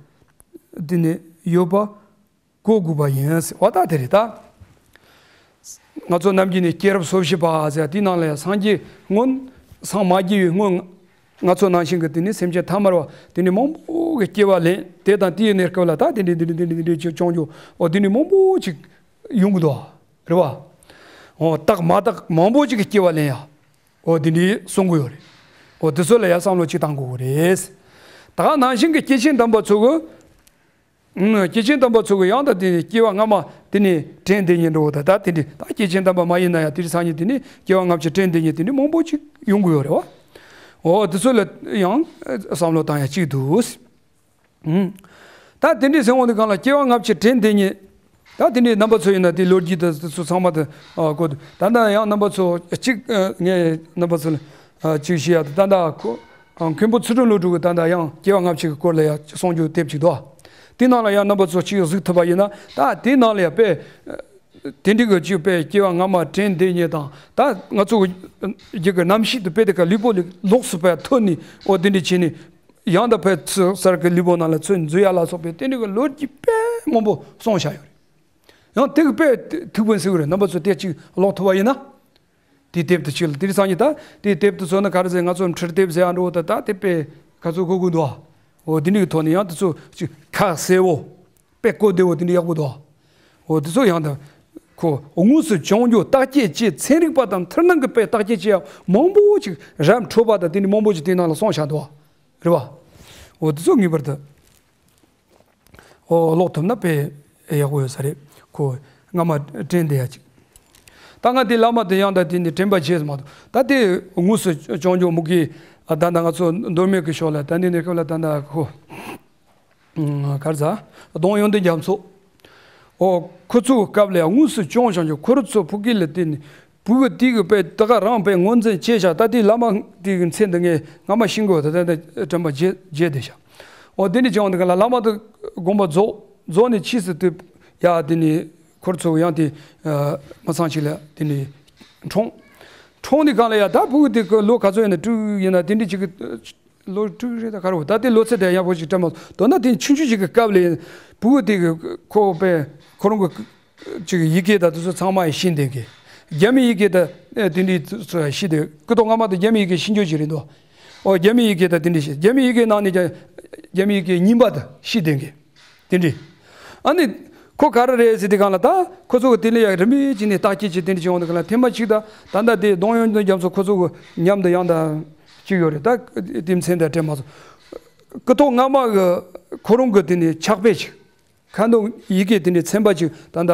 དེ་ནས་ཡོད་པ་གོ་དགོས་པ་ཡིན། འོ་ད་དེ་རེད་ད། ང་ཚོ་ནམ་རྒྱུན་ནས་སྐྱེས་རབས་སོ་བཞི་པ་ཟེར་དེའི་ནང་ལ་ཡང་སངས་རྒྱས་སྔོན། སངས་མ་རྒྱས་པའི་སྔོན། ང་ཚོ་ནང་བཞིན་གྱི་དེ་ནི་སེམས་ཅན་ཐ་མལ་པ་དེ་ནི་མང་པོ་གི་སྐྱེ་བ་ལེན་དེ་དང་དེའི་གནས་སྐབས་ལ་ད་དེ་འདྲའི་དེ་འདྲའི་དེ་འདྲའི་དེ་འདྲའི་ཅིག་བྱུང་རྒྱུ་འོ་དེ་ནི་མང་པོ་ཅིག་ཡོང་གི་འདུག་རེད་བ། འོ་རྟགས་མ་དག་མང་པོ་ཅིག་གི་སྐྱེ་བ་ལེན་ཡ། འོ་དེ་འདྲའི་གསུང་གི་ཡོད་རེད། འོ་དེ་ཚོ་ལ་ཡ་བསམ་བློ་ཅིག་བཏང་དགོས་གི་རེད། ད་ག་ནང་བཞིན་གྱི་སྐྱེས་ཆེན་དམ་པ་ཚོ་གི་སྐྱེས་ཆེན་དམ་པ་ཚོ་གི་ཡང་དག་དེ་ནི་སྐྱེ་བ་སྔ་མ་དེ་ནི་དྲན་དེ་ཉིད་འགྲོ་བ་དང་ད་དེ་འདྲའི་ད་སྐྱེས་ཆེན་དམ་པ་མ་ཡིན་ན་ཡང་དེ་རིང་སང་ཉིན་དེ་ནི་སྐྱེ་བ་སྔ་ཕྱི་དྲན་དེ་ཉིད་དེ་ནི་མང་པོ་ཅིག་ཡོང་གི་ཡོད་རེད་བ། འོ་དེ་ཚོ་ལ་ཡང་བསམ་བློ་བཏང་ཡ་གཅིག་འདུག་ད་དེ་འདྲའི་སེམས་འོང་དུས་གང་ལ་སྐྱེ་བ་སྔ་ཕྱི་དྲན་དེ་ཉིད། ད་དེ་འདྲའི་རྣམ་པ་ཚོ་ཡིན་ན་དེ་ལོ་རྒྱུས་དེ་ཚོ་ཚང་མ་དེ་གོ་ད་ལྟ་ཡང་རྣམ་པ་ཚོ་གཅིག་ངས་རྣམ་པ་ཚོ་ལ་གཅིག་བཤད་ཡ་དེ་ད་ལྟ་ཁོ། མཁན་པོ་ཚུལ་ཁྲིམས་བློ་གྲོས་ཀྱིས་ད་ལྟ་ཡང་སྐྱེ་བ་སྔ་ཕྱི་གི་སྐོར་ལ་ཡང་གསུང་རྒྱུ་དེབ་ཅིག་འདུག་དེ་ནང་ལ་ཡང་རྣམ་པ་ཚོ་གཅིག་གཟིགས་ཐུབ་པ་ཡིན་ན་ད་དེ་ནང་ལ་ཡང་དཔེ། དེ་འདྲའི་གི་གཅིག་དཔེ་སྐྱེ་བ་སྔ་མ་དྲན་དེ་ཉིད་དང་ད་ང་ཚོ་གི་རྒྱུད་ཀྱི་རྣམ་ཤེས་དེ་དཔེ་དེ་ཀ་ལུས་པོ་ལས་ལོགས་སུ་དཔེ་ཐོན་ནས་འོ་དེ་འདྲ་བྱས་ནས་ཡང་ད་དཔེ་ཚུར་གསར་གྱི་ལུས་པོ་ནང་ལ་ཚུར་འཛུལ་ཡ་ལ་སོགས་པའི་དེ་འདྲའི་གི་ལོ་རྒྱུས་དཔེ་མང་པོ་གསུངས་བཞག་ཡོད་རེད། ཡང་དེ་གི་དཔེ་ཐུགས་ཕན་གསོས་ཀྱི་རེད། རྣམ་པ་ཚོ་དེ་གཅིག་ཀློག་ཐུབ་པ་ཡིན་ན། དེའི་དེབ་དེ་ཕྱིར་ལ་དེ་རིང་སང་ཉིན་ད་དེའི་དེབ་དེ་ཚོ་ནི་ག་རེ་ཟེར་ང་ཚོ་འཕྲུལ་དེབ་ཟེར་ཡ་འགྲོ་ད་ད་དེ་དཔེ་ག་ཚོད་གོ་དགོས་འདུག་འོ་དེ་འདྲའི་གི་ཐོག་ནས་ཡང་དེ་ཚོ་ཅིག་ཁ་གསལ་བོ་དཔེ་གོ་བདེ་བོ་དེ་འདྲ་ཡག་པོ་འདུག་འོ་དེ་ཚོ་ཡང་ད་ཁོ་དངོས་སུ་བྱུང་རྒྱུ་བརྟག་དཔྱད་བྱེད་ཚན་རིག་པ་དང་མཐུན་སྣང་གི་དཔེ་བརྟག་དཔྱད་བྱེད་ཡ་མང་པོ་ཅིག་རབ་འཕྲོད་པ་དང་དེ་འདྲ་མང་པོ་ཅིག་དེའི་ནང་ལ་གསུངས་བཞག་འདུག་རེད་བ། འོ་དེ་ཚོ་ངེས་པར་དུ། ཨོ་ཀློག་ཐུབ་ན་དཔེ་ཡག་པོ་ཡོད་ས་རེད། ཁོ་སྔ་མ་དྲན་བསྡད་ཡ་ཅིག་ད་ང་དེ་བླ་མ་དེ་ཡང་ད་དེ་ནི་དྲན་པ་བྱས་མ་གཏོགས་ད་དེ་དངོས་སུ་བྱུང་རྒྱུ་མུ་གེ་ད་ད་ང་ཚོ་མདོ་སྨད་ཀྱི་ཕྱོགས་ལ་ད་འདི་ནས་སྐབས་ལ་ད་ད་ཁོ་གར་ཟ་གདོང་ཡོན་ཏན་རྒྱ་མཚོ། ཨོ་ཁོ་ཚོའི་སྐབས་ལ་ཡང་དངོས་སུ་བྱུང་བྱུང་རྒྱུ་ཁོ་རུ་ཚོ་ཕུག་གི་ལ་དེ་ནི། བུ་གུ་དེ་གི་དཔེ་ད་ག་རང་དཔེ་ངོས་འཛིན་བྱས་ཤག་ད་དེ་བླ་མ་དེ་གི་མཚན་དེ་ངས་སྔ་མ་ཤེས་དགོས་ད་ད་དྲན་པ་བརྗེད་བརྗེད་བསྡད་ཤག་འོ་དེ་འདྲ་བྱུང་དེ་ག་ལ་བླ་མ་དེ་དགོངས་པ་རྫོགས་རྫོགས་ནས་ཕྱིས་སུ་དེ་ཡ་དེ་ནི་ཁོར་ཚོ་ཡང་དེ་མི་ཚང་ཞིག་ལ་དེ་ནི་འཁྲུངས། འཁྲུངས་དེ་གང་ལ་ཡ་ད་བུ་གུ་དེ་གི་ལོ་ག་ཚོད་ཡིན་ན་དྲུག་ཡིན་ན་དེ་འདྲ་ཅིག་གི་ལོ་དྲུག་རེད་ད་ག་རེ་བ་ད་དེ་ལོ་ཚད་དེ་ཡག་པོ་ཞིག་སྤྲད་མ་སོང་། མདོར་ན་དེ་ཆུང་ཆུང་ཞིག་གི་སྐབས་ལ་བུ་གུ་དེ་གི་ཁོ་དཔེ་ཁོ་རང་གི་ཅིག་ཡི་གེ་དང་དེ་ཚོ་ཚང་མ་ཡང་ཤེས་ལྡན་གི། རྒྱ་མི་ཡི་གེ་དང་ཨེ་དེ་འདྲའི་ཚོ་ཡང་ཤེས་ལྡན་ཀུན་ཏུ་སྔ་མ་དང་རྒྱ་མི་ཡི་གེ་ཤེས་རྒྱུ་ཞིག་རེད་འདུག་ཨོ་རྒྱ་མི་ཡི་གེ་དང་དེ་འདྲའི་ཤེས་རྒྱ་མི་ཡི་གེ་ནང་ནས་ཀྱང་རྒྱ་མི་ཡི་གེ་རྙིང་པ་དང་ཤེས་ལྡན་གི། དེ་འདྲའི། ཨ་ནི། ཁོ་ག་རེ་རེད་ཟེར་དེ་གང་ལ་ད་ཁོ་ཚོ་གི་དེ་ལ་ཡང་རིམ་པས་ཅིག་ནས་བརྟག་དཔྱད་ཅིག་དེ་འདྲ་བྱུང་འདུག་ག་ལ་ཐེངས་མ་གཅིག་ད་ད་ལྟ་དེ་གདོང་ཡོན་ཏན་རྒྱ་མཚོ་ཁོ་ཚོ་གི་མཉམ་དུ་ཡང་ད་ཅིག་ཡོད་རེད་ད་དེ་མཚན་དང་སྤྲད་མ་སོང་། ཀུན་ཏུ་སྔ་མ་གི་ཁོ་རང་གི་དེ་ནས་ཕྱག་དཔེ་ཅིག་ཁ་འདོན་ཡི་གེ་དེ་འདྲའི་ཚན་པ་ཅིག་ད་ལྟ་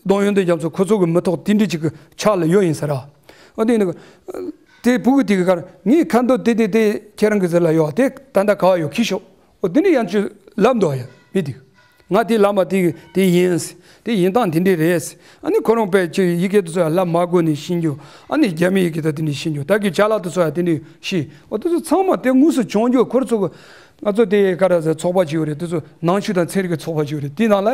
གདོང་ཡོན་ཏན་རྒྱ་མཚོ་ཁོ་ཚོ་གི་མི་ཐོག་དེ་འདྲའི་ཅིག་གི་ཕྱག་ལ་ཡོད་ཡིན་ཟེར་ར། འོ་དེ་ནི་དེ་བུ་གུ་དེ་གི་ཁར་ངའི་ཁ་འདོན་དེ་དེ་དེ་ཁྱེད་རང་གི་ཟེར་ལ་ཡོད་དེ་ད་ལྟ་ག་བ་ཡོད་ཁྱི་ཤོག་འོ་དེ་ནི་ཡང་ཅི་ལབ་འདུག་ཡ་མི་དེ་ང་དེ་ལབ་མ་དེ་དེ་ཡིན་དེ་ཡིན་སྟངས་དེ་འདྲའི་རེད། ཨ་ནི་ཁོ་རང་དཔེ་ཅིག་ཡི་གེ་དེ་ཚོ་ཡང་ལབ་མ་དགོས་ནས་ཤེས་རྒྱུ། ཨ་ནི་རྒྱ་མི་ཡི་གེ་དང་དེ་འདྲའི་ཤེས་རྒྱུ་ད་གི་ཅ་ལག་དེ་ཚོ་ཡང་དེ་འདྲའི་ཤེས། འོ་དེ་ཚོ་ཚང་མ་དེ་དངོས་སུ་བྱུང་རྒྱུ་ཁོ་ར་ཚོ་གི་ང་ཚོ་དེ་ག་ར་ཟེར་ཚོགས་པ་ཅིག་ཡོད་རེད། དེ་ཚོ་ནང་ཆོས་དང་ཚན་རིག་གི་ཚོགས་པ་ཅིག་ཡོད་རེད། དེ་ནང་ལ་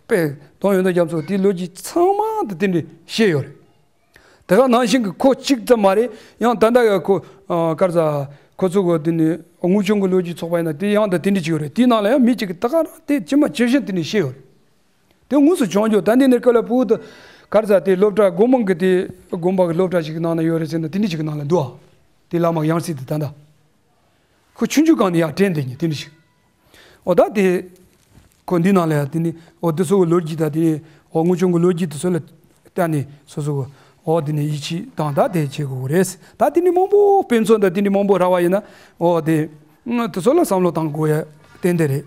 དཔེ་གདོང་ཡོན་ཏན་རྒྱ་མཚོ་དེ་ལོ་རྒྱུས་ཚང་མ་དེ་དེ་འདྲའི་ཤེས་ཡོད་རེད། དེ་ག་ནང་བཞིན་གྱི་ཁོ་གཅིག་ཙམ་མ་རེད། ཡང་ད་ལྟ་ཡང་ཁོ་ཨ་ག་རེ་ཟ་ཁོ་ཚོ་གི་དེ་ནི་དངུལ་ཆུང་གི་ལོ་རྒྱུས་ཚོགས་པ་ཡིན་ན་དེ་ཡང་ད་དེ་འདྲ་ཅིག་ཡོད་རེད། དེའི་ནང་ལ་ཡང་མི་གཅིག་གིས་ད་ག་རང་དེ་ཇི་མ་ཇི་བཞིན་དེ་ནི་ཤེས་ཡོད་རེད། དེ་དངོས་སུ་བྱུང་རྒྱུ་ད་འདི་ནས་སྐབས་ལ་བུ་དེ་ག་རེ་ཟ་དེ་སློབ་གྲྭ་སྒོ་མང་གི་དེ་དགོན་པ་གི་སློབ་གྲྭ་ཞིག་གི་ནང་ན་ཡོད་རེད་ཟེར་ན་དེ་འདྲ་ཅིག་གི་ནང་ལ་འདུག་ཨ། དེ་བླ་མ་ཡང་སྲིད་དེ་ད་ལྟ། ཁོ་ཆུང་ཆུང་སྒང་ནས་ཡར་དྲན་བསྡད་མཁན་དེ་འདྲ་ཞིག་འོ་ད་དེ། ཁོ་འདི་ནང་ལ་ཡང་དེ་ནི་འོ་དེ་ཚོ་གི་ལོ་རྒྱུས་དང་དེ་ནི་འོ་དངུལ་ཆུང་གི་ལོ་རྒྱུས་དེ་ཚོ་ལ་བལྟས་ནས་སོ་སོ་གི་འོ་དེ་ནི་ཡིད་ཆེས་དང་ད་དེ་བྱེད་དགོས་རེད། ད་དེ་ནི་མང་པོ་དཔེ་མཚོན་དང་དེ་ནི་མང་པོ་རག་པ་ཡིན་ན་འོ་དེ། དེ་ཚོ་ལ་བསམ་བློ་བཏང་དགོས་ཡ་ཏན་ཏན་རེད།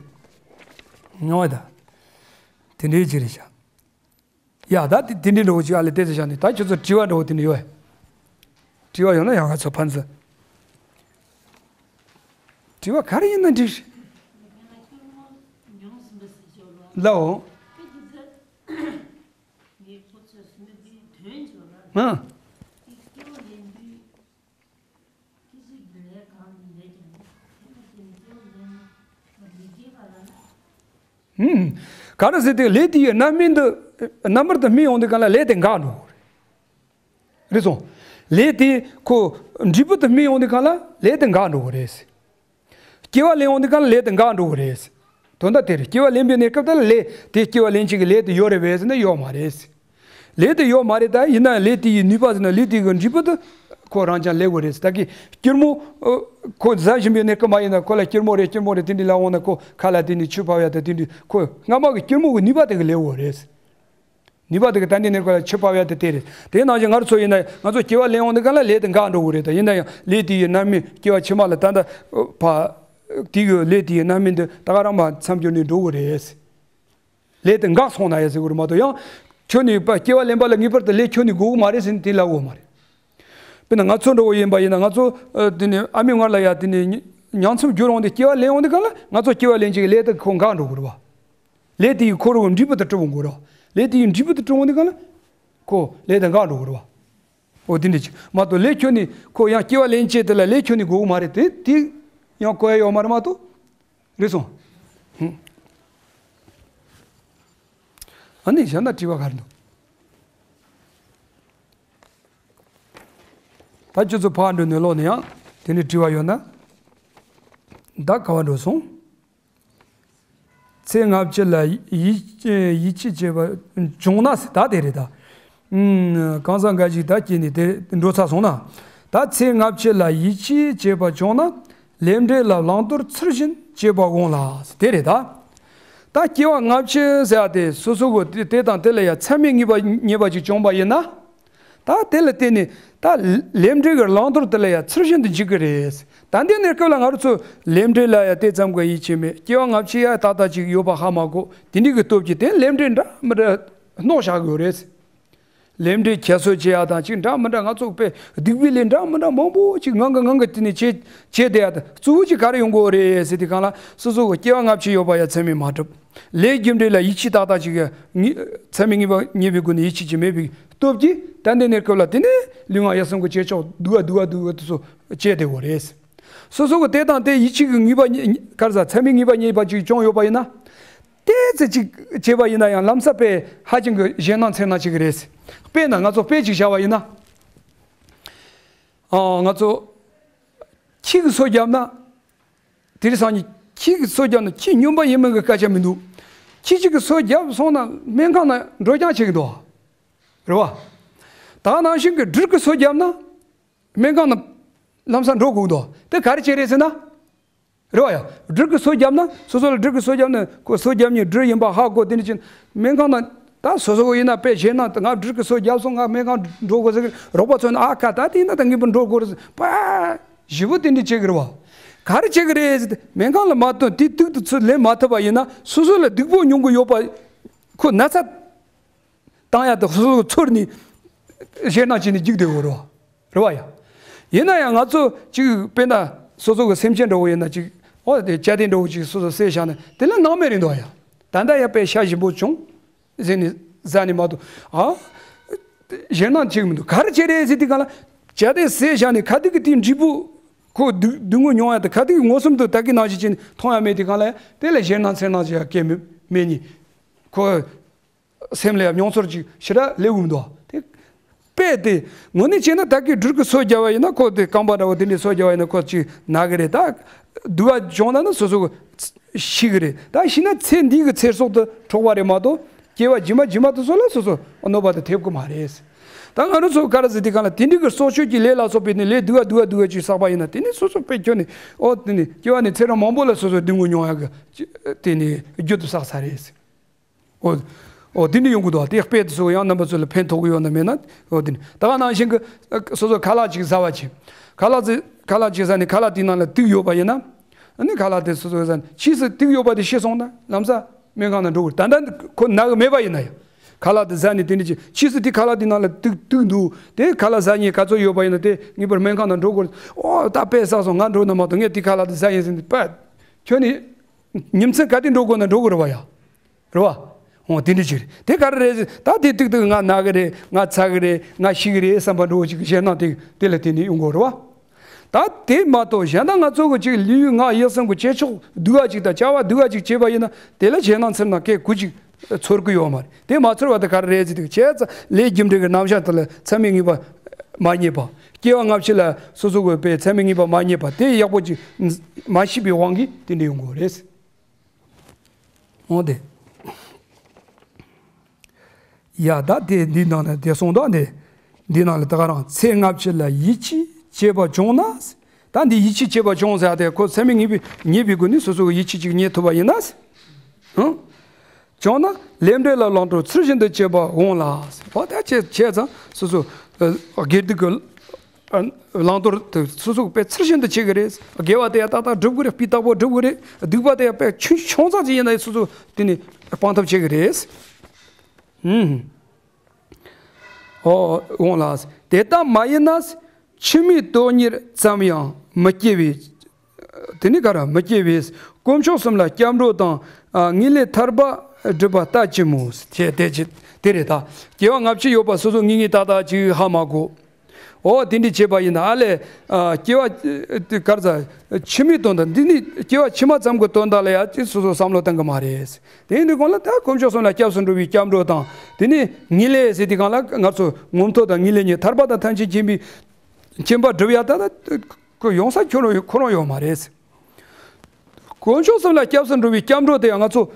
ཉོ་བ་ད། དེ་འདྲའི་ཅིག་རེད་ཤག་ཡ་ད་དེ་དེ་འདྲའི་འགྲོ་གི་ཅིག་ཨ་ལས་བལྟས་ཚེ་བཞག་ནས་ད་ཁྱོད་ཚོ་དྲི་བ་འགྲོ་གི་དེ་འདྲ་ཡོད། དྲི་བ་ཡོད་ན་ཡང་ང་ཚོ་ཕན་ཚུན། དྲི་བ་ག་རེ་ཡིན་ན་འགྲིག་ལའོ། ཨ། ཧུམ། ག་རེ་ཟེར་དེ་ལས་དེ་ཡི་རྣམ་སྨིན་དུ་རྣམ་པར་དུ་སྨིན་ཡོང་དུས་གང་ལ་ལས་དེ་འགག་འགྲོ་གི་རེད། རེད་སོང་། ལས་དེ་ཁོ་འབྲས་བུ་དུ་སྨིན་ཡོང་དུས་གང་ལ་ལས་དེ་འགག་འགྲོ་གི་རེད། སྐྱེ་བ་ལེན་ཡོང་དུས་གང་ལ་ལས་དེ་འགག་འགྲོ་གི་རེད། དོན་དག་དེ་རེད། སྐྱེ་བ་ལེན་པའི་གནས་སྐབས་དེ་ལ་ལས་དེ་སྐྱེ་བ་ལེན་བྱེད་ཀྱི་ལས་དེ་ཡོད་རེད་པས་ཟེར་ན་ཡོད་མ་རེད། ལས་དེ་ཡོད་མ་རེད། ད་ཡིན་ན་ལས་དེ་ཡི་ནུས་པ་ཟེར་ན་ལས་དེ་གི་འབྲས་བུ་དེ་ཁོ་རང་ཅག་ལེན་དགོས་རེད། ད་གི་སྐྱུར་མོ་ཨ་ཁོ་ཟ་བཞིན་པའི་གནས་སྐབས་མ་ཡིན་ན་ཁོ་ལ་སྐྱུར་མོ་རེད་སྐྱུར་མོ་རེད་དེ་འདྲ་ལབ་འོང་ན་ཁོ་ཁ་ལ་དེ་ནི་ཆུ་ཕབ་ཡ་དེ་དེ་འདྲ་ཁོ་སྔ་མ་གི་སྐྱུར་མོ་གི་ནུས་པ་དེ་གི་ལེན་དགོས་རེད། ནུས་པ་དེ་གི་ད་འདི་ནས་ཁོ་ལ་ཆུ་ཕབ་ཡ་དེ་དེ་རེད། དེ་ནང་བཞིན་ང་རང་ཚོ་ཡིན་ན་ང་ཚོ་སྐྱེ་བ་ལེན་འོང་དུས་གང་ལ་ལས་དེ་འགག་འགྲོ་གི་རེད། ད་ཡིན་ན་ཡང་ལས་དེ་ཡི་རྣམ་སྨིན་སྐྱེ་བ་ཕྱི་མ་ལ་ད་ལྟ་ཕ་དེ་གི་ལས་དེ་ཡི་རྣམ་སྨིན་དེ་ད་ག་རང་མ་མཚམས་སྦྱོར་ནས་འགྲོ་གི་རེད། ལས་དེ་འགག་སོང་ན་ཡ་ཟེར་གི་རེད་མ་གཏོགས་ཡང་ཁྱོད་ནི་ཕ་སྐྱེ་བ་ལེན་པ་ལ་ངེས་པར་དུ་ལས་ཁྱོད་ནི་དགོས་གི་མ་རེད་ཟེར་ནས་དེ་ལབ་དགོས་མ་རེད། དཔེར་ན་ང་ཚོ་འདྲ་བོ་ཡིན་པ་ཡིན་ན་ང་ཚོ་ཨ་དེ་ནི་ཨ་མའི་མངལ་ལ་ཡ་དེ་ནི་ཉིང་མཚམས་སྦྱོར་འོང་དུས་སྐྱེ་བ་ལེན་འོང་དུས་གང་ལ་ང་ཚོ་སྐྱེ་བ་ལེན་བྱེད་ཀྱི་ལས་དེ་ཁོ་འགག་འགྲོ་གི་རེད་བ། ལས་དེ་ཡི་འཁོར་བའི་འབྲས་བུ་དེ་སྒྲུབ་དགོས་རེད་བ། ལས་དེ་ཡི་འབྲས་བུ་དེ་སྒྲུབ་འོང་དུས་གང་ལ་ཁོ་ལས་དེ་འགག་འགྲོ་གི་རེད་བ། འོ་དེ་འདྲ་ཅིག་མ་གཏོགས་ལས་ཁྱོད་ནི་ཁོ་ཡང་སྐྱེ་བ་ལེན་བྱེད་དེ་ལ་ལས་ཁྱོད་ནི་དགོས་གི་མ་རེད། དེ་དེ་ཡང་གོ་ཡ་ཡོད་མ་རེད་མ་གཏོགས། རེད་སོང་། ཧུམ། ཨ་ནི་གཞན་ན་དྲི་བ་ག་རེ་འདུག་ད་ཁྱོད་ཚོ་ཕར་འགྲོ་ནས་ལོག་ནས་ཡང་དེ་ནས་དྲི་བ་ཡོད་ན། ད་ག་བ་འགྲོ་སོང་། ཚེ་སྔ་ཕྱི་ལ་ཡིད་ཡིད་ཆེས་བྱེད་པ་བྱུང་ན་ཟེར་ད་དེ་རེད་ད། ཨུམ། གང་ཟག་འགའ་ཞིག་ད་སྐྱེས་ནས་དེ་འགྲོ་ཚར་སོང་ན། ད་ཚེ་སྔ་ཕྱི་ལ་ཡིད་ཆེས་བྱེད་པ་བྱུང་ན། ལས་འབྲས་ལ་བླང་དོར་ཚུལ་བཞིན་བྱེད་པ་འོང་ལ་ཟེར་དེ་རེད་ད། ད་སྐྱེ་བ་སྔ་ཕྱི་ཟེར་བ་དེ་སོ་སོ་གོ་དེ་དེ་དང་དེ་ལ་ཡང་མཚན་མའི་ངེས་པ་ངེས་པ་ཅིག་བྱུང་པ་ཡིན་ན། ད་དེ་ལ་བརྟེན་ནས་ད་ལས་འབྲས་ཀྱི་བླང་དོར་དེ་ལ་ཡང་ཚུལ་བཞིན་དུ་འཇུག་གི་རེད། ད་འདི་གནས་སྐབས་ལ་ང་རང་ཚོ་ལས་འབྲས་ལ་ཡང་དེ་ཙམ་གྱི་ཡིད་ཆེས་མེད། སྐྱེ་བ་སྔ་ཕྱི་ཡང་ཏག་ཏག་ཅིག་ཡོད་པ་ཧ་མ་གོ། དེ་འདྲའི་གི་སྟོབས་ཀྱིས་དེ་ལས་འབྲས་འདྲ་མི་འདྲ་སྣོག་བཞག་དགོས་རེད། ལས་འབྲས་ཁྱད་གསོད་བྱེད་ཡག་དང་ཅིག་འདྲ་མི་འདྲ་ང་ཚོ་དཔེ་སྡིག་པའི་ལས་འདྲ་མི་འདྲ་མང་པོ་ཅིག་ངང་གི་ངང་གི་དེ་ནས་བྱེད་བྱེད་བསྡད་ཡག་དང་གཙོ་བོ་ཅིག་ག་རེ་ཡོང་གི་ཡོད་རེད་ཟེར་དུས་གང་ལ་སོ་སོ་གི་སྐྱེ་བ་སྔ་ཕྱི་ཡོད་པ་ཡང་མཚན་མས་མ་གྲུབ། ལས་རྒྱུ་འབྲས་ལ་ཡིད་ཆེས་ཏག་ཏག་ཅིག་ཡ་ངེས་མཚན་མའི་ངེས་པ་ངེས་པའི་སྒོ་ནས་ཡིད་ཆེས་ཀྱི་མེད་པའི་སྟོབས་ཀྱིས་ད་ལྟའི་གནས་སྐབས་ལ་དེ་ནས་ལུས་ངག་ཡིད་གསུམ་གྱི་བྱེད་ཕྱོགས་སྡུག་ག་སྡུག་ག་སྡུག་ག་དེ་ཚོ་བྱས་བསྡད་ཡོད་རེད། སོ་སོ་གི་དེ་དང་དེ་ཡིད་ཆེས་ཀྱི་ངེས་པ་ཉེ་ག་རེ་ཟ་མཚན་མའི་ངེས་པ་ཉེས་པ་ཅིག་བྱུང་ཡོད་པ་ཡིན་ན། ཏོག་ཙམ་ཅིག་བྱས་པ་ཡིན་ན་ཡང་ལམ་སང་དཔེ་ཧ་ཅང་གི་ཞེད་སྣང་འཚེར་སྣང་བྱེད་ཀྱི་རེད། དཔེར་ན་ང་ཚོ་དཔེ་ཅིག་བཞག་པ་ཡིན་ན། ཨ་ང་ཚོ་ཁྱི་གིས་སོ་བརྒྱབ་ན། དེ་རིང་སང་ཉིན་ཁྱི་གིས་སོ་བརྒྱབ་ན་ཁྱི་སྨྱོན་པ་ཡིན་མིན་གྱི་སྐད་ཆ་མི་འདུག་ཁྱི་གཅིག་གིས་སོ་བརྒྱབ་སོང་ན་སྨན་ཁང་ནང་འགྲོ་རྐྱང་བྱེད་ཀྱི་འདུག་རེད་བ། ད་ནང་བཞིན་གྱི་སྦྲུལ་གྱིས་སོ་བརྒྱབ་ན། སྨན་ཁང་ནང་ལམ་སང་འགྲོ་དགོས་འདུག་དེ་ག་རེ་བྱས་རེད་ཟེར་ན། རེད་བ་ཡ། སྦྲུལ་གྱིས་སོ་བརྒྱབ་ན་སོ་སོ་ལ་སྦྲུལ་གྱིས་སོ་བརྒྱབ་ན་ཁོ་སོ་བརྒྱབ་མཁན་སྦྲུལ་ཡིན་པ་ཧ་གོ། དེ་ནས་ཕྱིན་སྨན་ཁང་ནང་ད་སོ་སོ་ཡིན་ན་དཔེ་ཞེད་སྣང་ང་སྦྲུལ་གྱིས་སོ་བརྒྱབ་སོང་ང་སྨན་ཁང་འགྲོ་དགོས་ཟེར་གི་རོགས་པ་ཚོ་ནི་ཨ་ཁ་ད་དེ་ཡིན་ན་ད་ངེས་པར་འགྲོ་དགོས་རེད་ཟེར་པ། ཞེ་པོ་དེ་འདྲ་བྱེད་གི་རེད་བ། ག་རེ་བྱེད་གི་རེད་ཟེར་ཏེ་སྨན་ཁང་ལ་མ་ཐོན་དེ་དུག་དེ་ཚོ་ལེན་མ་ཐུབ་པ་ཡིན་ན་སོ་སོ་ལ་སྡུག་པོ་མྱོང་གི་ཡོད་པ་ཁོ་ན་ཚ། བཏང་ཡག་དང་སོ་སོ་ཚོར་ནས་ཞེད་སྣང་བྱས་ནས་རྒྱུག་བསྡད་ཡོད་རེད་བ། རེད་བ་ཡ། ཡིན་ན་ཡང་ང་ཚོ་ཅིག་དཔེར་ན་སོ་སོ་གི་སེམས་ཅན་འདྲ་བོ་ཡིན་ན་ཅིག་ཨོ་དེ་བཅའ་དེ་འདྲ་བོ་ཅིག་སོ་སོ་བསད་བཞག་ན་དེ་ལ་སྣང་མེད་རེད་འདུག་ཡ། ད་ལྟ་ཡ་དཔེ་ཤ་ཞིམ་པོ་བྱུང་ཟེར་ནས་ཟ་ནས་མ་གཏོགས་ཨ་ཞེད་སྣང་བྱེད་གི་མི་འདུག་ག་རེ་བྱས་རེད་ཟེར་དུས་གང་ལ་བཅའ་དེ་བསད་བཞག་ནས་ག་དུས་ཀྱི་དེའི་འབྲས་བུ་ཁོ་སྡུག་སྡུག་བསྔལ་མྱོང་ཡ་དང་ག་དུས་ཀྱི་མངོན་སུམ་དུ་ད་གིན་ནང་བཞིན་བྱས་ནས་མཐོང་ཡ་མེད་དུས་གང་ལ་ཡ་དེ་ལ་ཞེད་སྣང་འཚེར་སྣང་བྱེད་ཡ་སྐད་མེད་མེད་ཉིད་ཁོ། སེམས་ལ་ཡང་མྱོང་ཚོར་ཅིག་ཞེ་དྲག་སླེབས་ཀྱི་མི་འདུག་དེ་དཔེ་དེ་དངོས་གནས་བྱས་ན་ད་གིན་སྦྲུལ་གྱིས་སོ་བརྒྱབ་པ་ཡིན་ན་ཁོ་དེ་རྐང་པ་འདྲ་བོ་དེ་འདྲས་སོ་བརྒྱབ་པ་ཡིན་ན་ཁོ་ཅིག་ན་གི་རེད། ད་སྡུག་པ་བྱུང་ན་ནི་སོ་སོ་ཤི་གི་རེད། ད་ཤི་ན་ཚེ་འདི་གི་ཚེ་སྲོག་དེ་འཕྲོག་པ་རེད་མ་གཏོགས་སྐྱེ་བ་རྗེས་མ་རྗེས་མ་དེ་ཚོ་ལ་སོ་སོ་གནོད་པ་དེ་ཐེབས་ཀྱི་མ་རེད། ད་ང་རང་ཚོ་ག་རེ་ཟེར་དུས་གང་ལ་དེ་འདྲའི་གི་སྲོག་གཅོད་ཀྱི་ལས་ལ་སོགས་པའི་ནི་ལས་སྡུག་པ་སྡུག་པ་ཅིག་བསགས་པ་ཡིན་ན་དེ་ནི་སོ་སོ་དཔེ་ཁྱོན་ནས་ཨོ་དེ་ནི་སྐྱེ་བ་ནས་ཚེ་རབས་མང་པོ་ལ་སོ་སོ་སྡུག་བསྔལ་མྱོང་ཡག་གི་དེ་ནི་རྒྱུ་དེ་བསགས་ཚར་རེད། འོ། འོ་དེ་འདྲ་ཡོང་གི་འདུག་དེ་དཔེ་དེ་ཚོ་ཡང་རྣམ་པ་ཚོ་ལ་ཕན་ཐོགས་ཀྱི་ཡོད་ན་མེད་ན། འོ་དེ་འདྲ་ད་ག་ནང་བཞིན་གྱི་ཨ་སོ་སོ་ཁ་ལག་ཅིག་ཟ་བ་བྱེད། ཁ་ལག་ཟ་ཁ་ལག་ཅིག་ཟ་ནས་ཁ་ལག་དེའི་ནང་ལ་དུག་ཡོད་པ་ཡིན་ན། ཨ་ནི་ཁ་ལག་དེ་སོ་སོ་ཟ་ནས་ཕྱིས་སུ་དུག་ཡོད་པ་དེ་ཤེས་སོང་ན་ལམ་སང་སྨན་ཁང་ནང་འགྲོ་དགོས། ད་ལྟ་ཁོ་ན་གི་མེད་པ་ཡིན་ན་ཡང་། ཁ་ལག་དེ་ཟ་ནས་དེ་འདྲ་ཅིག་ཕྱིས་སུ་དེ་ཁ་ལག་དེའི་ནང་ལ་དུག་དུག་འདུག་དེ་ཁ་ལག་ཟ་མཁན་ག་ཚོད་ཡོད་པ་ཡིན་ན་དེ་ངེས་པར་སྨན་ཁང་ནང་འགྲོ་དགོས། ཨོ་ད་དཔེ་བསགས་སོང་ང་འགྲོ་ན་མ་གཏོགས་ངས་དེ་ཁ་ལག་དེ་ཟ་ཡིན་ཟེར་ནས་པ། ཁྱོད་ནི་ཉིན་མཚན་ག་དུས་འགྲོ་དགོས་ན་འགྲོ་དགོས་རེད་བ་ཡ། རེད་བ། འོ་དེ་འདྲ་ཅིག་རེད། དེ་ག་རེ་རེད་ཟེར་ད་དེ་ཏིག་ཏིག་ང་ན་གི་རེད། ང་ཚ་གི་རེད། ང་ཤི་གི་རེད་བསམ་པ་འདྲ་བོ་ཅིག་གི་ཞེད་སྣང་དེ་དེ་ལ་བརྟེན་ནས་ཡོང་གི་རེད་བ། ད་དེ་མ་གཏོགས་གཞན་དག་ང་ཚོ་གི་ཅིག་ལུས་ངག་ཡིད་གསུམ་གི་བྱེད་ཕྱོགས་སྡུག་པ་ཅིག་དང་བྱ་བ་སྡུག་པ་ཅིག་བྱས་པ་ཡིན་ན་དེ་ལ་ཞེད་སྣང་འཚེར་སྣང་སྐད་གུ་ཅིག་ཚོར་གི་ཡོད་མ་རེད། དེ་མ་ཚོར་བ་དེ་ག་རེ་རེད་ཟེར་དུས་བྱས་ཙང་ལས་རྒྱུ་འབྲས་ཀྱི་རྣམ་གཞག་དེ་ལ་མཚན་མའི་ངེས་པ་མ་རྙེད་པ། སྐྱེ་བ་སྔ་ཕྱི་ལ་སོ་སོ་གི་དཔེ་མཚན་མའི་ངེས་པ་མ་རྙེད་པ་དེ་ཡག་པོ་ཅིག་མ་ཤེས་པའི་དབང་གིས་དེ་འདྲ་ཡོང་གི་རེད། འོ་དེ། ཡ་ད་དེ་འདི་ནང་ནས་དེ་གསུངས་དོ། འདི་འདི་ནང་ལ་ད་ག་རང་ཚེ་སྔ་ཕྱི་ལ་ཡིད་ཆེས་བྱེད་པ་བྱུང་ན། ད་འདི་ཡིད་ཆེས་བྱེད་པ་བྱུང་ཟེར་ཏེ་ཁོ་ཚད་མས་ངེས་པའི་ངེས་པའི་སྒོ་ནས་སོ་སོ་གི་ཡིད་ཆེས་ཅིག་རྙེད་ཐུབ་པ་ཡིན་ན། ཧང་། བྱུང་ན་ལས་འབྲས་ལ་བླང་དོར་ཚུལ་བཞིན་དུ་བྱེད་པ་འོང་ལ། འོ་ད་བྱས་བྱས་ཙང་སོ་སོ་ཨ་དགེ་སྡིག་གི་ཨ་བླང་དོར་དེ་སོ་སོ་དཔེ་ཚུལ་བཞིན་དུ་བྱེད་ཀྱི་རེད། དགེ་བ་དེ་ཡང་ཏག་ཏག་སྒྲུབ་ཀྱི་རེད། སྤུས་དག་པོ་སྒྲུབ་ཀྱི་རེད། སྡིག་པ་དེ་ཡང་དཔེ་ཆུང་ཆུང་ཙག་ཅིག་ཡིན་ན་སོ་སོ་དེ་ནི་སྤང་ཐབས་བྱེད་ཀྱི་རེད། ཧུམ། ཨོ་འོང་ལ། དེ་ལྟ་མ་ཡིན་ན། འཆི་མེད་དོན་གཉེར་ཙམ་ཡང་མི་སྐྱེ་བས། དེ་ནི་ག་ར་མི་སྐྱེ་བས། དཀོན་མཆོག་གསུམ་ལ་སྐྱབས་འགྲོ་དང་། ཨ་ངེས་ལེགས་ཐར་པ་སྒྲུབ་པ་ལྟ་ཅི་སྨོས། ཅེས་དེ་ཅི་དེ་རེད་ད། སྐྱེ་བ་སྔ་ཕྱི་ཡོད་པ་སོ་སོ་ངེས་ངེས་ཏག་ཏག་ཅིག་ཧ་མ་གོ། ཨོ་དེ་འདྲ་བྱས་པ་ཡིན་ན་ཨ་ལས། ཨ་སྐྱེ་བ་ཨ་ག་རེ་ཟ། འཆི་མེད་དོན་དག་འདི་ནི་སྐྱེ་བ་ཕྱི་མ་ཙམ་གྱི་དོན་དག་ལ་ཡང་ཅི་སོ་སོ་བསམ་བློ་གཏོང་གི་མ་རེད། དེ་ཡིན་དུས་གང་ལ་ད་དཀོན་མཆོག་གསུམ་ལ་སྐྱབས་སུ་འགྲོ་བའི་སྐྱབས་འགྲོ་དང་། དེ་ནི་ངེས་ལེགས་ཟེར་དུས་གང་ལ་ང་ཚོ་མངོན་མཐོ་དང་ངེས་ལེགས་གཉིས་ཐར་པ་དང་ཐམས་ཅད་མཁྱེན་པའི་མཁྱེན་པ་སྒྲུབ་ཡ་ད་ད་ཁོ་ཡོང་ས་ཁྱོད་རང་ཁོ་རང་ཡོད་མ་རེད། དཀོན་མཆོག་གསུམ་ལ་སྐྱབས་སུ་འགྲོ་བའི་སྐྱབས་འགྲོ་དེ་ཡང་ང་ཚོ་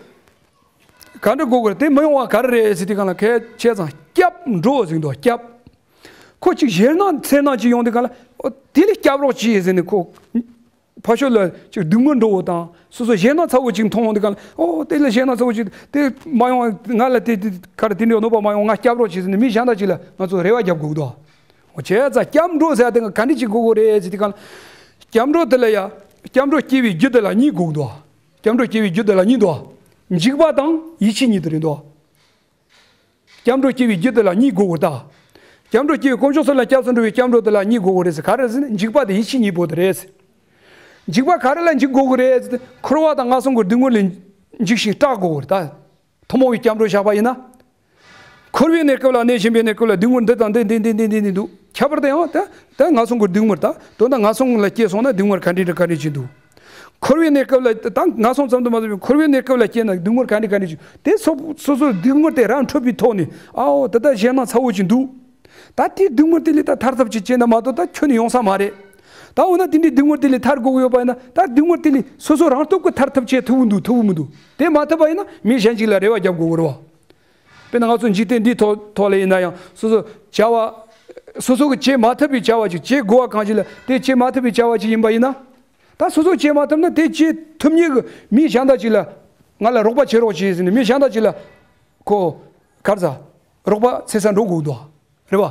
ག་འདྲ་དགོས་དགོས་རེད། དེ་མི་ཡོང་བ་ག་རེ་རེད་ཟེར་དུས་གང་ལ་གལ་ཆེ་ཙང་སྐྱབས་འགྲོ་ཟེར་འདུག་སྐྱབས། ཁོ་ཅིག་ཞེད་སྣང་འཚེར་སྣང་ཅིག་ཡོང་དུས་གང་ལ་ཨོ་དེ་ལས་སྐྱབས་རོགས་གྱིས་ཟེར་ནས་ཁོ། ཕ་ཤོ་ལ་ཅིག་སྡུག་བསྔལ་འགྲོ་བོ་དང་སོ་སོ་ཞེད་སྣང་ཚ་བོ་ཅིག་མཐོང་འོང་དུས་གང་ལ་ཨོ་དེ་ལ་ཞེད་སྣང་ཚ་བོ་ཅིག་དེ་མ་ཡོང་ང་ལ་དེ་དེ་ག་རེ་དེ་འདྲའི་གནོད་པ་མ་ཡོང་ང་སྐྱབས་རོགས་གྱིས་ཟེར་ནས་མི་གཞན་དག་ཅིག་ལ་ང་ཚོ་རེ་བ་རྒྱབ་དགོས་འདུག་ཨོ་བྱས་ཙང་སྐྱབས་འགྲོ་ཟེར་དེ་ག་འདྲ་ཅིག་དགོས་དགོས་རེད་ཟེར་དུས་གང་ལ། སྐྱབས་འགྲོ་དེ་ལ་ཡ། སྐྱབས་འགྲོ་སྐྱེ་བའི་རྒྱུ་དེ་ལ་གཉིས་དགོས་འདུག་སྐྱབས་འགྲོ་སྐྱེ་བའི་རྒྱུ་དེ་ལ་གཉིས་འདུག་འཇིགས་པ་དང་ཡིད་ཆེས་གཉིས་དེ་རེད་འདུག་སྐྱབས་འགྲོ་སྐྱེ་བའི་རྒྱུ་དེ་ལ་གཉིས་དགོས་དགོས་ད། སྐྱབས་འགྲོ་སྐྱེ་བའི་དཀོན་མཆོག་གསུམ་ལ་སྐྱབས་སུ་འགྲོ་བའི་སྐྱབས་འགྲོ་དེ་ལ་གཉིས་དགོས་དགོས་རེད་ཟེར། ག་རེ་ཟེར་ན་འཇིགས་པ་དེ་ཡིད་ཆེས་གཉིས་པོ་དེ་རེད་ཟེར། འཇིགས་པ་ག་རེ་ལ་འཇིགས་དགོས་དགོས་རེད་ཟེར་ཏེ་འཁོར་བ་དང་ངན་སོང་གི་སྡུག་བསྔལ་ལས་འཇིགས་ཤིང་སྐྲག་དགོས་དགོས་རེད་ད། ཐུན་མོང་བའི་སྐྱབས་འགྲོ་བཞག་པ་ཡིན་ན། འཁོར་བའི་གནས་སྐབས་ལ་གནས་བཞིན་པའི་གནས་སྐབས་ལ་སྡུག་བསྔལ་འདི་དང་འདི་འདི་འདི་འདི་འདི་འདི་འདུག་ཁྱད་པར་དུ་ཡང་ད་ད་ངན་སོང་གི་སྡུག་བསྔལ་ད་དོན་དག་ངན་སོང་ལ་སྐྱེས་སོང་ན་སྡུག་བསྔལ་ག་འདྲ་འདྲ་ག་འདྲ་ཅིག་འདུག་འཁོར་བའི་གནས་སྐབས་ལ་ད་ངན་སོང་ཙམ་དུ་མ་ཟད་པའི་འཁོར་བའི་གནས་སྐབས་ལ་སྐྱེས་ན་སྡུག་བསྔལ་ག་འདྲ་ག་འདྲ་ཅིག་དེ་སོ་སོ་སོའི་སྡུག་བསྔལ་དེ་རང་འཕྲོད་པའི་ཐོག་ནས་ཨའོ་ད་ལྟ་ཞེད་སྣང་ཚ་བོ་ཅིག་འདུག་ད་དེའི་སྡུག་བསྔལ་དེ་ལས་ད་ཐར་ཐབས་ཅིག་བྱས་ན་མ་གཏོགས་ད་ཁྱོན་ནས་ཡོང་ས་མ་རེད། ད་འོ་ན་དེ་འདྲའི་སྡུག་བསྔལ་དེ་ལས་ཐར་དགོས་ཀྱི་ཡོད་པ་ཡིན་ན་ད་སྡུག་བསྔལ་དེ་ལས་སོ་སོ་རང་སྟོབས་ཀྱིས་ཐར་ཐབས་བྱེད་ཐུབ་ཀྱི་འདུག་ཐུབ་ཀྱི་མི་འདུག་དེ་མ་ཐུབ་པ་ཡིན་ན་མི་གཞན་ཅིག་ལ་རེ་བ་རྒྱབ་དགོས་ཀྱི་རེད་བ། དཔེར་ན་ང་ཚོ་འཇིག་རྟེན་འདིའི་ཐོག་ཐོག་ལ་ཡིན་ན་ཡང་སོ་སོ་བྱ་བ། སོ་སོ་གིས་བྱེད་མ་ཐུབ་པའི་བྱ་བ་ཅིག་བྱེད་དགོས་པ་གང་ཞིག་ལ་དེ་བྱེད་མ་ཐུབ་པའི་བྱ་བ་ཅིག་ཡིན་པ་ཡིན་ན། ད་སོ་སོ་བྱེད་མ་ཐུབ་ན་དེ་བྱེད་ཐུབ་མཁན་གྱི་མི་གཞན་དག་ཅིག་ལ་ང་ལ་རོགས་པ་བྱེད་རོགས་བྱེད་ཟེར་ནས་མི་གཞན་དག་ཅིག་ལ་ཁོ་ག་རེ་ཟ་རོགས་པ་འཚོལ་ས་འགྲོ་དགོས་འདུག་རེད་བ།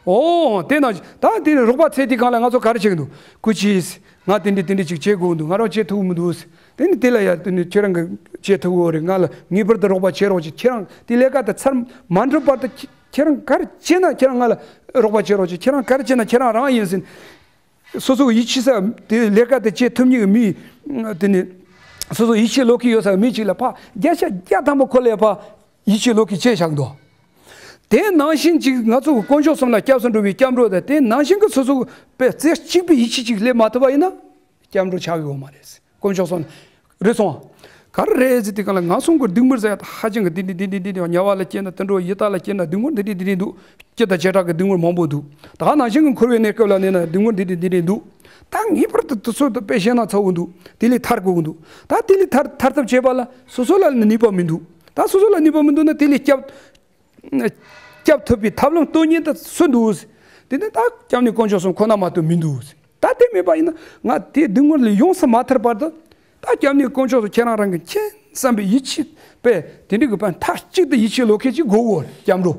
ཨོ་དེ་ན་ད་དེ་རོགས་པ་འཚོལ་དུས་སྒང་ལ་ང་ཚོ་ག་རེ་བྱེད་ཀྱི་འདུག་སྐུ་མཁྱེན། ང་དེ་འདྲ་དེ་འདྲ་ཅིག་བྱེད་དགོས་འདུག་ང་རང་བྱེད་ཐུབ་ཀྱི་མི་འདུག་དེ་ནི་དེ་ལ་ཡ་དེ་ནི་ཁྱེད་རང་གིས་བྱེད་ཐུབ་ཀྱི་རེད། ང་ལ་ངེས་པར་དུ་རོགས་པ་བྱེད་རོགས་བྱེད། ཁྱེད་རང་དེ་ལས་ཀ་དེ་ཚར་མ་འགྲུབ་བར་དུ་ཁྱེད་ཁྱེད་རང་ག་རེ་བྱེད་ན་ཁྱེད་རང་ང་ལ་རོགས་པ་བྱེད་རོགས་བྱེད། ཁྱེད་རང་ག་རེ་བྱེད་ན་ཁྱེད་རང་རང་ཡིན་ཟེར། སོ་སོ་ཡིད་ཆེས་ས་དེ་ལས་ཀ་དེ་བྱེད་ཐུབ་མཁན་གྱི་མི་དེ་ནི་སོ་སོ་ཡིད་ཆེས་ལོག་གི་ཡོད་ས་མི་གཅིག་ལ་ཕར་བརྒྱ་ཆ་བརྒྱ་ཐམ་པ་ཁོ་ལས་ཕར་ཡིད་ཆེས་ལོག་གི་བྱས་བཞག་འདུག་དེ་ནང་བཞིན་ཅིག་ང་ཚོ་གི་དཀོན་མཆོག་གསུམ་ལ་སྐྱབས་སུ་འགྲོ་བའི་སྐྱབས་འགྲོ་དང་དེ་ནང་བཞིན་གྱི་སོ་སོ་གི་དཔེ་རྩེ་གཅིག་པའི་ཡིད་ཆེས་ཅིག་སླེབས་མ་ཐུབ་པ་ཡིན་ན་སྐྱབས་འགྲོ་ཆགས་ཡོད་མ་རེད། དཀོན་མཆོག་གསུམ་རེད་སོང་། ག་རེ་རེད་ཟེར་དུས་སྒང་ལ་ངན་སོང་གི་སྡུག་བསྔལ་ཟེར་ཡ་ད་ཧ་ཅང་གི་འདི་འདི་འདི་འདི་འདི་འདི་དམྱལ་བ་ལ་སྐྱེས་ན་དུད་འགྲོ་ཡི་དྭགས་ལ་སྐྱེས་ན་སྡུག་བསྔལ་འདི་འདི་འདི་འདི་འདུག་སྐྱིད་དང་བྱེ་བྲག་གི་སྡུག་བསྔལ་མང་པོ་འདུག་ད་ག་ནང་བཞིན་གྱི་འཁོར་བའི་གནས་སྐབས་ལ་གནས་ན་སྡུག་བསྔལ་འདི་འདི་འདི་འདི་འདུག་ད་ངེས་པར་དུ་དུས་ཚོད་དུ་དཔེ་ཞེད་སྣང་ཚ་བོ་འདུག་དེ་ལས་ཐར་དགོས་ཀྱི་འདུག་ད་དེ་ལས་ཐར་ཐར་ཐབས་བྱེད་པ་ལ་སོ་སོ་ལ་ནི་ནུས་པ་མི་འདུག་ད་སོ་སོ་ལ་ནུས་པ་མི་འདུག་ན་དེ་ལས་སྐྱབས་སྐྱབས་ཐུབ་པའི་ཐབས་ལམ་སྟོན་མཁན་དེ་སུ་འདུག་དེ་ནི་ད་སྐྱབས་གནས་དཀོན་མཆོག་གསུམ་ཁོ་ན་མ་གཏོགས་མི་འདུག་ད་དེ་མེད་པ་ཡིན་ན་ང་དེ་སྡུག་བསྔལ་ལས་ཡོངས་སུ་མ་ཐར་བར་དུ་ད་སྐྱབས་གནས་དཀོན་མཆོག་གསུམ་ཁྱེད་རང་རང་གི་མཁྱེན་བསམ་པའི་ཡིད་ཆེས་པས་དེ་འདྲ་གི་པ་མཐའ་གཅིག་ཏུ་ཡིད་ཆེས་ལོག་མཁན་ཅིག་དགོས་འོ་སྐྱབས་འགྲོ།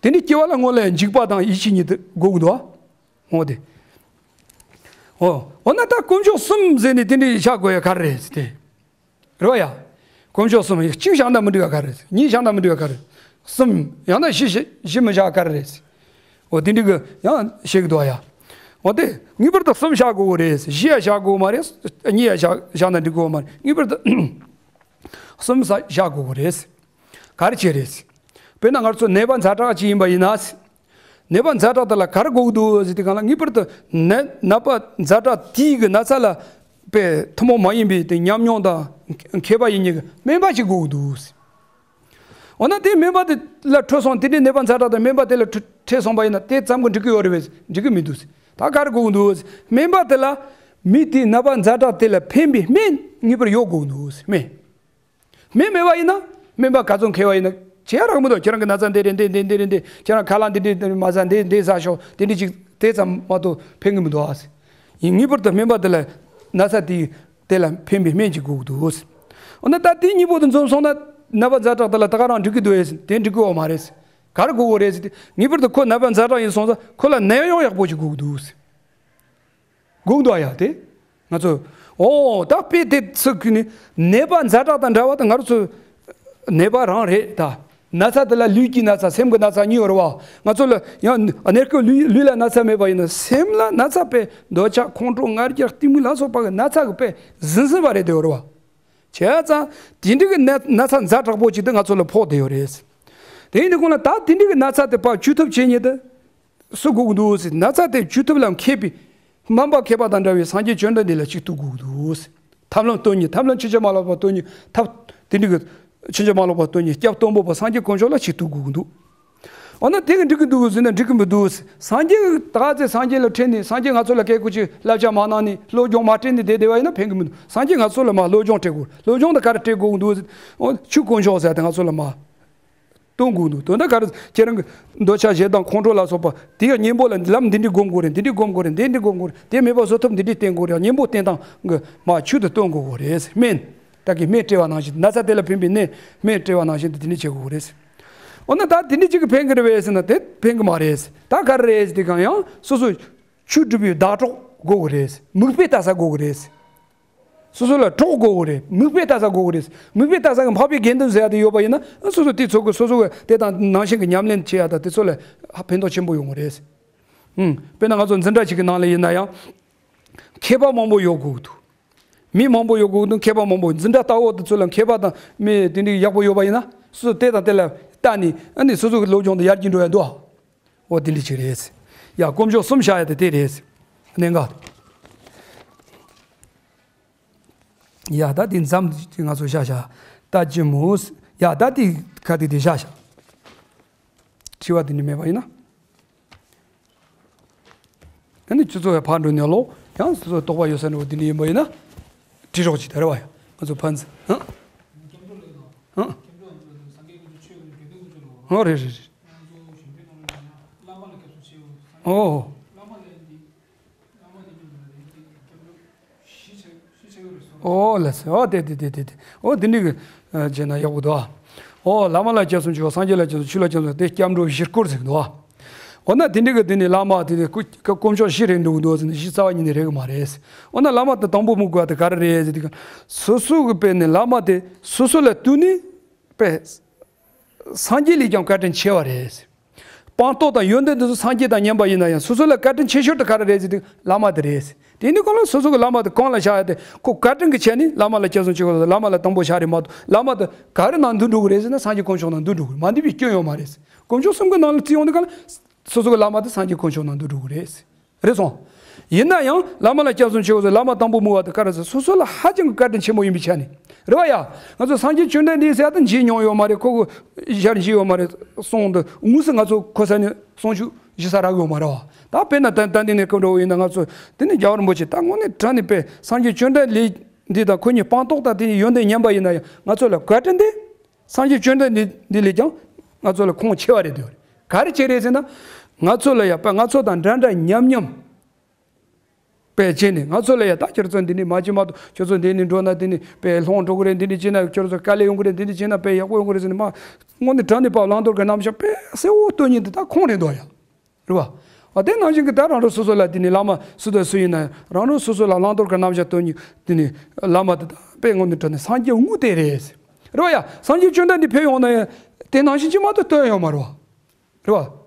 དེ་ནི་སྐྱེ་བ་ལ་སྔོན་ལ་འཇིགས་པ་དང་ཡིད་ཆེས་གཉིས་དེ་དགོས་ཀྱི་འདུག་འོ་དེ། འོ། འོ་ན་ད་དཀོན་མཆོག་གསུམ་ཟེར་ནས་དེ་འདྲ་བཞག་དགོས་ཡ་ག་རེ་རེད་དེ། རེད་བ་ཡ། དཀོན་མཆོག་གསུམ་གཅིག་བཞག་ན་མི་འགྲིག་ག་ག་རེ་རེད། གཉིས་བཞག་ན་མི་འགྲིག་ག་ག་རེ་རེད། གསུམ་ཡང་ན་བཞི་བཞི་བཞི་མི་བཞག་ག་ག་རེ་རེད། འོ་དེ་འདྲ་གི་ཡང་བཤད་ཀྱི་འདུག་ཡ། འོ་དེ་ངེས་པར་དུ་གསུམ་བཞག་དགོས་ཀྱི་རེད། བཞི་ཡ་བཞག་དགོས་མ་རེད། གཉིས་ཡ་བཞག་བཞག་ན་འགྲིག་གི་མ་རེད། ངེས་པར་དུ་གསུམ་ས་བཞག་དགོས་ཀྱི་རེད། ག་རེ་བྱས་རེད། དཔེར་ན་ང་ཚོ་ནད་པ་ཛ་དྲག་ཅིག་ཡིན་པ་ཡིན་ན། ནད་པ་ཛ་དྲག་དེ་ལ་ག་རེ་དགོས་ཀྱི་འདུག་ཟེར་དུས་སྒང་ལ་ངེས་པར་དུ་ནད་ནད་པ་ཛ་དྲག་དེའི་གི་ན་ཚ་ལ་དཔེ་ཐུན་མོང་མ་ཡིན་པའི་དེ་ཉམས་མྱོང་དང་མཁས་པ་ཡིན་མཁན་གྱི་སྨན་པ་ཅིག་དགོས་ཀྱི་འདུག་འོ་ན་དེ་སྨན་པ་དེ་ལ་འཕྲོད་སོང་། དེ་འདྲའི་ནད་པ་ཛ་དྲག་དེ་སྨན་པ་དེ་ལ་འཕྲོད་འཕྲོད་སོང་པ་ཡིན་ན་དེ་ཙམ་གྱིས་འགྲིག་གི་ཡོད་རེད་པས། འགྲིག་གི་མི་འདུག་ད་ག་རེ་དགོས་ཀྱི་འདུག་སྨན་པ་དེ་ལ་མི་དེའི་ནད་པ་ཛ་དྲག་དེ་ལ་ཕན་པའི་སྨན་ངེས་པར་ཡོད་དགོས་ཀྱི་འདུག་སྨན། སྨན་མེད་པ་ཡིན་ན་སྨན་པ་ག་ཚོད་མཁས་པ་ཡིན་ན་ བྱེད་ཡ་རག་མི་འདུག་ཁྱེད་རང་གི་ན་ཚ་འདི་རེད། འདི་འདི་འདི་རེད། འདི་ཁྱེད་རང་ཁ་ལག་འདི་འདི་མ་ཟ། འདི་འདི་ཟ་ཤོག་འདི་འདི་ཅིག་དེ་ཙམ་མ་གཏོགས་ཕན་གི་མི་འདུག་ཨ། ཡིན་ངེས་པར་དུ་སྨན་པ་དེ་ལ་ན་ཚ་དེ་དེ་ལ་ཕན་པའི་སྨན་ཅིག་དགོས་ཀྱི་འདུག་འོ་ན་ད་དེ་གཉིས་པོ་དེ་འཛོམས་སོང་ན་ནད་པ་ཛ་དྲག་དེ་ལ་ད་ག་རང་འགྲིག་གི་འདུག་ཨེ། དེ་འགྲིག་གི་ཡོད་མ་རེད། ག་རེ་དགོས་དགོས་རེད་ཟེར་དུས། ངེས་པར་དུ་ཁོ་ནད་པ་ཛ་དྲག་ཡིན་སོང་ཙང་ཁོ་ལ་ནད་གཡོག་ཡག་པོ་ཞིག་དགོས་ཀྱི་འདུག་ཟེར། དགོས་ཀྱི་འདུག་ཨ། ཡ་དེ་ང་ཚོ། ཨོ་ད་དཔེ་དེ་ཚོ་གི་ནི་ནད་པ་ཛ་དྲག་དང་འདྲ་བ་དང་ང་རང་ཚོ་ནད་པ་རང་རེད་ད། ན་ཚ་དེ་ལ་ལུས་ཀྱི་ན་ཚ་སེམས་ཀྱི་ན་ཚ་གཉིས་ཡོད་རེད་བ། ང་ཚོ་ལ་ཡང་གནས་སྐབས་ལུས་ལུས་ལ་ན་ཚ་མེད་པ་ཡིན་ན་སེམས་ལ་ན་ཚ་དཔེ་འདོད་ཆགས་ཁོང་ཁྲོ་ང་རྒྱལ་གཏི་མུག་ལ་སོགས་པ་གི་ན་ཚ་གི་དཔེ་ཟིན་ཟིན་པ་རེད་དེ་ཡོད་རེད་བ། བྱས་ཙང་དེ་འདྲ་གི་ན་ན་ཚ་ཛ་དྲག་པོ་ཅིག་དེ་ང་ཚོ་ལ་ཕོག་བསྡད་ཡོད་རེད། དེ་ཡིན་དུས་གོང་ལ་ད་དེ་འདྲ་གི་ན་ཚ་དེ་ཕར་བཅོས་ཐབས་བྱེད་མཁན་དེ་སུ་དགོས་ཀྱི་འདུག་ཟེར། ན་ཚ་དེ་བཅོས་ཐབས་ལ་མཁས་པའི་སྨན་པ་མཁས་པ་དང་འདྲ་བའི་སངས་རྒྱས་བཅོམ་ལྡན་འདས་ལ་ཅིག་ཐུག་དགོས་ཀྱི་འདུག་ཟེར། ཐབས་ལམ་སྟོན་མཁན། ཐབས་ལམ་ཕྱིན་ཅི་མ་ལོག་པ་སྟོན་མཁན། ཐབས་དེ་འདྲ་གི་ཕྱིན་ཅི་མ་ལོག་པ་སྟོན་མཁན་སྐྱབས་སྟོན་པ་པོ་སངས་རྒྱས་དཀོན་མཆོག་ལ་ཅིག་ཐུག་དགོས་ཀྱི་འདུག་འོ་ན་དེ་གི་འགྲིག་གི་འདུག་ཟེར་ན་འགྲིག་གི་མི་འདུག་སངས་རྒྱས་ཀྱི་ད་ག་ཚོད་སངས་རྒྱས་ལ་ཁྲིད་ནས་སངས་རྒྱས་ང་ཚོ་ལ་སྐད་ཆ་ཅིག་བསླབ་བྱ་མ་གནང་ནས་སློབ་སྦྱོང་མ་སྤྲད་ནས་བསྡད་བསྡད་པ་ཡིན་ན་ཕན་གི་མི་འདུག་སངས་རྒྱས་ང་ཚོ་ལ་མར་སློབ་སྦྱོང་སྤྲད་དགོས། སློབ་སྦྱོང་དེ་ག་རེ་སྤྲད་དགོས་འདུག་ཟེར། འོ་ཆོས་དཀོན་མཆོག་ཟེར་དེ་ང་ཚོ་ལ་མར་སྟོན་དགོས་འདུག་དོན་དག་ག་རེ་ཁྱེད་རང་གི་འདོད་ཆགས་ཞེ་སྡང་ཁོང་ཁྲོ་ལ་སོགས་པ་དེ་ཡང་གཉེན་པོ་ལ་ལམ་འདི་འདྲས་སྒོམ་དགོས་རེད། འདི་འདྲས་སྒོམ་དགོས་རེད། འདི་འདྲས་སྒོམ་དགོས་རེད། དེ་མེད་པ་བཟོ་ཐབས་འདི་འདྲས་བསྟེན་དགོས་རེད། གཉེན་པོ་བསྟེན་སྟངས་གི་མར་ཆོས་དེ་སྟོན་དགོས་དགོས་རེད། སྨན། ད་གིན་སྨན་སྤྲད་པ་ནང་བཞིན། ན་ཚ་དེ་ལ་ཕན་པའི་ནད་སྨན་སྤྲད་པ་ནང་བཞིན་དུ་དེ་འདྲ་བྱེད་དགོས་རེད། འོ་ན་ད་དེ་འདྲ་ཅིག་གིས་ཕན་གི་རེད་པས་ཟེར་ན་དེ་ཕན་གི་མ་རེད། ད་ག་རེ་རེད་ཟེར་དུས་གང་ཡང་སོ་སོ་ཆོས་སྒྲུབ་པའི་ཟླ་གྲོགས་དགོས་གི་རེད། མིག་དཔེ་ལྟ་ས་དགོས་གི་རེད། སོ་སོ་ལ་གྲོགས་དགོས་གི་རེད། མིག་དཔེ་ལྟ་ས་དགོས་གི་རེད། མིག་དཔེ་ལྟ་ས་གི་འཕགས་པའི་དགེ་འདུན་ཟེར་ཡ་དེ་ཡོད་པ་ཡིན་ན་སོ་སོ་དེ་ཚོ་གི་སོ་སོ་གི་དེ་དང་ནང་བཞིན་གི་ཉམས་ལེན་བྱེད་ཡ་དང་དེ་ཚོ་ལ་ཕན་ཐོགས་ཆེན་པོ་ཡོང་གི་རེད། ཨུམ། དཔེར་ན་ང་ཚོ་འཛིན་གྲྭ་ཞིག་གི་ནང་ལ་ཡིན་ན་ཡང་མཁས་པ་མང་པོ་ཡོད་དགོས་འདུག་མི་མང་པོ་ཡོད་དགོས་འདུག་མཁས་པ་མང་པོ། འཛིན་གྲྭ་ལྟ་བུ་དེ་ཚོ་ལ་མཁས་པ་དང་མི་དེ་འདྲའི་ཡག་པོ་ཡོད་པ་ཡིན་ན་སུ་དེ་དང་དེ་ལ་ལྟ་ནས་ཨ་ནི་སོ་སོ་གི་སློབ་སྦྱོང་དེ་ཡར་རྒྱས་འགྲོ་ཡ་འདུག་འོ་དེ་འདྲ་ཅིག་རེད། ཡ་དཀོན་མཆོག་གསུམ་བཞག་ཡ་དེ་དེ་རེད། གནད་འགག་ཡ་ད་དེ་མཚམས་ང་ཚོ་བཞག་བཞག་ལྟ་ཅི་མོ། ཡ་ད་དེ་ཁ་དེ་དེ་བཞག་བཞག་དྲི་བ་དེ་འདྲ་མེད་པ་ཡིན་ན། ཨ་ནི་ཁྱོད་ཚོ་ཡང་ཕར་འགྲོ་ནས་ལོག་ཡང་སོ་སོ་དོགས་པ་ཡོད་ས་འདྲ་བོ་དེ་འདྲ་ཡིན་པ་ཡིན་ན། དྲི་རོགས་ཅིག་ད་རེ་བ་ཡ་ང་ཚོ་ཕན་ཚུན་ཧང་ཧང་། ཨོ་རེད་རེད་རེད། ཨོ། ཨོ་ལགས་སོ། ཨོ་དེ་དེ་དེ་དེ་དེ། ཨོ་དེ་འདྲ་གི་བྱས་ན་ཡག་པོ་འདུག་ཨོ་བླ་མ་ལ་སྐྱབས་སུ་མཆིའོ། སངས་རྒྱས་ལ་སྐྱབས་སུ། ཆོས་ལ་སྐྱབས་སུ། དེ་སྐྱབས་འགྲོ་བཞི་སྐོར་ཟེར་གི་འདུག་ཨོ་ན་དེ་འདྲ་གི་དེ་ནི་བླ་མ་དེ་ནི་དཀོན་མཆོག་བཞི་རེད་འདུག་འདུག་ཟེར་ནས་བཞི་རྩ་བ་ཉིད་ནས་རེད་གི་མ་རེད། ཨོ་ན་བླ་མ་དེ་དང་པོ་སྨོས་དགོས་པ་དེ་ག་རེ་རེད་ཟེར་དུས་སོ་སོ་གི་དཔེ་ནི་བླ་མ་དེ་སོ་སོ་ལ་བསྟུན་ནས་དཔེ། སངས་རྒྱས་ལས་ཀྱང་བཀའ་དྲིན་ཆེ་བ་རེད། སྤངས་རྟོགས་དང་ཡོན་ཏན་དེ་ཚོ་སངས་རྒྱས་དང་མཉམ་པ་ཡིན་ན་ཡང་སོ་སོ་ལ་བཀའ་དྲིན་ཆེ་ཤོས་དེ་ག་རེ་རེད་ཟེར་དུས་བླ་མ་དེ་རེད། དེ་ནི་ཁོ་ལ་སོ་སོ་གི་བླ་མ་དེ་གང་ལ་བཞག་ཡ་དེ་ཁོ་བཀའ་དྲིན་གྱི་ཆེད་ནི་བླ་མ་ལ་སྐྱབས་སུ་མཆི་དགོས། བླ་མ་ལ་དང་པོ་བཞག་རེད་མ་གཏོགས་བླ་མ་དེ་ག་རེ་ནང་འདུས་འགྲོ་གི་རེད་ཟེར་ན་སངས་རྒྱས་དཀོན་མཆོག་ནང་འདུས་འགྲོ་གི་རེད། མ་འདུས་པའི་སྐྱོན་ཡོད་མ་རེད། དཀོན་མཆོག་གསུམ་གི་ནང་ལ་བརྩི་ཡོང་དུས་ག་ལ་སོ་སོ་གི་བླ་མ་དེ་སངས་རྒྱས་དཀོན་མཆོག་ནང་འདུས་འགྲོ་གི་རེད། རེད་སོང་། ཡིན་ན་ཡང་བླ་མ་ལ་སྐྱབས་སུ་མཆིའོ་ཟེར་བླ་མ་དང་པོ་སྨོས་པ་དེ་ག་རེ་ཟེར་སོ་སོ་ལ་ཧ་ཅང་གི་བཀའ་དྲིན་ཆེན་པོ་ཡིན་པའི་ཆ་ནས་རེད་བ་ཡ། ང་ཚོ་སངས་རྒྱས་བཅོམ་ལྡན་འདས་ཟེར་ཡ་དེ་མཇལ་མྱོང་ཡོད་མ་རེད། ཁོ་གི་ཞལ་མཇལ་ཡོད་མ་རེད། གསུང་དུ་དངོས་སུ་ང་ཚོ་གོ་ས་ནས་གསུང་ཆོས་ཞུ་ས་རག་ཡོད་མ་རེད་བ། ད་དཔེར་ན་ད་ད་འདི་ནས་སྐབས་འདྲ་བོ་ཡིན་ན་ང་ཚོ་འདི་ནས་རྒྱལ་བ་རིན་པོ་ཆེ་ད་དངོས་གནས་དྲང་གནས་དཔེ་སངས་རྒྱས་བཅོམ་ལྡན་འདས་འདི་དང་ཁོ་གཉིས་སྤངས་རྟོགས་དང་དེ་གཉིས་ཡོན་ཏན་མཉམ་པ་ཡིན་ན་ཡང་ང་ཚོ་ལ་བཀའ་དྲིན་དེ། སངས་རྒྱས་བཅོམ་ལྡན་འདས་འདི་ལས་ཀྱང་ང་ཚོ་ལ་ཁུངས་ཆེ་བ་རེད་འདུག་ག་རེ་བྱས་རེད་ཟེར་ན། ང་ཚོ་ལ་ཡ་པ་ང་ཚོ་དང་འདྲ་འདྲ་མཉམ་མཉམ་དཔེ་བྱས་ནས་ང་ཚོ་ལ་ཡ་ད་ཁྱོད་ཚོ་འདི་ནས་མ་བྱེད་མ་གཏོགས་ཁྱོད་ཚོ་འདི་ནས་འགྲོ་ན་འདི་ནས་དཔེ་ལྷོང་འགྲོ་གི་རེད། འདི་ནས་བྱེད་ན་ཁྱོད་ཚོ་དཀའ་ལས་ཡོང་གི་རེད། འདི་ནས་བྱེད་ན་དཔེ་ཡག་པོ་ཡོང་གི་རེད་ཟེར་ནས་མ་དངོས་གནས་དྲང་གནས་པ་བླང་དོར་གྱི་རྣམ་གཞག་དཔེ་གསལ་བོ་སྟོན་མཁན་འདི་ད་ཁོང་རེད་འདུག་ཡ། རེད་བ། འོ་དེ་ནང་བཞིན་གྱི་ད་རང་རང་སོ་སོ་ལ་དེ་ནི་བླ་མ་སུ་དང་སུ་ཡིན་ན་རང་རང་སོ་སོ་ལ་བླང་དོར་གྱི་རྣམ་གཞག་སྟོན་མཁན་དེ་ནི་བླ་མ་དེ་ད་དཔེ་དངོས་གནས་དྲང་གནས་སངས་རྒྱས་དངོས་དེ་རེད། རེད་བ་ཡ། སངས་རྒྱས་བཅོམ་ལྡན་འདས་ཕེབས་ཡོང་ན་ཡང་དེ་ནང་བཞིན་ཅིག་མ་གཏོགས་སྟོན་ཡོད་མ་རེད་བ། རེད་བ།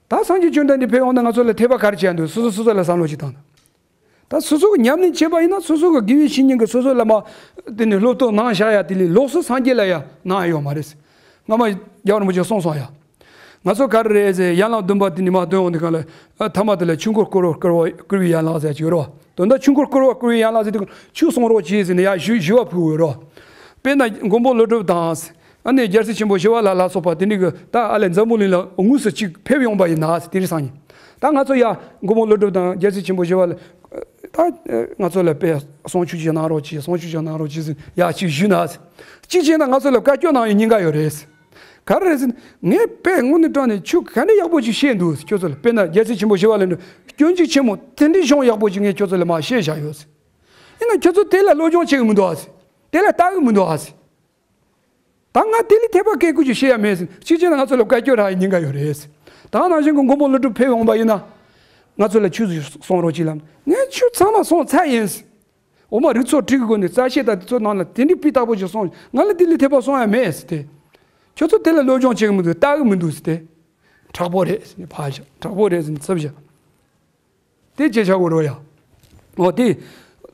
ད་སངས་རྒྱས་བཅོམ་ལྡན་འདས་ཕེབས་ཡོང་ན་ང་ཚོ་ལ་འཐད་པ་ག་རེ་བྱས་འདུག་སོ་སོ་སོ་སོ་ལ་བསམ་བློ་ཞིག་བཏང་ན། ད་སོ་སོ་གི་ཉམས་ལེན་བྱས་པ་ཡིན་ན་སོ་སོ་གི་དགེ་བའི་བཤེས་གཉེན་གྱིས་སོ་སོ་ལ་མ་དེ་ནི་སློབ་སྟོན་གནང་བཞག་ཡ་དེ་ལས་ལོགས་སུ་སངས་རྒྱས་ལ་ཡ་གནང་ཡ་ཡོད་མ་རེད། སྔ་མ་རྒྱལ་བ་རིན་པོ་ཆེས་གསུངས་སོང་ཡ། ང་ཚོ་ག་རེ་རེད་ཟེར་ཡན་ལག་བདུན་པ་དེ་ནི་མ་འདོན་འོང་དུས་གང་ལ་ཨ་ཐ་མ་དེ་ལ་ཆོས་འཁོར་བསྐོར་བ་བསྐོར་བ་བསྐོར་བའི་ཡན་ལག་ཟེར་གྱི་ཡོད་རེད་བ། དོན་དག་ཆོས་འཁོར་བསྐོར་བ་བསྐོར་བའི་ཡན་ལག་ཟེར་དུས་ཆོས་གསུང་རོགས་གྱིས་ཟེར་ནས་ཡ་ཞུ་ཞུ་བ་ཕུལ་ཡོད་རེད་བ། དཔེར་ན་མགོན་པོ་ཀླུ་སྒྲུབ་དང་། ཨ་ནི་རྒྱལ་སྲས་ཆེན་པོ་ཞི་བ་ལྷ་ལ་སོགས་པ་དེ་འདྲ་གི་ད་ཨ་ལས་འཛམ་བུ་གླིང་ལ་དངོས་སུ་གཅིག་ཕེབས་ཡོང་པ་ཡིན་ན་དེ་རིང་སང་ཉིན། ད་ང་ཚོ་ཡ་མགོན་པོ་ཀླུ་སྒྲུབ་དང་རྒྱལ་སྲས་ཆེན་པོ་ཞི་བ་ལྷ། ད་ང་ཚོ་ལ་དཔེ་གསུང་ཆོས་ཅིག་གནང་རོགས་གྱིས། གསུང་ཆོས་ཅིག་གནང་རོགས་གྱིས་ཟེར་ཡ་གཅིག་ཞུས་ན། གཅིག་བྱས་ན་ང་ཚོ་ལ་བཀའ་བཀྱོན་གནང་ཡའི་ཉེན་ཁ་ཡོད་རེད། ག་རེ་རེད་ཟེར་ན། ངས་དཔེ་དངོས་གནས་དྲང་ནས་ཆོས་ག་འདྲ་ཡག་པོ་ཞིག་བཤད་འདུག་ཟེར། ཁྱོད་ཚོ་ལ་དཔེར་ན་རྒྱལ་སྲས་ཆེན་པོ་ཞི་བ་ལྷ་འདྲ་སྐྱོན་ཅིག་ཆེན་མོ་དེ་འདྲའི་གཞུང་ཡག་པོ་ཞིག་ངས་ཁྱོད་ཚོ་ལ་མར་བཤད་བཞག་ཡོད་ཟེར། ཡིན་ན་ཁྱོད་ཚོ་དེ་ལ་བློ་སྦྱོང་བྱེད་གི་མི་འདུག་ཨ་ཟེར། དེ་ལ་ལྟ་གི་མི་འདུག་ཨ་ཟེར། ད་ང་དེ་ལས་ཐེག་པ་སྐད་ཀོ་ཅིག་བཤད་ཡ་མེད་ཟེར། གཅིག་བྱས་ན་ང་ཚོ་ལ་བཀའ་བཀྱོན་རག་ཡ་ཉེན་ཁ་ཡོད་རེད་ཟེར། ད་ནང་བཞིན་གྱི་མགོན་པོ་ཀླུ་སྒྲུབ་ཕེབས་འོང་པ་ཡིན་ན། ང་ཚོ་ལ་ཆོས་ཟིག་གསུང་རོགས་གྱིས་ལབ། ངས་ཆོས་ཚང་མ་གསུངས་ཚར་ཡིན་ཟེར། འོ་མ་རིགས་ཚོགས་དྲུག་གི་སྒོ་ནས་རྩ་བཤད་དང་དེ་ཚོ་ནང་ལ་དེ་འདྲའི་སྤུས་དག་པོ་ཞིག་གསུངས། ང་ལ་དེ་ལས་ཐེག་པ་གསུང་ཡ་མེད་ཟེར་ཏེ། ཁྱོད་ཚོ་དེ་ལ་བློ་སྦྱོང་བྱེད་གི་མི་འདུག་ལྟ་གི་མི་འདུག་ཟེར་ཏེ། དྲག་པོ་རེད་ཟེར་ནས་ཕར་བཞག་དྲག་པོ་རེད་ཟེར་ནས་ཚུར་བཞག་དེ་བྱས་བཞག་དགོས་རེད་ཡ། འོ་དེ།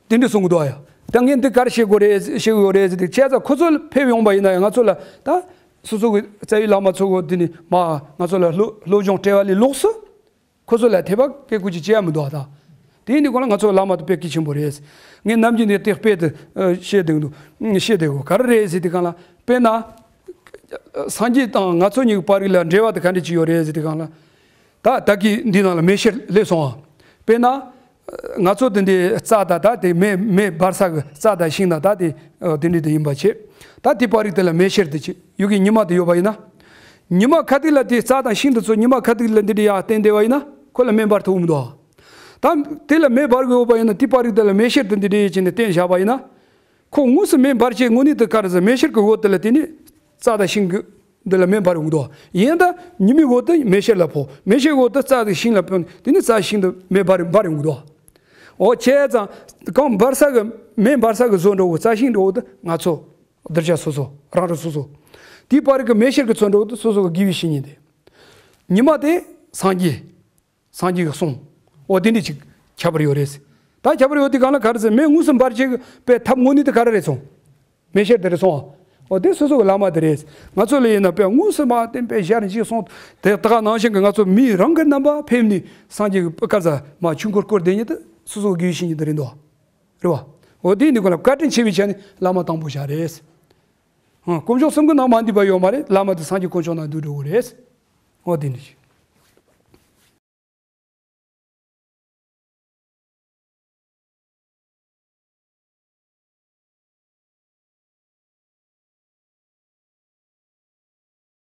དེ་འདྲ་གསུང་གི་འདུག་ཨ་ཡ། ད་ངས་འདི་ག་རེ་བཤད་དགོས་རེད་བཤད་དགོས་རེད་ཟེར་ཏེ། བྱས་ཙང་ཁོ་ཚོ་ཕེབས་ཡོང་པ་ཡིན་ན་ཡང་ང་ཚོ་ལ་ད། སོ་སོ་གི་རྩ་བའི་བླ་མ་ཚོ་གི་དེ་ནས་མ་ང་ཚོ་ལ་སློབ་སློབ་སྦྱོང་སྤྲད་པ་ལས་ལོགས་སུ། ཁོ་ཚོ་ལ་ཐེག་པ་སྐད་ཀོ་ཅིག་བྱེད་ཡ་མི་འདུག་ཨ་ད། དེ་ཡིན་དུས་གང་ལ་ང་ཚོ་བླ་མ་དེ་དཔེ་གལ་ཆེན་པོ་རེད། ངས་ནམ་རྒྱུན་ནས་དེ་དཔེ་དེ་བཤད་བསྡད་འདུག་བཤད་བསྡད་གོ་ག་རེ་རེད་ཟེར་དུས་གང་ལ་དཔེར་ན། སངས་རྒྱས་དང་ང་ཚོ་གཉིས་ཀྱི་བར་ལ་འབྲེལ་བ་དེ་ག་འདྲ་ཅིག་ཡོད་རེད་ཟེར་དུས་གང་ལ། ད་ད་གི་འདི་ནང་ལ་མེ་ཤེལ་སླེབས་སོང་ཨ། དཔེར་ན། ང་ཚོ་དེ་འདྲའི་རྩྭ་དང་ད་དེ་མེ་མེ་འབར་ས་གི་རྩྭ་དང་ཤིང་དང་ད་དེ་དེ་འདྲའི་དེ་ཡིན་པ་བྱས། ད་དེ་བར་རིགས་དེ་ལ་མེ་ཤེལ་དེ་ཅིག་ཡོད་གི་ཉི་མ་དེ་ཡོད་པ་ཡིན་ན། ཉི་མ་ཁ་ཐུག་ལ་དེ་རྩྭ་དང་ཤིང་དེ་ཚོ་ཉི་མ་ཁ་ཐུག་ལ་འདི་འདྲའི་ཡར་བསྟན་བསྡད་པ་ཡིན་ན་ཁོ་ལ་མེ་འབར་ཐུབ་མི་འདུག་ཨ། ད་དེ་ལ་མེ་འབར་གི་ཡོད་པ་ཡིན་ན་དེ་བར་རིགས་དེ་ལ་མེ་ཤེལ་དེ་འདི་འདྲའི་བྱས་ནས་བསྟན་བཞག་པ་ཡིན་ན། ཁོ་དངོས་སུ་མེ་འབར་བྱས་དངོས་གནས་དེ་ག་རེ་ཟེར་མེ་ཤེལ་གི་འོག་དེ་ལ་དེ་ནི་རྩྭ་དང་ཤིང་གི་འདི་ལ་མེ་འབར་ཡོང་གི་འདུག་ཡིན་ད་ཉི་མའི་འོག་ཏུ་མེ་ཤེལ་ལ་ཕོག་མེ་ཤེལ་འོག་ཏུ་རྩྭ་དང་ཤིང་ལ་ཕོག་དེ་ནི་རྩྭ་ཤིང་དུ་མེ་འབར་འབར་ཡོང་གི་འདུག་འོ་བྱས་ཙང་གང་འབར་ས་གི་མེ་འབར་ས་གི་བཟོ་འདྲ་བོ་རྩྭ་ཤིང་འདྲ་བོ་དུ་ང་ཚོ་གདུལ་བྱ་སོ་སོ་རང་རང་སོ་སོ། དེའི་བར་གི་མེ་ཤེལ་གི་ཚོ་འདྲ་བོ་དུ་སོ་སོ་གི་དགེ་བའི་བཤེས་གཉེན་དེ། ཉི་མ་དེ་སངས་རྒྱས། སངས་རྒྱས་ཀྱི་གསུང་། འོ་དེ་འདྲ་ཅིག་ཁྱད་པར་ཡོད་རེད། ད་ཁྱད་པར་ཡོད་དེ་གང་ལ་ག་རེ་ཟེར་མེ་དངོས་སུ་འབར་བྱེད་ཀྱི་དཔེ་ཐབས་དངོས་གནས་དེ་ག་རེ་རེད་སོང་། མེ་ཤེལ་དེ་རེད་སོང་། འོ་དེ་སོ་སོ་གི་བླ་མ་དེ་རེད། ང་ཚོ་ལ་ཡིན་ན་དཔེ་དངོས་སུ་མ་བསྟན་པའི་ཞལ་གྱིས་གསུངས་དེ་ད་ག་ནང་བཞིན་གྱི་ང་ཚོ་མི་རང་གི་རྣམ་པ་ཕེབས་ནས་སངས་རྒྱས་ཀྱི་བཀའ་ཟ་མ་ཆོས་འཁོར་བསྐོར་བསྡད་ཉིད་དུ་སོ་སོ་གི་དགེ་བའི་བཤེས་གཉེན་དེ་རེད་འདུག་རེད་བ། འོ་དེ་ནི་གོ་ལ་བཀའ་དྲིན་ཆེ་བའི་ཆ་ནས་བླ་མ་དང་པོ་ཞག་རེད། ཧང་དཀོན་མཆོག་གསུམ་གྱི་ནང་མ་འདུས་པ་ཡོད་མ་རེད། བླ་མ་དེ་སངས་རྒྱས་དཀོན་མཆོག་ནང་འདུས་འགྲོ་གི་རེད། འོ་དེ་འདྲ་ཞིག